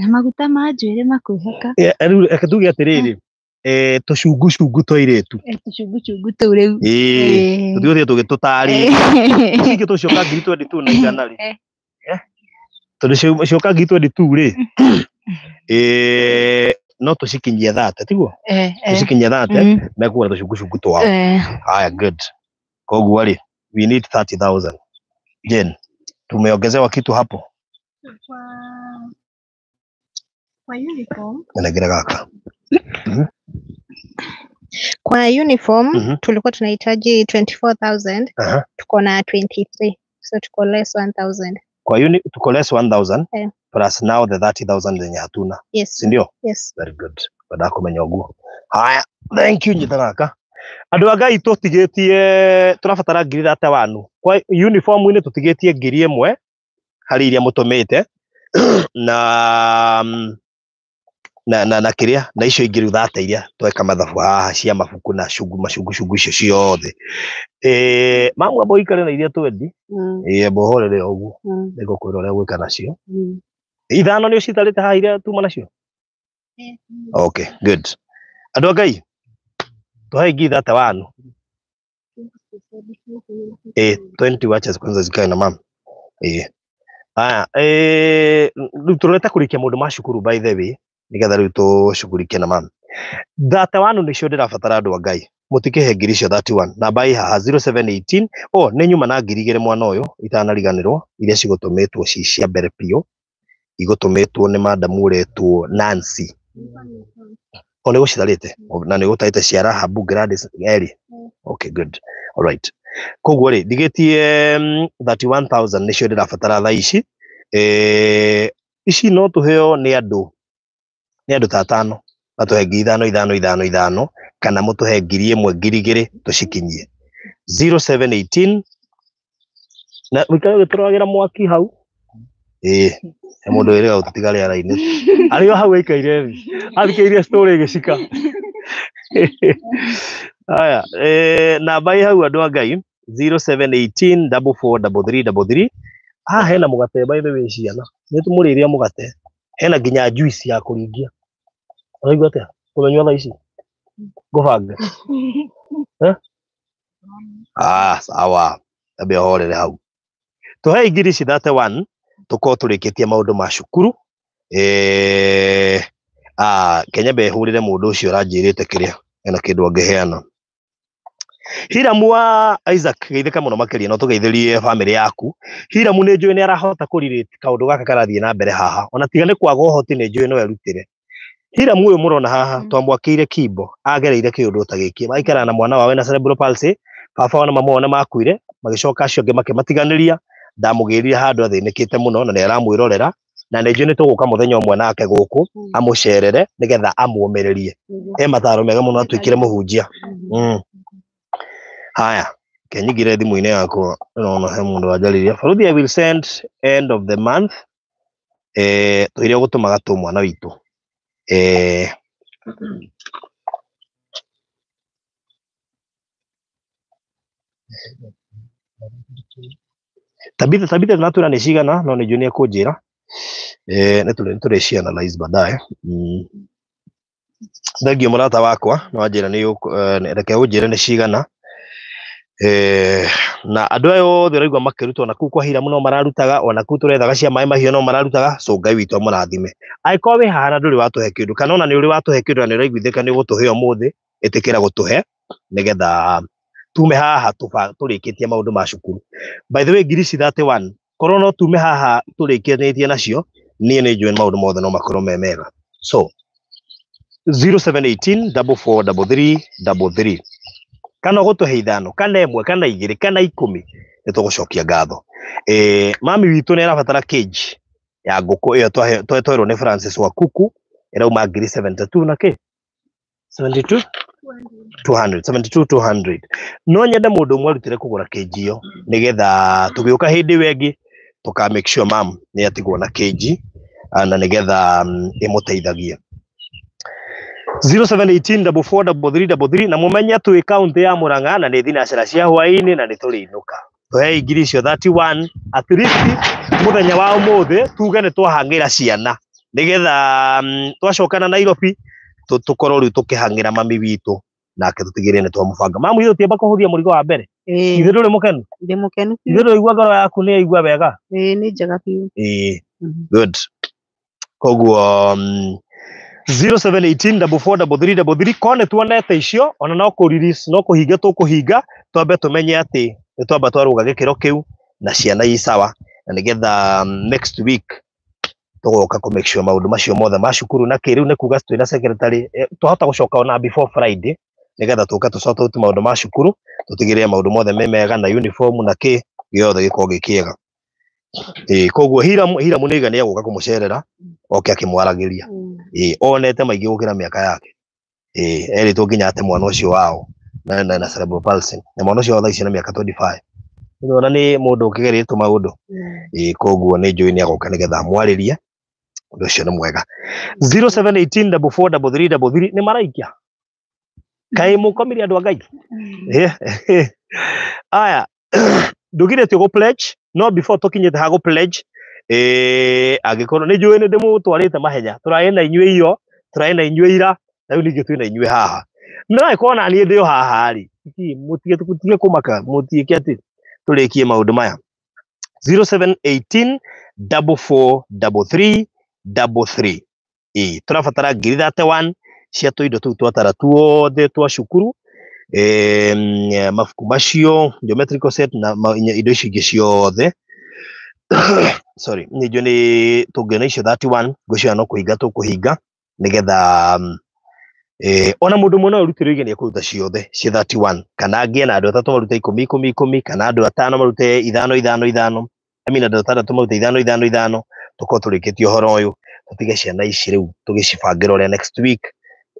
Maguta ma njuĩrĩ makwĩhaka. Rĩu reke tuge atĩrĩrĩ, tũcungucungu twa airĩtu. Tũcungucungu tũu rĩu. Ĩĩ, tũtigũthiĩ tũgĩtũtarĩria. Ningĩ tũcioka 22,000 na igana rĩ. Tondũ cioka 22,000 rĩ, no tũcikinyie 30, tiguo? Tũcikinyie 30, mekũgũra tũcungucungu twao. Haya, good. Koguo rĩ, we need 30,000. Jane, tumeongezewa kitu hapo? Kwa uniform, Nengere gaka. Kwa uniform tulikuwa tunahitaji 24,000. Tuko na 23, so tuko less 1,000. Kwa uni tuko less 1,000 plus now the 30,000 zenye hatuna. Yes. Si ndio? Yes. Very good. Baada kumenya ũguo. Haya, thank you nyita gaka. Andũ a Ngai tũtigĩtie tũrabatara ngiri 31. Kwa uniform-inĩ tũtigĩtie 1,000 harĩ iria mũtũmĩte na na na na kĩrĩa na icio ingĩ rĩu thate iria tweka mathabu haha cia mabuku na cungu macungu cungu icio ciothe. Mamwe amba ũikare na iria twendi. Amba ũhorere o ũguo. Nĩngũkwĩra ũrĩa gwĩka nacio. Ithano nĩ ũcitarĩte haha iria tuma nacio? Okay, good. Andũ a Ngai tũhe ngiri 31. 20 wacha kwanza zikae na mama. Aya, rĩu tũrorete kũrĩkia maũndũ ma cukuru by the way, nĩgetha rĩu tũcugurike na mama. 31 nĩcio ndĩrabatara andũ a Ngai. Mũtikĩhe ngiri icio 31. Namba ĩ haha 0718. Oh, nĩ nyuma na ngiri igĩrĩ mwana ũyũ itanariganĩrwo iria cigũtũmĩtwo ci cia mbere biũ. Igũtũmĩtwo nĩ madamu ũretwo Nancy. O nĩ gũcitarĩte na nĩ gũtarĩte cia Rahabu Gladys erĩ. Okay, good. All right. Koguo rĩ ndigĩtie 31,000 nĩcio ndĩrabatara thaa ici. Ici no tũheo nĩ andũ ta atano. Matũhe ngiri ithano ithano ithano ithano kana mũtũhe ngiri ĩmwe ngiri igĩrĩ tũcikinyie. 0718 na ũikare ũgĩtũroragĩra mwaki hau. He mũndũ wĩrĩga gũtũtiga rĩera-inĩ. Arĩ o hau aikaire thĩ. Athikĩrĩirie story ĩgĩcika. Haya, namba ĩ hau andũ a Ngai 0718 443333. Haha hena mũgate by the way ciana. Nĩ tũmũrĩrie mũgate. Hena nginya juice ya kũringia. Ũraigua atĩa? Kũmenyua thaa ici? Ngũbange. Sawa. Ambe ũhorere hau. Tũhei ngiri ici 31 tũkorwo tũrĩkĩtie maũndũ ma cukuru. Kenya be hũrĩre mũndũ ũcio ũranjĩrĩte kĩrĩa ena kĩndũ angĩheana. Hiramu wa Isaac geithĩka mũno makĩria no tũgeithĩrie family yaku. Hiramu nĩ njũĩ nĩ arahota kũrirĩte kaũndũ gaka karathiĩ na mbere haha. Ona tiga nĩ kwaga ũhoti nĩ njũĩ no erutĩre. Hiramu ũyũ mũrona haha twamwakĩire kimbo agereire kĩũndũ ta gĩkĩ. Aikara na mwana wawe na cerebral palsy, baba na mama wao nĩ makuire, magĩcoka acio angĩ makĩmatiganĩria. Ndamũgĩrire handũ athĩnĩkĩte mũno na nĩ aramwĩrorera na nĩ njũĩ nĩ tũgũka mũthenya ũmwe nake gũkũ amũcerere nĩgetha amũũmĩrĩrie. He mataro mega mũno atuĩkire mũhunjia. Haya, kenyingire thimũ-inĩ yakwa ndĩrona he mũndũ wanjarĩria. Baruthi I will send end of the month. Tũire gũtũmaga tũ mwana witũ. Tabitha natwĩra nĩ cigana no nĩ njũĩ nĩ ekũnjĩra. Nĩ tũrĩ analyze baadaye. Thengiũ mũrata wakwa no anjĩra nĩ reke ũnjĩre nĩ cigana. Na andũ aya othe ũraigua makĩrutwo na kũu kwa Hiramu no mararutaga, ona kũu tũrethaga cia maĩ mahiũ no mararutaga, so Ngai witũ amũrathime. Angĩkorwo wĩ haha na ndũrĩ watũhe kĩndũ kana ona nĩ ũrĩ watũhe kĩndũ na nĩ ũraiguithĩka nĩ ũgũtũhe ũmũthĩ, ĩtĩkĩra gũtũhe nĩgetha tume haha tũrĩkĩtie maũndũ ma cukuru. By the way, ngiri ici 31 korwo no tume haha tũrĩkĩtie nacio, niĩ nĩ njũĩ maũndũ mothe no makorwo me mega. So 0718 4433 33 kana ũgũtũhe ithano kana ĩmwe kana igĩrĩ kana ikũmi nĩ tũgũcokia ngatho. Mami witũ nĩ arabatara cage ya ngũkũ ĩyo twerwo nĩ Francis wa Kuku ĩrauma ngiri 72 na kĩ 72 200 72 200. No nyende mũndũ ũmwe arutĩre kũgũra cage ĩyo nĩgetha tũgĩũka hĩndĩ ĩyo ĩngĩ tũka make sure mam nĩ atigwo na cage na nĩgetha ĩmũteithagie. 0718 443333 na mũmenye twĩ kaunti ya Murang'a na nĩ thinacara cia hwaĩ-inĩ na nĩ tũrĩinũka. Tũhei ngiri icio 31 at least mũthenya wa ũmũthĩ tuge nĩ twahang'ĩra ciana nĩgetha twacoka na Nairobi tũkorwo rĩu tũkĩhang'ĩra mami witũ nake tũtigĩrĩre nĩ twamũbanga. Mamu ithuĩ tũtiamba kũhũthia mũrigo wa mbere. Ithuĩ ndũrĩ mũkenu? Ndĩ mũkenu biũ. Ithuĩ ndũraigua ngoro yaku nĩ yaigua wega? Nĩ njega biũ. Good. Koguo 0718 443333 ko nĩ tuonete icio ona no kũ release no kũhinga tũkũhinga twambe tũmenye atĩ nĩ twamba twarũga gĩkĩro kĩu na ciana i sawa na nĩgetha next week Tũgoka kũ make sure maũndũ macio mothe ma cukuru na kĩ rĩu nĩ kuga twĩna secretary, twahota gũcoka ona before Friday nĩgetha tũke tũ sort out maũndũ ma cukuru, tũtigĩrĩre maũndũ mothe me mega na uniform na kĩ gĩothe gĩkorwo gĩ kĩega. Koguo Hiramu nĩ nĩ egũka kũmũcerera oke akĩmwaragĩria. Onete maingĩ gũkĩra mĩaka yake. Erĩtwo nginya ate mwana ũcio wao na cerebral palsy, na mwana ũcio wao thaa ici na mĩaka 25. Nĩũrona nĩ mũndũ ũkĩgeretwo maũndũ. Koguo nĩ njũĩ nĩ agoka nĩgetha amwarĩrie. Ũndũ ũcio nĩ mwega. 0718 44 33 nĩ maraikia. Kaĩ mũkomire andũ a Ngai? Aya, ndũgirĩtio gũ pledge, no before tũkinyĩte ha gũ pledge, angĩkorwo nĩ njũĩ nĩ ndĩmũtwarĩte mahenya, tũrarĩ na inyuĩ iyo, tũrarĩ na inyuĩ ira, na rĩu ningĩ twĩ na inyuĩ haha. No angĩkorwo na niĩ ndĩ o haha rĩ, mũtige kũmaka, mũtiĩke atĩ tũrĩkie maũndũ maya. 0718 44 33 33. Tũrabatara ngiri 31 cia tũindo tũu twatara tuothe twa cukuru, mabuku macio, geometrical set na indo icio ingĩ ciothe. Sorry, nĩ njũĩ nĩ tũngĩona icio 31, ngwĩciria no kũhinga tũkũhinga nĩgetha ona mũndũ ũmwe no arutĩrwo igenia kũruta ciothe cia 31, kana angĩe na andũ atatũ marute ikũmi ikũmi ikũmi, kana andũ atano marute ithano ithano ithano, I mean andũ atandatũ marute ithano ithano ithano, tũkorwo tũrĩkĩtie ũhoro ũyũ, tũtige ciana ici rĩu tũgĩcibangĩra ũrĩa next week.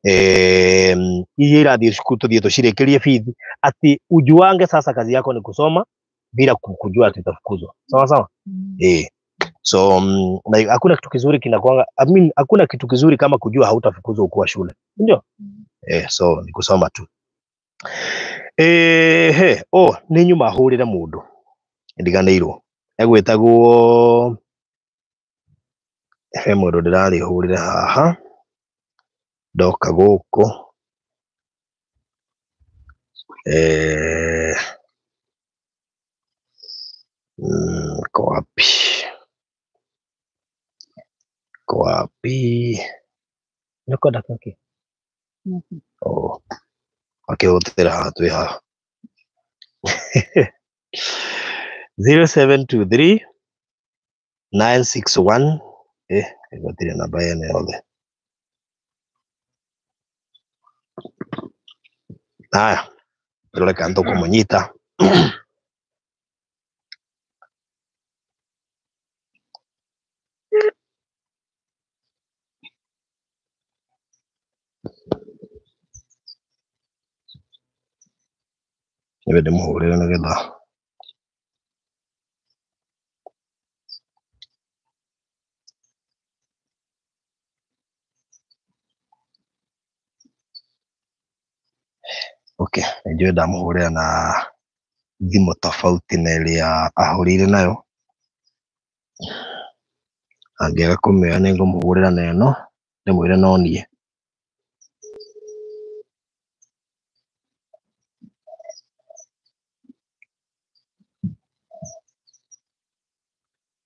Iria irathiĩ cukuru tũthiĩ tũcirĩkĩrie bithi, ati ujuange sasa kazi yako ni kusoma bila kujua ati utafukuzwa. Sawa sawa? So na hakuna kitu kizuri kinakuanga, I mean hakuna kitu kizuri kama kujua hautafukuzwa ukiwa shule. Ndio? So ni kusoma tu. He, nĩ nyuma hũrĩre mũndũ ndiganĩirwo egwĩtagwo, he mũndũ ndĩrarĩ hũrĩre haha ndoka gũkũ, ko wapi, ko wapi, nĩũkwenda keki? Oh, akĩhũthĩra haha twĩ haha 0723 961, gũtirĩ namba yene yothe. Haya, tũrore kana tũkũmũnyita. Niwe ndĩmũhũrĩre nĩgetha okay, nĩnjũĩ ndamũhũrĩra na thimũ tofauti na ĩrĩa ahũrĩire nayo. Angĩaga kũmĩoya nĩngũmũhũrĩra na ĩno ndĩmwĩre no niĩ.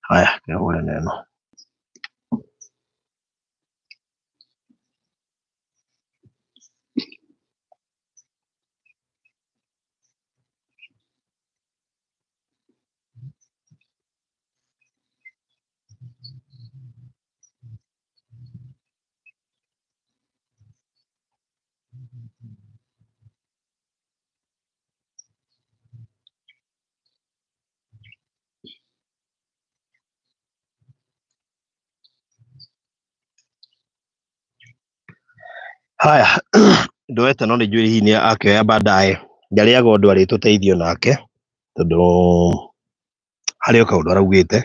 Haya, kĩhũre na ĩno. Haya, ndoete no nĩnjũĩ hihi nĩ akĩoya baadaye. Njarĩaga ũndũ arĩtũteithio nake tondũ harĩ o kaũndũ araugĩte,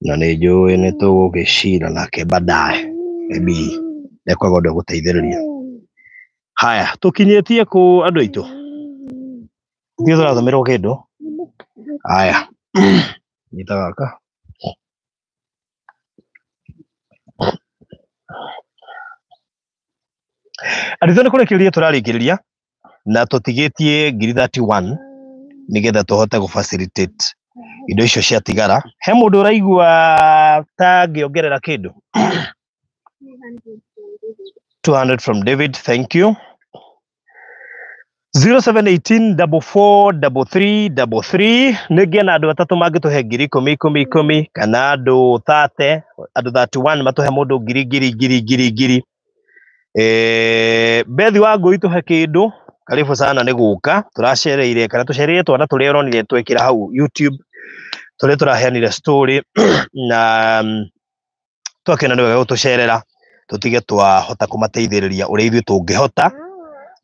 na nĩnjũĩ nĩ tũgũgĩcira nake baadaye, maybe ndekwaga ũndũ egũteithĩrĩria. Haya, tũkinyĩtie kũ andũ aitũ? Ithuĩ tũratũmĩrwo kĩndũ? Haya, nyita gaka. Arutwo nĩ kũrĩkĩrĩria tũrarĩkĩrĩria na tũtigĩtie ngiri 31 nĩgetha tũhote gũ facilitate indo icio ciatigara. He mũndũ ũraigua ta angĩongerera kĩndũ? 200 from David, thank you. 0718 44 33 33 nĩngĩ na andũ atatũ mangĩtũhe ngiri ikũmi ikũmi ikũmi kana andũ 30 andũ 31 matũhe mũndũ ngiri ngiri ngiri ngiri ngiri. Bethi wa ngũi tũhe kĩndũ karibu sana nĩ gũka tũracereire kana tũcereire twana tũrĩa ũronire twekĩra hau YouTube tũrĩa tũraheanire story na twakena nĩ wega gũtũcerera tũtige twahota kũmateithĩrĩria ũrĩa ithuĩ tũngĩhota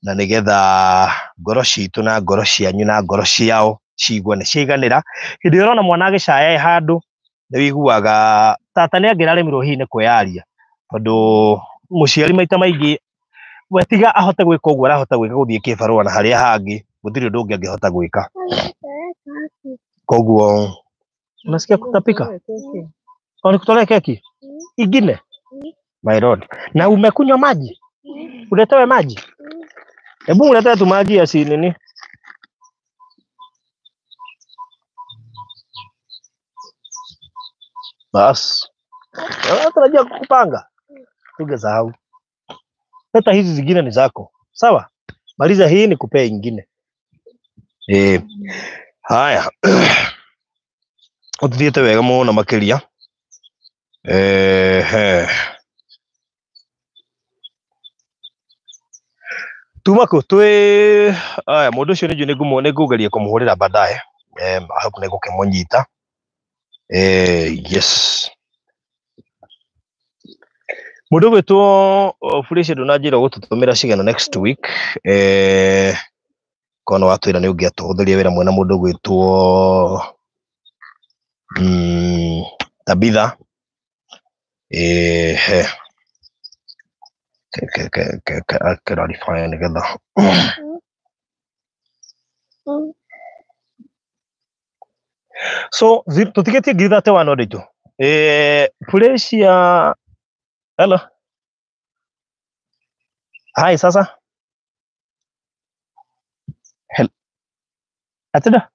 na nĩgetha ngoro citũ na ngoro cianyu na ngoro ciao ciigue nĩ ciaiganĩra. Hĩndĩ ĩrĩa ũrona mwana agĩcaya e handũ nĩ wĩiguaga tata nĩ angĩraremirwo hihi nĩ kwĩyaria tondũ mũciari maita maingĩ we tiga ahote gwĩka ũguo arahota gwĩka gũthiĩ kĩbarũa na harĩa hangĩ gũtirĩ ũndũ ũngĩ angĩhota gwĩka. Koguo unasikia kutapika? Au nikutolee keki ingine? My lord. Na umekunywa maji? Uletewe maji? Hebu uletewe tu maji ya si nini? Bas. Tunajua kukupanga. Tungesahau. Hata hizi zingine ni zako. Sawa? Maliza hii nikupee ingine. Haya. Uthiete wega muno makiria. Tuma kũ twĩ aya mũndũ ũcio nĩ njũĩ nĩ ngũgeria kũmũhũrĩra baadaye. I hope nĩ ngũkĩmũnyita. Yes. Mũndũ ũgwĩtwo Felicia ndũnanjĩra ũgũtũtũmĩra cigana next week. Kono watwĩra nĩ ũngĩatũhũthĩria wĩra mwena mũndũ ũgwĩtwo Tabitha. Clarify nĩgetha so tũtigĩtie ngiri 31 andũ aitũ. Felicia, hello. Hi, sasa. Hello. Atida.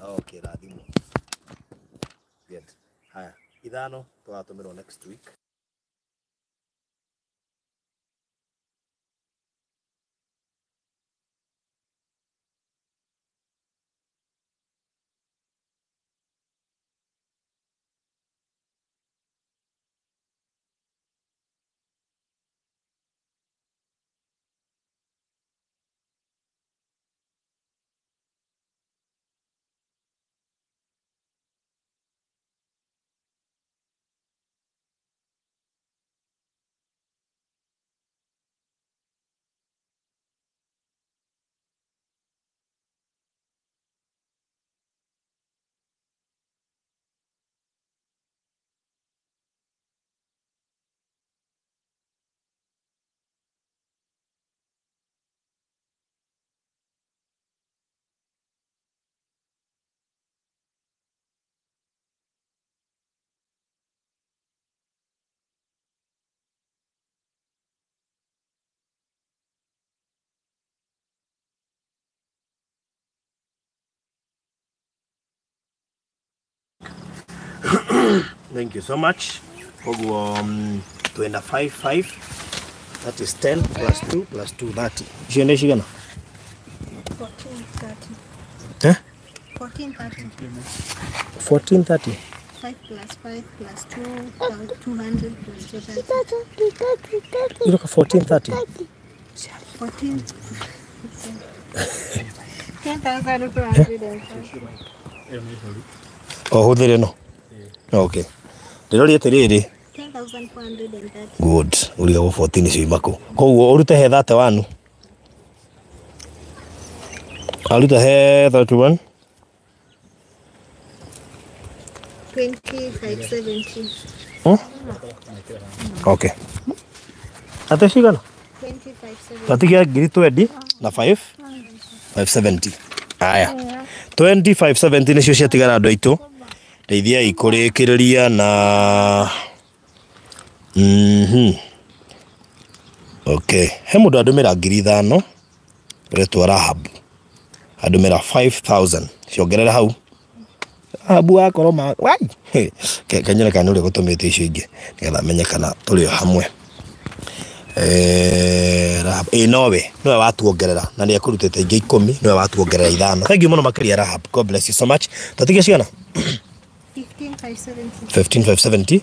Okay, rathimwo. Good. Haya, ithano tũgatũmĩrwo next week. Thank you so much. Koguo twenda 5 5, that is 10 plus 2 plus 2 30. Icio nĩ cigana? 1430. Eh? 1430. 1430. 5 plus 5 plus 2 200 plus 230. Iroka 1430. 14. 10,205. O hũthĩre no. Okay. Ndĩroria atĩrĩrĩ. 10,430. Good. Ũrigagwo 14 ciuma kũ? Koguo ũrute he 31. Aruta he 31. 2570. Okay. Ate cigana? 2570. Twatigia ngiri 20 na 5 570. Haya. 2570 nĩcio ciatigara andũ aitũ. Ndeithiai kũrĩkĩrĩria na Okay. He mũndũ andũmĩra ngiri 5 ũretwo Rahab. Andũmĩra 5000. Ciongerera hau. Rahabu wakorwo ma wai kenyone kana ũrĩa gũtũmĩte icio ingĩ nĩgetha menye kana tũrĩ o hamwe. Rahab nowe nowe watuongerera na nĩ ekũrutĩte ingĩ 10 nowe watuongerera 5. Thank you mũno makĩria Rahab, God bless you so much. Twatigia cigana? 15,570.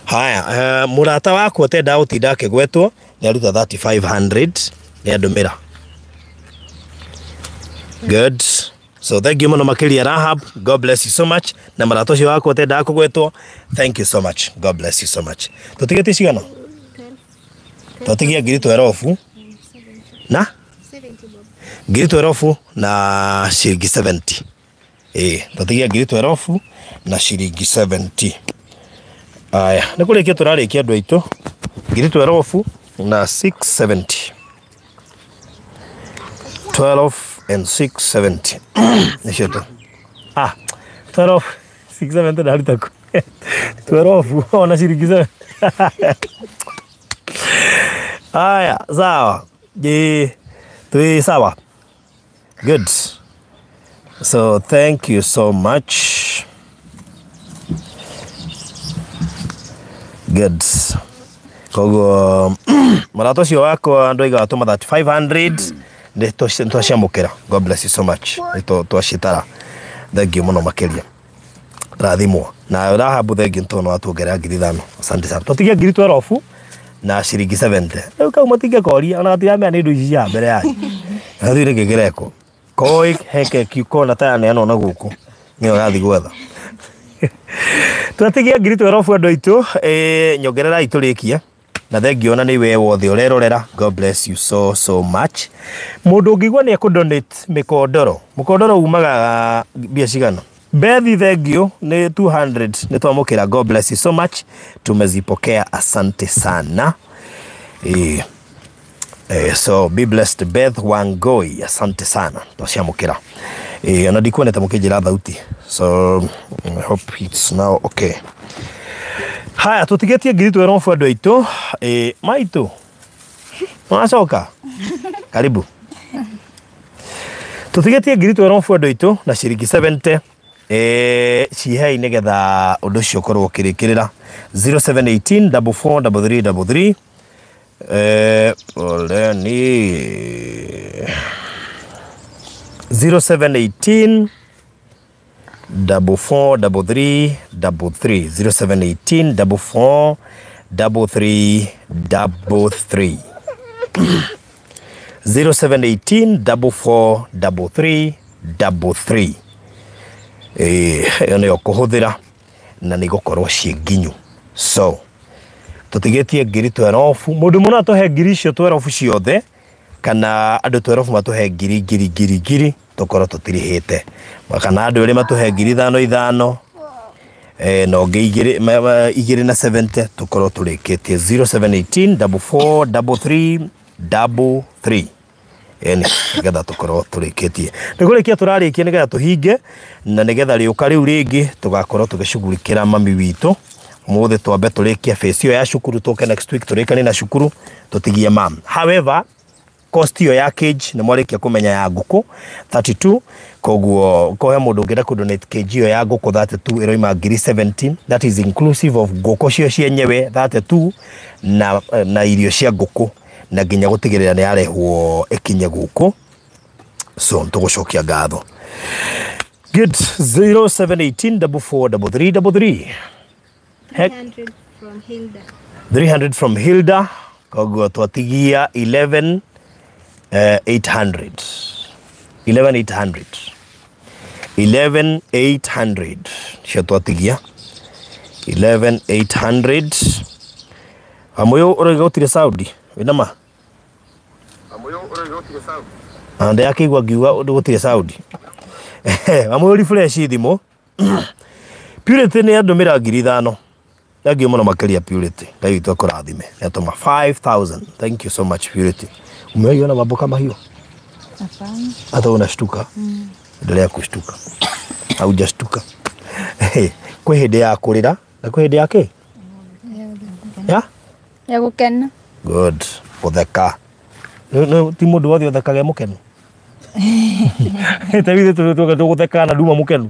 Haya, mũrata wakwa ũtendaga gũtinda akĩgwetwo nĩ aruta 3,500 nĩ andũmĩra. Good. So thank you mũno makĩria Rahab, God bless you so much. Na mũrata ũcio wakwa ũtendaga kũgwetwo, thank you so much, God bless you so much. Tũtigĩtie cigana? Twatigia ngiri 12 na ngiri 12 na ciringi 70. Twatigia ngiri 12 na ciringi 70. Aya, nĩ kũrĩkia tũrarĩkia andũ aitũ ngiri 12 na 670. 12 and 670. Nĩcio tu. 12 670 ndaruta kũ? 12 ona ciringi 7. Aya, sawa. Twĩ sawa. Good. So thank you so much. Good. Koguo mũrata ũcio wakwa andũ aiga watũma 3,500 nĩ twaciamũkĩra. God bless you so much. Nĩ twacitara. Thank you mũno makĩria. Rathimwo. Na Rahabu thank you tondũ watuongerera ngiri 5. Asante sana. Twatigia ngiri 12 na ciringi 70. Rĩu kau matingĩkoria ona gatiramenya nĩ indo ici cia mbere yanyu. Gathiĩ nĩkĩ kĩrekwo. Koi heke kiuko ta yaneanwo na gũkũ. Nĩyo gathiĩ gwetha. Twatigia ngiri 12 andũ aitũ, nyongerera itũrĩkie. Na thank you ona nĩ we wothe ũrerorera. God bless you so so much. Mũndũ ũngĩigua nĩ ekũdonate mĩkondoro. Mũkondoro umaga mbia cigana? Bethi thank you nĩ 200 nĩ twamũkĩra. God bless you so much. Tumezipokea, asante sana. So be blessed Beth Wangoi, asante sana. Twaciamũkĩra. Ona ndikuonete mũkĩnjĩra thauti. So I hope it's now okay. Haya, tũtigĩtie ngiri 12 andũ aitũ. Maitũ wacoka, karibu. Tũtigĩtie ngiri 12 andũ aitũ na ciringi 70. Cihei nĩgetha ũndũ ũcio ũkorwo ũkĩrĩkĩrĩra. 0718 44 33 33. Poleni 0718 44 33 33. 0718 44 33 33. 0718 44 33 33. Ĩyo nĩyo kũhũthĩra na nĩ gũkorwo ciĩ nginyu. So tũtigĩtie ngiri 12. Mũndũ mũno atũhe ngiri icio 12 ciothe kana andũ 12 matũhe ngiri ngiri ngiri ngiri tũkorwo tũtirihĩte. Kana andũ erĩ matũhe ngiri 5 5 na ũngĩ igĩrĩ na 70 tũkorwo tũrĩkĩtie. 0718 44 33 33. Nĩgetha tũkorwo tũrĩkĩtie. Nĩ kũrĩkia tũrarĩkia nĩgetha tũhinge na nĩgetha rĩũka rĩu rĩngĩ tũgakorwo tũgĩcugurikĩra mami witũ. Ũmũthĩ twambe tũrĩkie phase ĩyo ya cukuru, tũke next week tũrĩkanie na cukuru tũtigie mam. However, cost ĩyo ya cage nĩ mwarĩkia kũmenya ya ngũkũ 32. Koguo kohe mũndũ ũngĩenda kũ donate cage ĩyo ya ngũkũ 32 ĩroima ngiri 70. That is inclusive of ngũkũ cio cienyewe 32 na irio cia ngũkũ na nginya gũtigĩrĩra nĩ yarehwo ĩkinye gũkũ. So tũgũcokia ngatho. Good. 0718 44 33 33. 300 from Hilda. 300 from Hilda. Koguo twatigia 11,800. 11,800. 11,800. Cio twatigia 11,800. Amũyũ ũroiga gũtirĩ Saudi wĩna ma? Ande akĩigua ngiuga gũtirĩ Saudi. Amũyũ refresh thimũ. Purity nĩ andũmĩra ngiri 5. Thank you mũno makĩria Purity. Ngai witũ akũrathime. Nĩ atũma 5,000. Thank you so much Purity. Umeiona mambo kama hiyo? Hapana. Hata unashtuka? Endelea kushtuka. Haujashtuka. Kwĩ hĩndĩ ya kũrĩra na kwĩ hĩndĩ ya kĩ? Ya? Ya gũkena. Good. Gũtheka. No ti mũndũ wothe ũthekaga e mũkenu. Ta rĩu ithuĩ tũgũtheka na nduma mũkenu.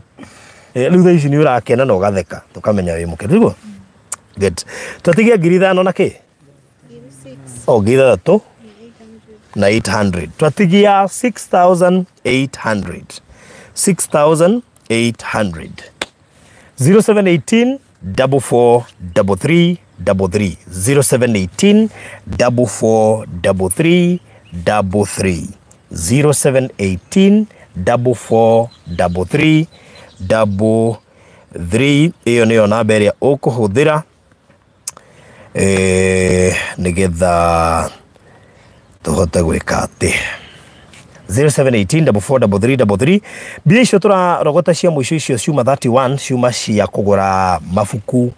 Rĩu thaa ici nĩ ũrakena na ũgatheka tũkamenya wĩ mũkenu tiguo? Good. Twatigia 5,000 na kĩ? Oh, 6,000 na 800. Twatigia 6,800. 6,800. 0718 44 33 33. 0718 44 33 33. 0718 44 33 33. Ĩyo nĩyo namba ĩrĩa ũkũhũthĩra nĩgetha tũhote gwĩka atĩ 0718 44 33 33. Mbia icio tũrarogota cia mũico icio ciuma 31 ciuma cia kũgũra mabuku,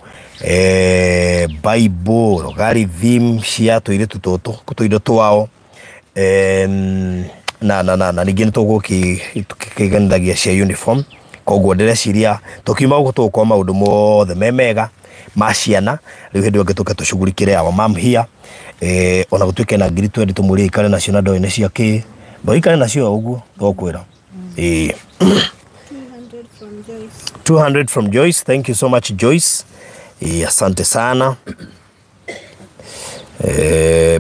Bible, logarithm cia tũirĩtu tũtũ tũindo twao, na ningĩ nĩ tũgũkĩganithagia cia uniform. Koguo ndĩreciria tũkiuma gũkũ tũgũkorwo maũndũ mothe me mega ma ciana. Rĩu hĩndĩ ĩyo ĩngĩ tũke tũcugurikĩre our mom here, ona gũtuĩke na 20,000 tũmwĩre ikare nacio na ndoĩ nĩ cia kĩ, ikare nacio ũguo tũkwĩra. 200 from Joyce. 200 from Joyce. Thank you so much Joyce. Asante sana.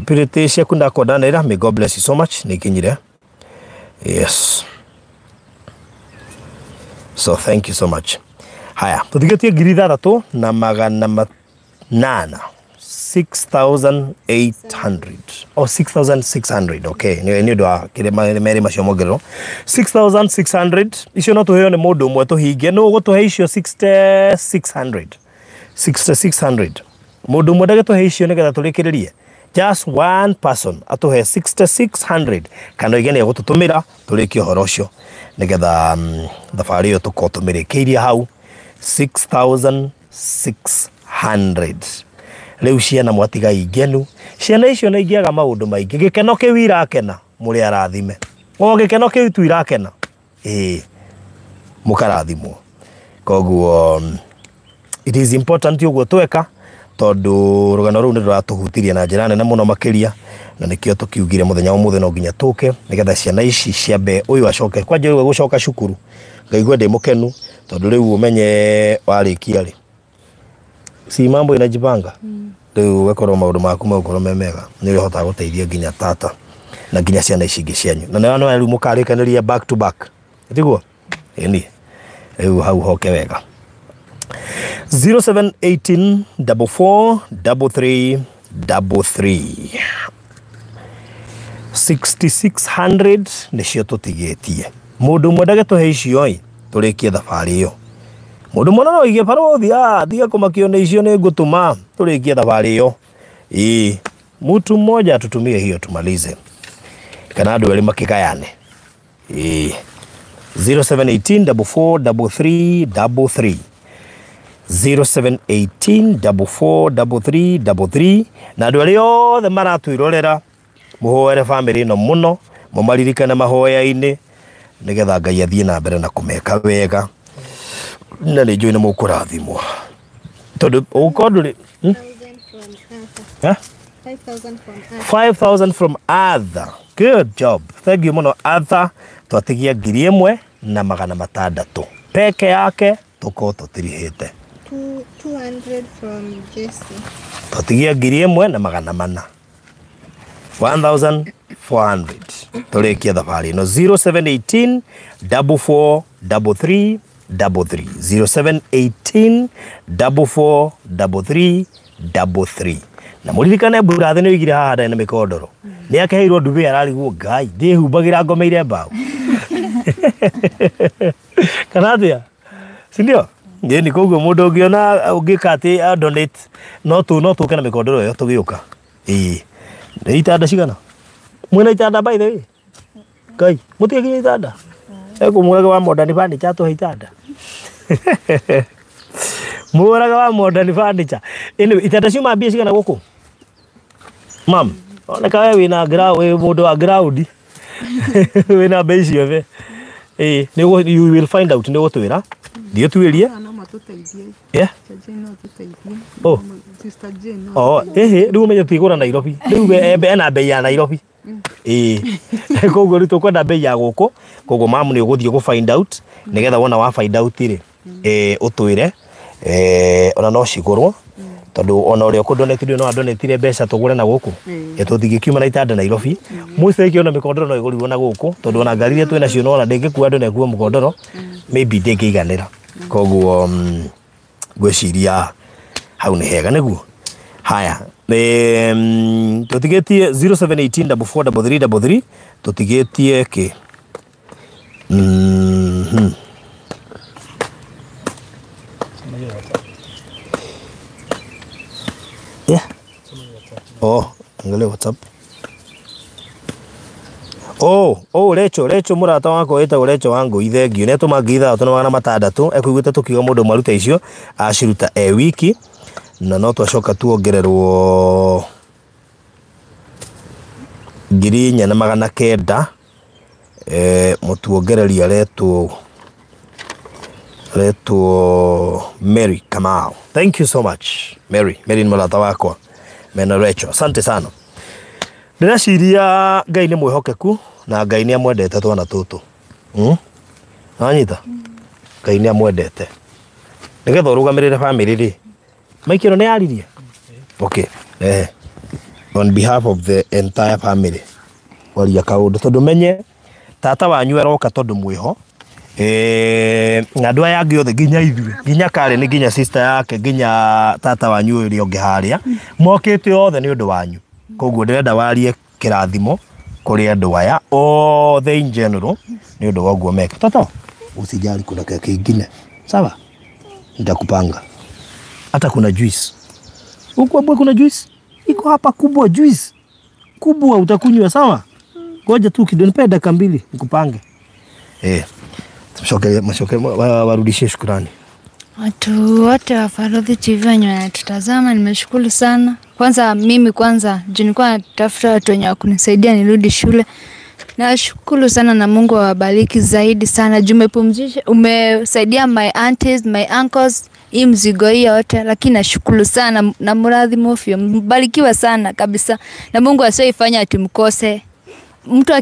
Purity ciaku ndakondanĩra. May God bless you so much. Nĩikinyire. Yes. So thank you so much. Haya, tũtigĩtie 6,800. 6,800. Oh, 6,600. Okay, nĩ ũndũ wa kĩrĩa merĩ macio mongererwo. 6,600. Icio no tũheo nĩ mũndũ ũmwe tũhingie. Nũ ũgũtũhe icio 6,600? 6,600. Mũndũ ũmwe ndagĩtũhe icio nĩgetha tũrĩkĩrĩrie. Just one person atũhe 6,600 kana oige nĩ egũtũtũmĩra tũrĩkie ũhoro ũcio nĩgetha thabarĩ ĩyo tũkorwo tũmĩrĩkĩirie hau. 6,600. Rĩu ciana mwatiga ingenu. Ciana icio nĩ ingĩaga maũndũ maingĩ. Gĩkeno kĩu irakena mũrĩ arathime. O gĩkeno kĩu tu irakena. Ĩĩ, mũkarathimwo. Koguo it is important ũguo tweka tondũ rũgano rũu nĩ rũratũhutirie na njĩra nene mũno makĩria, na nĩkĩo tũkiugire mũthenya wa ũmũthĩ no nginya tũke nĩgetha ciana ici ciambe ũyũ acoke kwanja rĩu gũcoka cukuru ngaigua ndĩ mũkenu tondũ rĩu ũmenye warĩkia rĩ si mambo inajipanga. Rĩu ũgakorwo maũndũ maku megũkorwo me mega nĩ ũrĩhotaga gũteithia nginya tata na nginya ciana ici ingĩ cianyu na nĩ rĩu mũkarĩkanĩria back to back tiguo? Ĩni rĩu hau hoke wega. 0718 44 33 33. 6,600 nĩcio tũtigĩtie. Mũndũ ũmwe ndagĩtũhe icio ĩ tũrĩkie thabarĩ ĩyo. Mũndũ ũmwe no oige barothi tiga kũmakio nĩ icio nĩ ngũtũma tũrĩkie thabarĩ ĩyo. Ĩĩ, mtu mmoja atutumie hiyo tumalize, kana andũ erĩ makĩgayane. Ĩĩ, 0718 44 33 33. 0718 44 33 33. Na andũ arĩa othe maratwĩrorera mũhoere bamĩrĩ ĩno mũno, mũmaririkane mahoya-inĩ nĩgetha Ngai athiĩ na mbere na kũmeka wega, na nĩ njũĩ nĩ mũkũrathimwo tondũ ũgũkorwo ndũrĩ 5,000 from Arthur. 5,000 from Arthur. Good job. Thank you mũno Arthur. Twatigia 1,600 peke yake tũkorwo tũtirihĩte. 200 from Jesse. Twatigia 1,400. 1,400. Tũrĩkie thabarĩ ĩno. 0718 44 33 33. 0718 44 33 33. Na mũririkane mburathi nĩ oigire haha ndarĩ na mĩkondoro. Nĩ akeheirwo ndubĩ ararigwo Ngai ndĩhumbagĩra ngomeire mbaũ. Kana atĩa? Si ndio? Ĩni koguo mũndũ ũngĩona ũngĩka atĩ donate no tũke na mĩkondoro ĩyo tũgĩũka. Ĩĩ. Nĩ itanda cigana? Mwĩna itanda by the way? Ngai, mũtigakinya itanda? Ekũmũraga wa Modern Furniture atũhe itanda. Mũraga wa Modern Furniture. Anyway, itanda ciuma mbia cigana gũkũ? Mam, oneka we wĩna ground, wĩ mũndũ wa ground. Wĩna mbei ciothe. Ĩĩ, nĩ you will find out nĩ ũgũtwĩra. Thiĩ ũtuĩrie. No matũteithie. Yeah. Chache no tũteithie. Oh. Sister Jane. Oh, ĩhĩ, rĩu ũmenye tũtigũra Nairobi. Rĩu ena bei ya Nairobi. Ĩĩ. Koguo rĩu tũkwenda bei ya gũkũ. Koguo mamu nĩ ũgũthiĩ gũ find out nĩgetha wona wa find out rĩ, ũtwĩre ona no cigũrwo tondũ ona ũrĩa ũkũndonetire no andonetire mbeca tũgũre na gũkũ. Tũtingĩkiuma na itanda Nairobi. Mũceki ona mĩkondoro no ĩgũrirwo na gũkũ tondũ ona ngari iria twĩ nacio no ona ndĩngĩkua andũ na ĩkue mũkondoro maybe ndĩngĩiganĩra. Koguo ngwĩciria hau nĩ hega nĩguo. Haya, tũtigĩtie 0718 443333 tũtigĩtie kĩ? Yeah. Oh, angalia WhatsApp. Oh, Recho mũrata wakwa wĩtagwo Recho wa Ngũi thengio nĩ atũma 3600 ekuiguĩte tũkiuga mũndũ maruta icio aciruta e wiki na no twacoka tuongererwo 4900 mũtuongereri aretwo Mary Kamau. Thank you so much Mary. Mary ni mũrata wakwa mena Recho. Asante sana. Ndĩreciria Ngai nĩ mwĩhokeku na Ngai nĩ amwendete twana tũtũ. Wanyita? Ngai nĩ amwendete. Nĩgetha ũrũgamĩrĩre family rĩ. Maikĩro nĩ yaririe? Okay. On behalf of the entire family. Waria kaũndũ tondũ menye tata wanyu aroka tondũ mwĩho. Na andũ aya angĩ othe nginya ithuĩ nginya Karen nginya sister yake nginya tata wanyu ũrĩa ũngĩ harĩa mokĩte othe nĩ ũndũ wanyu. Koguo ndĩrenda warie kĩrathimo kũrĩ andũ aya othe in general nĩ ũndũ wa ũguo meka. Toto, usijali kuna keki ingine. Sawa? Nitakupanga. Hata kuna juice. Huko hapo kuna juice? Iko hapa kubwa juice. Kubwa utakunywa sawa? Ngoja tu kidogo nipe dakika mbili nikupange. Tumshoke warudishie shukrani. Watu wote wa Farodhi TV wenye wanatutazama nimeshukuru sana. Kwanza mimi juu nilikuwa natafuta watu wenye kunisaidia nirudi shule. Nashukuru sana na Mungu awabariki zaidi sana. Juu umepumzisha, umesaidia my aunties, my uncles, hii mzigo hii yote, lakini nashukuru sana na muradhi mofio. Mbarikiwa sana kabisa. Na Mungu asiyoifanya atimkose. Mtu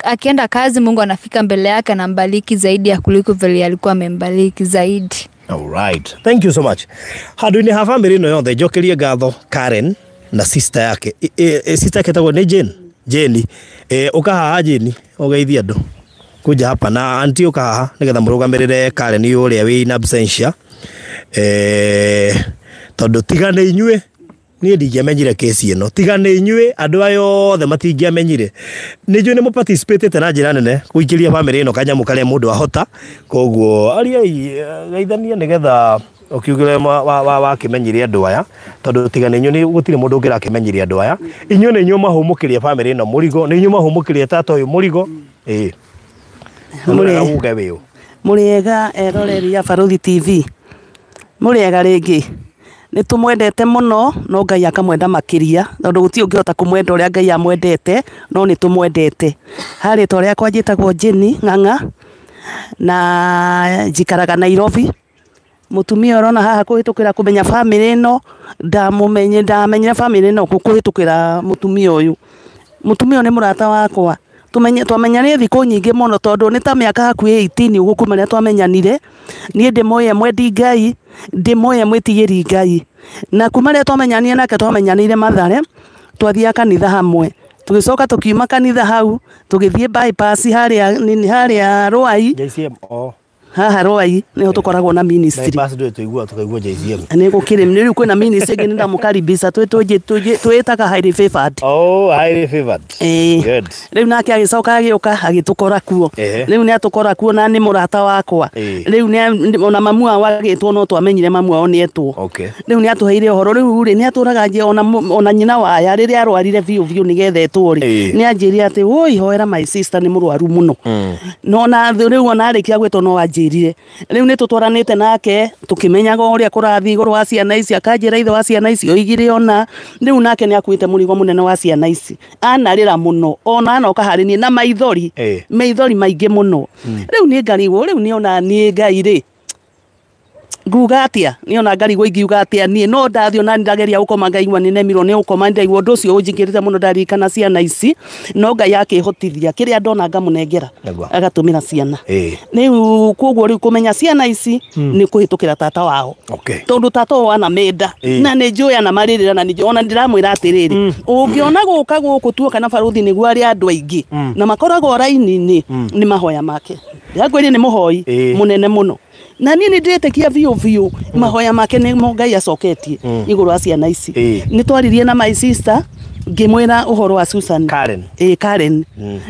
akienda kazi Mungu anafika mbele yake na mbariki zaidi ya kuliko vile alikuwa amembariki zaidi. All right. Thank you so much. Handu-inĩ ha family ĩno yothe njokerie ngatho Karen na sister yake. Sister yake etagwo nĩ Jane. Jane. Ũka haha Jane, ũgeithie andũ. Kuja hapa na auntie ũka haha nĩgetha mũrũgamĩrĩre Karen ũrĩa wĩ in absentia. Tondũ tiga nĩ inyuĩ niĩ ndingĩamenyire kesi ĩno. Tiga nĩ inyuĩ andũ aya othe matingĩamenyire. Nĩ njũĩ nĩ mũparticipatĩte na njĩra nene gũikĩria family ĩno kanyamũ karĩa mũndũ ahota. Koguo ariai geithania nĩgetha ũkiugĩre wakĩmenyire andũ aya tondũ tiga nĩ inyuĩ gũtirĩ mũndũ ũngĩrakĩmenyirie andũ aya. Inyuĩ nĩ inyuĩ mahũmũkĩrie family ĩno mũrigo, nĩ inyuĩ mahũmũkĩrie tata ũyũ mũrigo. Mũrĩ wĩũ. Mũrĩega eroreri a Farodhi TV. Mũrĩega rĩngĩ. Nĩ tũmwendete mũno no Ngai akamwenda makĩria tondũ gũtirĩ ũngĩhota kũmwenda ũrĩa Ngai amwendete no nĩ tũmwendete. Harĩ rĩtwa rĩakwa njĩtagwo Jane Ng'ang'a na njikaraga Nairobi. Mũtumia ũrona haha kũhĩtũkĩra kũmenya family ĩno ndamũmenye ndamenyire family ĩno kũhĩtũkĩra mũtumia ũyũ. Mũtumia ũyũ nĩ mũrata wakwa. Twamenyanire thikũ nyingĩ mũno tondũ nĩ ta mĩaka hakuhĩ 18 ũguo kuma rĩrĩa twamenyanire. Niĩ ndĩmũĩ mwendi Ngai, ndĩmũĩ mwĩtigĩri Ngai. Na kuma rĩrĩa twamenyanire nake twamenyanire Mathare, twathiaga kanitha hamwe. Tũgĩcoka tũkiuma kanitha hau, tũgĩthiĩ bypass harĩa nini harĩa Rwai. JCM oh. Haha Rwai niho tũkoragwo na ministry. Bypass ndũ tũigua tũkaigua JCM. Nĩ gũkĩrĩ nĩ rĩu kwĩna ministry ĩngĩ nĩndamũkaribisha twĩtaga highly favored. Oh, highly favored. Good. Rĩu nake agĩcoka agĩũka agĩtũkora kuo. Rĩu nĩ atũkora kuo na nĩ mũrata wakwa. Rĩu nĩ ona mamu wao agĩtwo no twamenyire mamu wao nĩ etwo. Okay. Rĩu nĩ atũheire ũhoro rĩu rĩ nĩ atũraga nje ona nyina waya rĩrĩa arwarire biũ biũ nĩgetha etwo rĩ. Nĩ anjĩrire atĩ woi hoera my sister nĩ mũrwaru mũno. No na rĩu ona arĩkia gwĩtwo no anjĩrire. Rĩu nĩ tũtwaranĩte nake tũkĩmenyaga ũrĩa kũrathiĩ igũrũ wa ciana ici akanjĩra ithe wa ciana ici oigire ona rĩu nake nĩ akuĩte mũrigo mũnene wa ciana ici anarĩra mũno ona anoka harĩ niĩ na maithori maithori maingĩ mũno. Rĩu nĩ ngarigwo rĩu nĩ ona niĩ Ngai rĩ Nguga atia ni ona ngarigwo ingiuga atia nie no ndathio na ndageria gukoma ngaigua ni nemirwo ni gukoma ndaigua undu ucio unjingirite muno ndarikana ciana ici no Ngai akihotithia kiria ndona ngamunengera agatumira ciana riu koguo riu kumenya ciana ici ni kuhitukira tata wao tondu tata wao ana menda na ni njui ana maririra na ni ona ndiramwira atiriri ungiona guka guku tuoka na baruthi niguo ari andu aingi na makoragwo raini-ini ni mahoya make ndagwire ni muhoi munene muno na niĩ nĩndĩrĩtĩkia biũ biũ mahoya make nĩmo Ngai acoketie igũrũ wa ciana ici. Nĩ twaririe na my sister ngĩmwĩra ũhoro wa Susan Karen. Karen.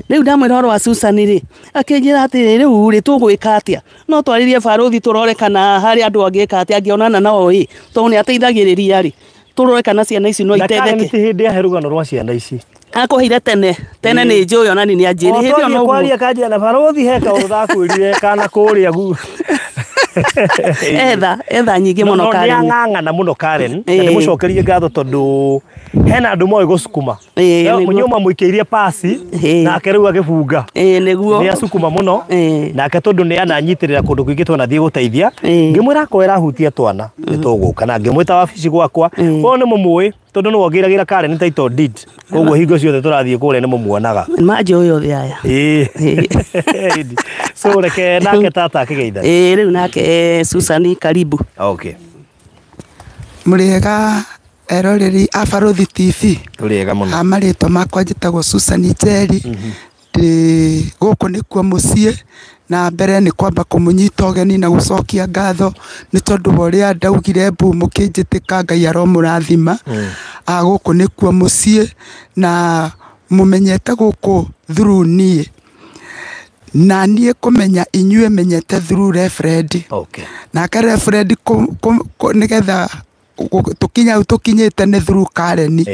Rĩu ndamwĩra ũhoro wa Susan rĩ akĩnjĩra atĩrĩ rĩu rĩ tũgwĩka atĩa no twarĩrie baruthi tũrore kana harĩ andũ angĩka atĩa angĩonana nao ĩ tondũ nĩ ateithagĩrĩria rĩ tũrore kana ciana ici no iteithĩke. Na Karen ti hĩndĩ ahe rũgano rwa ciana ici akuheire tene tene ni njũĩ ona ni nĩanjĩrĩ hĩndĩ ĩyo no kwaria kanjia na baruthi he kaũndũ ndakwĩrire kana kũrĩa gu etha nyingĩ mũno Karen no nĩang'ang'ana mũno Karen na ndĩmũcokerie ngatho tondũ hena andũ moĩ gũcukuma mũnyũma mũikĩirie pasi nake rĩu agĩbunga nĩguo nĩacukuma mũno nake tondũ nĩ ananyitĩrĩra kũndũ kũingĩ twanathiĩ gũteithia ngĩmwĩra akorwo ĩrahutia twana nĩtũgũka na ngĩmwĩta wabici gwakwa koguo nĩ mũmũĩ tondũ nĩwe ũngĩragĩra Karen title deed koguo hingo ciothe tũrathiĩ kũrĩa nĩ mũmuonaga manjũĩ othe aya so reke nake tata akĩgeithania rĩu nake Susan karibu. Okay. Mũrĩega eroreri a Baruthi TV. Tũrĩega mũno. Ha marĩtwa makwa njĩtagwo Susan Njeri. Ndĩ gũkũ nĩkuo mũciĩ na mbere nĩ kwamba kũmũnyita ũgeni na gũcokia ngatho nĩ tondũ wa ũrĩa ndaugire mbu mũkĩnjĩtĩka Ngai aromũrathima. Gũkũ nĩkuo mũciĩ na mũmenyete gũkũ through niĩ na niĩ kũmenya inyuĩ menyete through Reverend. Okay. Nake Reverend nĩgetha tukinya hau tukinyĩte nĩ through Karen.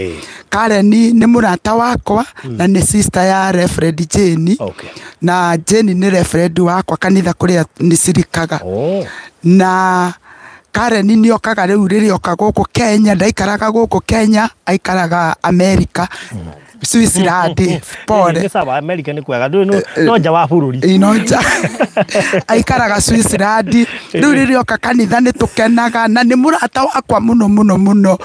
Karen nĩ mũrata wakwa na nĩ sister ya Reverend Jane. Okay. Na Jane nĩ Reverend wakwa kanitha kũrĩa nĩcirikaga. Na Karen nĩ okaga rĩu rĩrĩa oka gũkũ Kenya ndaikaraga gũkũ Kenya aikaraga America. Switzerland pole. Nĩ sawa America nĩ kwega no nja wa bũrũri. No nja. Aikaraga Switzerland rĩu rĩrĩa oka kanitha nĩ tũkenaga na nĩ mũrata wakwa mũno mũno mũno.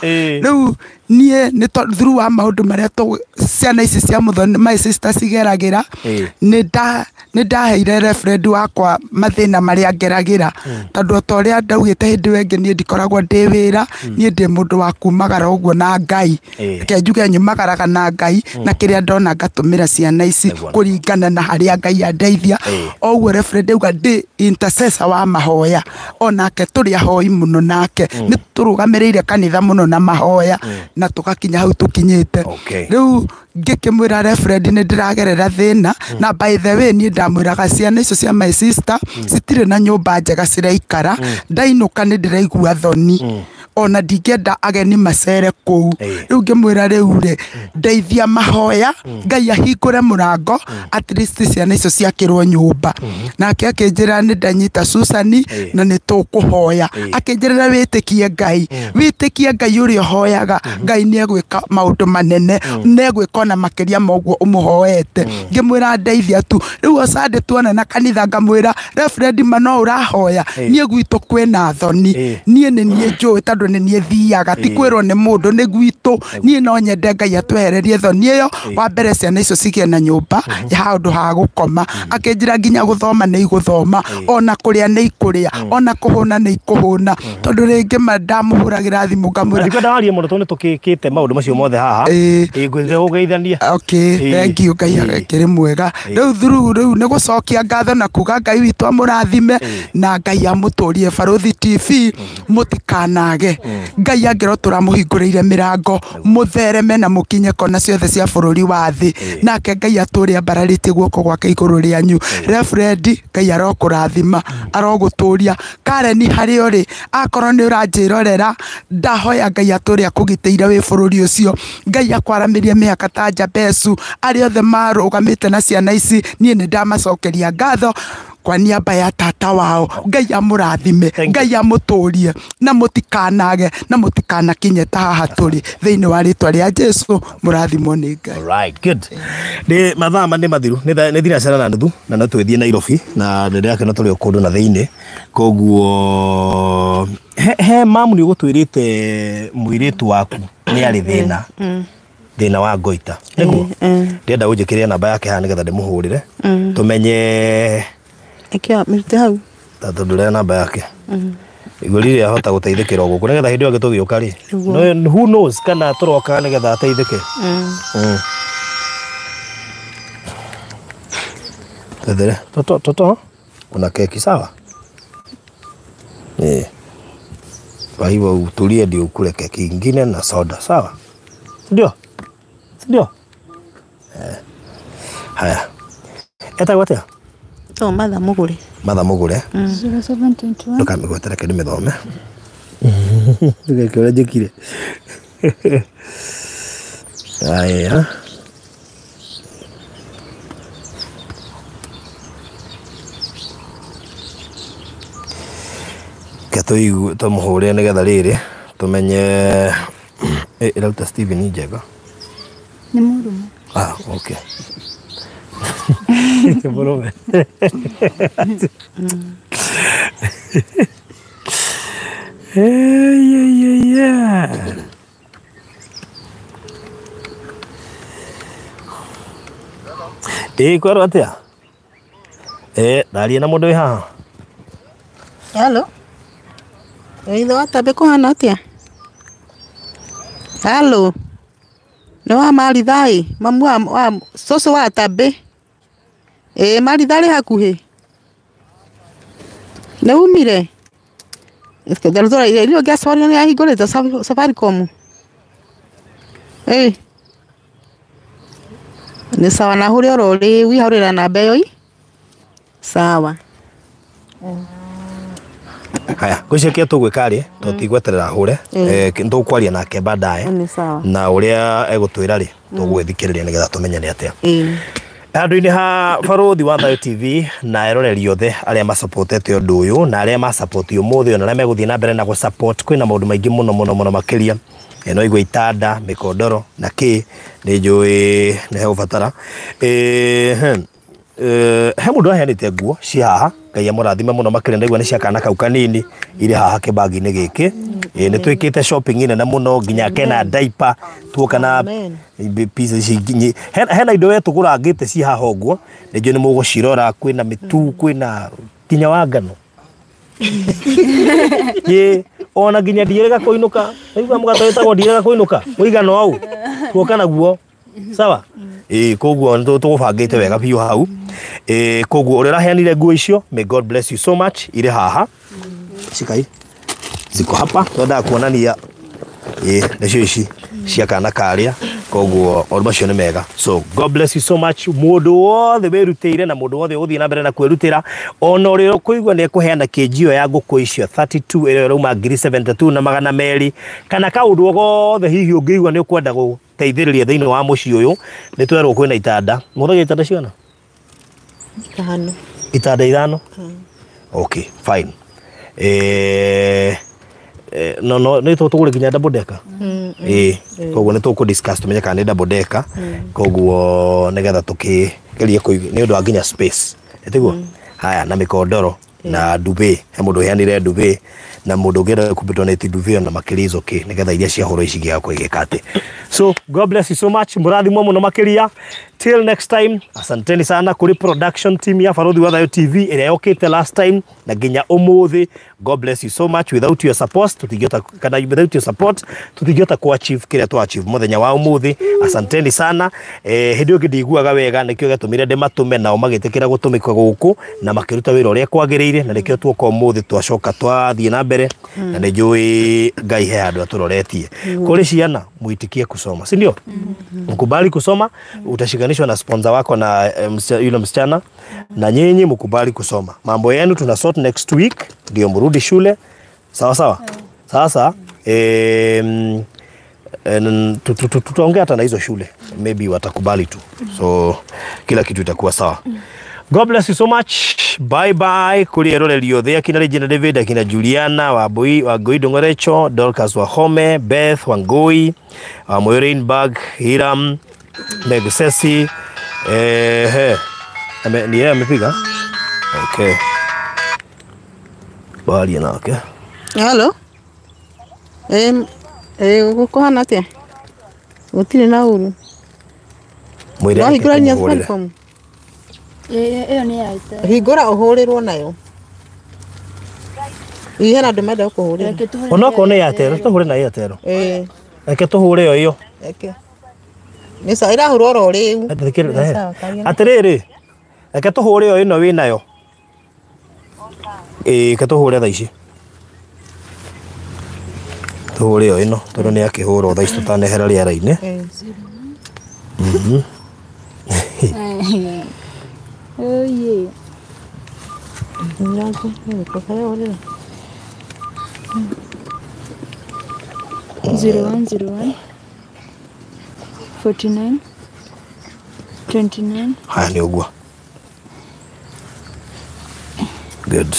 Rĩu niĩ nĩ through wa maũndũ marĩa ciana ici cia Muthoni my sister cigeragĩra nĩ ndaheire Reverend wakwa mathĩna marĩa ngeragĩra tondũ ta ũrĩa ndaugĩte hĩndĩ ĩyo ĩngĩ niĩ ndikoragwo ndĩ wĩra niĩ ndĩ mũndũ wa kumagara ũguo na Ngai reke njuge nyumagaraga na Ngai na kĩrĩa ndona ngatũmĩra ciana ici kũringana na harĩa Ngai andeithia o ũguo Reverend auga ndĩ intercessor wa mahoya onake tũrĩ ahoi mũno nake nĩ tũrũgamĩrĩire kanitha mũno na mahoya na tũgakinya hau tũkinyĩte rĩu ngĩkĩmwĩra Reverend nĩ ndĩragerera thĩna na by the way niĩ ndamwĩraga ciana icio cia my sister citirĩ na nyũmba njega ciraikara ndainũka nĩ ndĩraigua thoni ona ndingĩenda ageni macere kũu rĩu ngĩmwĩra rĩu rĩ ndeithia mahoya Ngai ahingũre mũrango at least ciana icio ciakĩrwo nyũmba nake akĩnjĩra nĩ ndanyita Susan na nĩ tũkũhoya akĩnjĩra wĩtĩkie Ngai wĩtĩkie Ngai ũrĩa ũhoyaga Ngai nĩ egwĩka maũndũ manene nĩ egwĩka ona makĩria ma ũguo ũmũhoete ngĩmwĩra ndeithia tu rĩu o Sunday tuona na kanitha ngamwĩra Reverend ma no ũrahoya niĩ gwitũ kwĩna thoni niĩ nĩ niĩ njũĩ tondũ nĩ niĩ thiaga ti kwĩrwo nĩ mũndũ nĩ gwitũ niĩ no nyende Ngai atwehererie thoni ĩyo wa mbere ciana icio cigĩe na nyũmba ya handũ ha gũkoma akĩnjĩra nginya gũthoma nĩ igũthoma ona kũrĩa nĩ ikũrĩa ona kũhũna nĩ ikũhũna tondũ rĩngĩ ma ndamũhũragĩra thimũ ngamwĩra ndikwenda warie mũno tondũ nĩtũkĩkĩte maũndũ macio mothe haha ngwĩre ũgeithania. Okay, thank you Ngai akĩrĩ mwega rĩu through rĩu nĩ gũcokia ngatho na kuga Ngai witũ amũrathime na Ngai amũtũrie Baruthi TV mũtikanage Ngai angĩrwo tũramũhingũrĩire mĩrango mũthereme na mũkinye kona ciothe cia bũrũri wa thĩ nake Ngai atũre ambararĩtie guoko gwake igũrũ rĩanyu Reverend Ngai arokũrathima arogũtũria Karen harĩa ũrĩ akorwo nĩ ũranjĩrorera ndahoya Ngai atũre akũgitĩire wĩ bũrũri ũcio Ngai akwaramĩrie mĩhaka ta Jabesu arĩa othe marũgamĩte na ciana ici niĩ nĩ ndamacokeria ngatho Kwa niaba ya tata wao Ngai amũrathime, Ngai amũtũrie, na mũtikanage na mũtikanakinye ta haha tũrĩ thĩinĩ wa rĩtwa rĩa Jesu, mũrathimwo nĩ Ngai. All right, good. Nĩ mathaa nĩ mathiru, nĩ thinacara na nuthu, na no twĩthiĩ Nairobi, na ndĩrakena tũrĩ o kũndũ na thĩinĩ. Koguo he mamu nĩ ũgũtwĩrĩte mũirĩtu waku nĩ arĩ thĩna. Thĩna wa ngoita. Nĩguo? Ndĩrenda ũnjĩkĩre namba yake haha nĩgetha ndĩmũhũrĩre. Tũmenye Ĩkĩra mĩrute hau. Tondũ ndĩrĩ namba yake. Igũrũ rĩrĩa ahota gũteithĩkĩra gũkũ nĩgetha hĩndĩ ĩyo ĩngĩ tũgĩũka rĩ. No, who knows kana tũroka nĩgetha ateithĩke. Tethere, toto toto, kuna keki sawa? Kwa hivyo utulie ndio ukule keki ingine na soda, sawa? Ndio? Ndio? Haya. Etagwo atĩa? To Martha Mugure. Martha Mugure. 0721. Ndũkamĩgwetere kĩndũ mĩthome. Ndũgeke ũrĩa njĩkire. Haya. Ke tũigue tũmũhũrĩre nĩgetha rĩrĩ tũmenye ĩrauta Steven Njega. Nĩ mũrũme. Ah, okay. Nĩ mũrũme. Ĩĩ kwerwo atĩa? Ndaria na mũndũ wĩ haha. Hello. Ithe wa Tambĩ kũhana atĩa? Hello. Nĩ wa Maritha ĩ, mamu wa cũcũ wa Tambĩ. Ĩĩ Maritha arĩ hakuhĩ. Nĩ umire? Irio ngĩacoria nĩ ahingũrĩte Safaricom. Ĩĩ. Nĩ sawa na hũre oro rĩu ihũrĩra namba ĩyo ĩ. Sawa. Haya, ngwĩciria tũgwĩka rĩ, tũtigweterera hũre, tũkwaria nake baadaye na ũrĩa egũtwĩra rĩ, tũgũgĩthikĩrĩria nĩgetha tũmenye nĩ atĩa. Handũ-inĩ ha Barũthi wa Thayũ TV na eroreri othe arĩa masupportete ũndũ ũyũ na arĩa masupport ũmũthĩ na arĩa megũthiĩ na mbere na gũsupport, kwĩna maũndũ maingĩ mũno mũno mũno makĩria. No igua itanda, mĩkondoro na kĩ, nĩ njũĩ nĩ hegũbatara. He mũndũ aheanĩte nguo ci haha, Ngai amũrathime mũno makĩria, ndaigua nĩ cia kana kau kanini irĩ haha kĩbagi-inĩ gĩkĩ. Nĩ twĩkĩte shopping nene mũno nginya kena diaper tuoka na pizza ici nginyi. Hena indo we tũgũrangĩte ci haha ũguo, nĩ njũĩ nĩ mũgũcirora, kwĩna mĩtu, kwĩna nginya wa ngano. Ona nginya ndiĩrĩga kũinũka, ndaigua mũgate wĩtagwo ndiĩrĩga kũinũka, mũigano hau tuoka naguo. Sawa? Koguo nĩ tũgũbangĩte wega biũ hau. Koguo ũrĩa ũraheanire nguo icio, may God bless you so much, irĩ haha. Cikai ziko hapa, twendaga kuonania nĩcio ici cia kana karĩa, koguo maũndũ macio nĩ mega. So God bless you so much, mũndũ wothe wĩrutĩire na mũndũ wothe ũgũthiĩ na mbere na kwĩrutĩra, ona ũrĩa ũkũigua nĩ ekũheana kĩnjio ya ngũkũ icio 32 ĩrĩa ĩrauma 72,200, kana kaũndũ o gothe hihi ũngĩigua nĩ ũkwenda gũteithĩrĩria thĩinĩ wa mũciĩ ũyũ, nĩ twerwo kwĩna itanda. Mũhũthagĩra itanda cigana? Ithano. Itanda ithano? Okay, fine. No no nĩ tũgũre nginya double decker. Koguo nĩ tũkũ discuss tũmenye kana nĩ double decker, koguo nĩgetha tũkĩgerie nĩ ũndũ wa nginya space. Ĩtiguo? Haya, na mĩkondoro na duvet, he mũndũ ũheanire duvet na mũndũ ũngĩenda kũdonate duvet na makĩria is okay, nĩgetha iria ciahũrwo ici igĩaga kũigĩka atĩ. So God bless you so much, mũrathimwo mũno makĩria. Till next time, asanteni sana kũrĩ production team ya Barũthi wa Thayũ TV ĩrĩa yokĩte last time na nginya ũmũthĩ. God bless you so much. Without your support tũtingĩhota, kana without your support tũtingĩhota ku achieve kĩrĩa twa achieve mũthenya wa ũmũthĩ. Asanteni sana. Hĩndĩ ĩyo ĩngĩ ndiguaga wega, nĩkĩo gĩatũmire ndĩmatũme nao magĩtĩkĩra gũtũmĩka gũkũ na makĩruta wĩra ũrĩa kwagĩrĩire, na nĩkĩo tuoka ũmũthĩ twacoka twathiĩ na mbere, na nĩ njũĩ Ngai he handũ atũroretie. Kũrĩ ciana muitikie kusoma, si ndio? Mkubali kusoma, utashikanishwa na sponsor wako na yule msichana, na nyinyi mkubali kusoma. Mambo yenu tuna sort next week ndio mrudi shule. Sawa sawa? Sasa tutaongea hata na hizo shule, maybe watakubali tu. So kila kitu itakuwa sawa. God bless you so much. Bye bye. Kuri eroreri othe akina Regina David, akina Juliana Wambui, Wangui Ndung'orecho, Dorcas Wahome, Beth Wangui, Moireenberg, Hiram, Megusesi. Ni yeye amepiga? Okay. Bali nake. Hello. Gukuhana atia? Gutire na uru. Mwire. Wahingũra nginya Safaricom. Ĩyo nĩ ya Airtel. Hingũra ũhũrĩrwo nayo. Ĩ hena andũ menda gũkũhũrĩra. Onokorwo nĩ Airtel, tũhũre na Airtel. Reke tũhũre ĩyo ĩyo. Reke. Nĩ sawa, ĩrahũrwo oro rĩu. Atĩrĩrĩ, reke tũhũre ĩyo ĩno wĩnayo. Reke tũhũre thaa ici. Tũhũre ĩyo ĩno tondũ nĩ akĩhũrwo thaa ici tũtanehera rĩera-inĩ. Oye. 01 01 49 29. Haya nĩ ũguo. Good.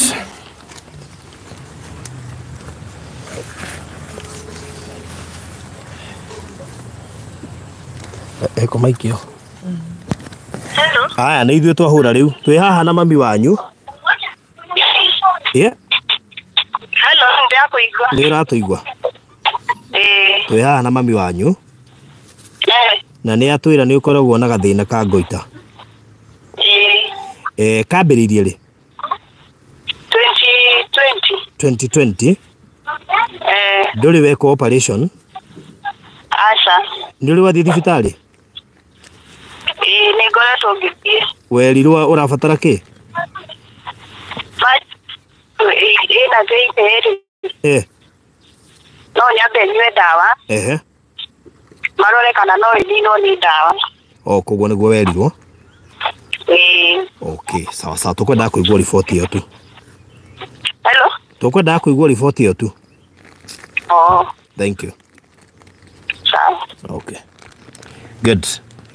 Eko maikio. Hello. Aya nĩ ithuĩ twahũra rĩu. Twĩ haha na mami wanyu. Yeah. Hello, ndĩrakũigua. Nĩ ũratũigua? Ĩĩ. Twĩ haha na mami wanyu. Na nĩ atwĩra nĩ ũkoragwo na gathĩna ka ngoita. Ĩĩ. Kambĩrĩirie rĩ? 2020. 2020. Ndũrĩ wekwo operation? Aca. Nĩ ũrĩ wathiĩ thibitarĩ? Ĩĩ, nĩ ngoretwo ngĩthiĩ. Werirwo ũrabatara kĩ? Ĩna thĩinĩ rĩ. No nyambe nyue ndawa. Ehe. Marore kana no ĩninwo nĩ ndawa. O koguo nĩguo werirwo? Ĩĩ. Okay, sawa sawa, tũkwendaga kũigua riboti ĩyo tu. Hello? Tũkwendaga kũigua riboti ĩyo tu. Oh. Thank you. Sawa. Okay. Good.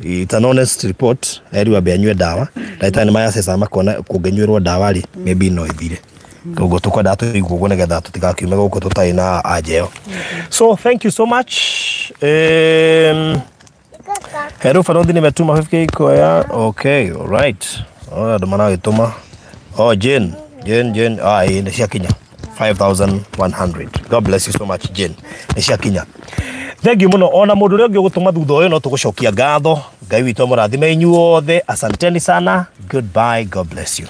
It's an honest report. Eri wambe anyue ndawa. Ndagĩtarĩ nĩ mayaceca makona kũngĩnyuĩrwo ndawa rĩ, maybe no ĩthire. Koguo tũkwendaga tũigue ũguo nĩgetha tũtigakiume gũkũ tũtarĩ na anja ĩyo. So thank you so much. Hello Farothi nimetuma 5k kwa. Okay, all right. Oh, andũ maragĩtũma. Oh, Jane. Jane. Ah, nĩ ciakinya. 5100. God bless you so much, Jane. Nĩ ciakinya. Thank you muno. Ona mũndũ ũrĩa ũngĩ ũgũtũma thutha ũyũ no tũgũcokia ngatho. Ngai witũ amũrathime inyuothe. Asanteni sana. Goodbye. God bless you.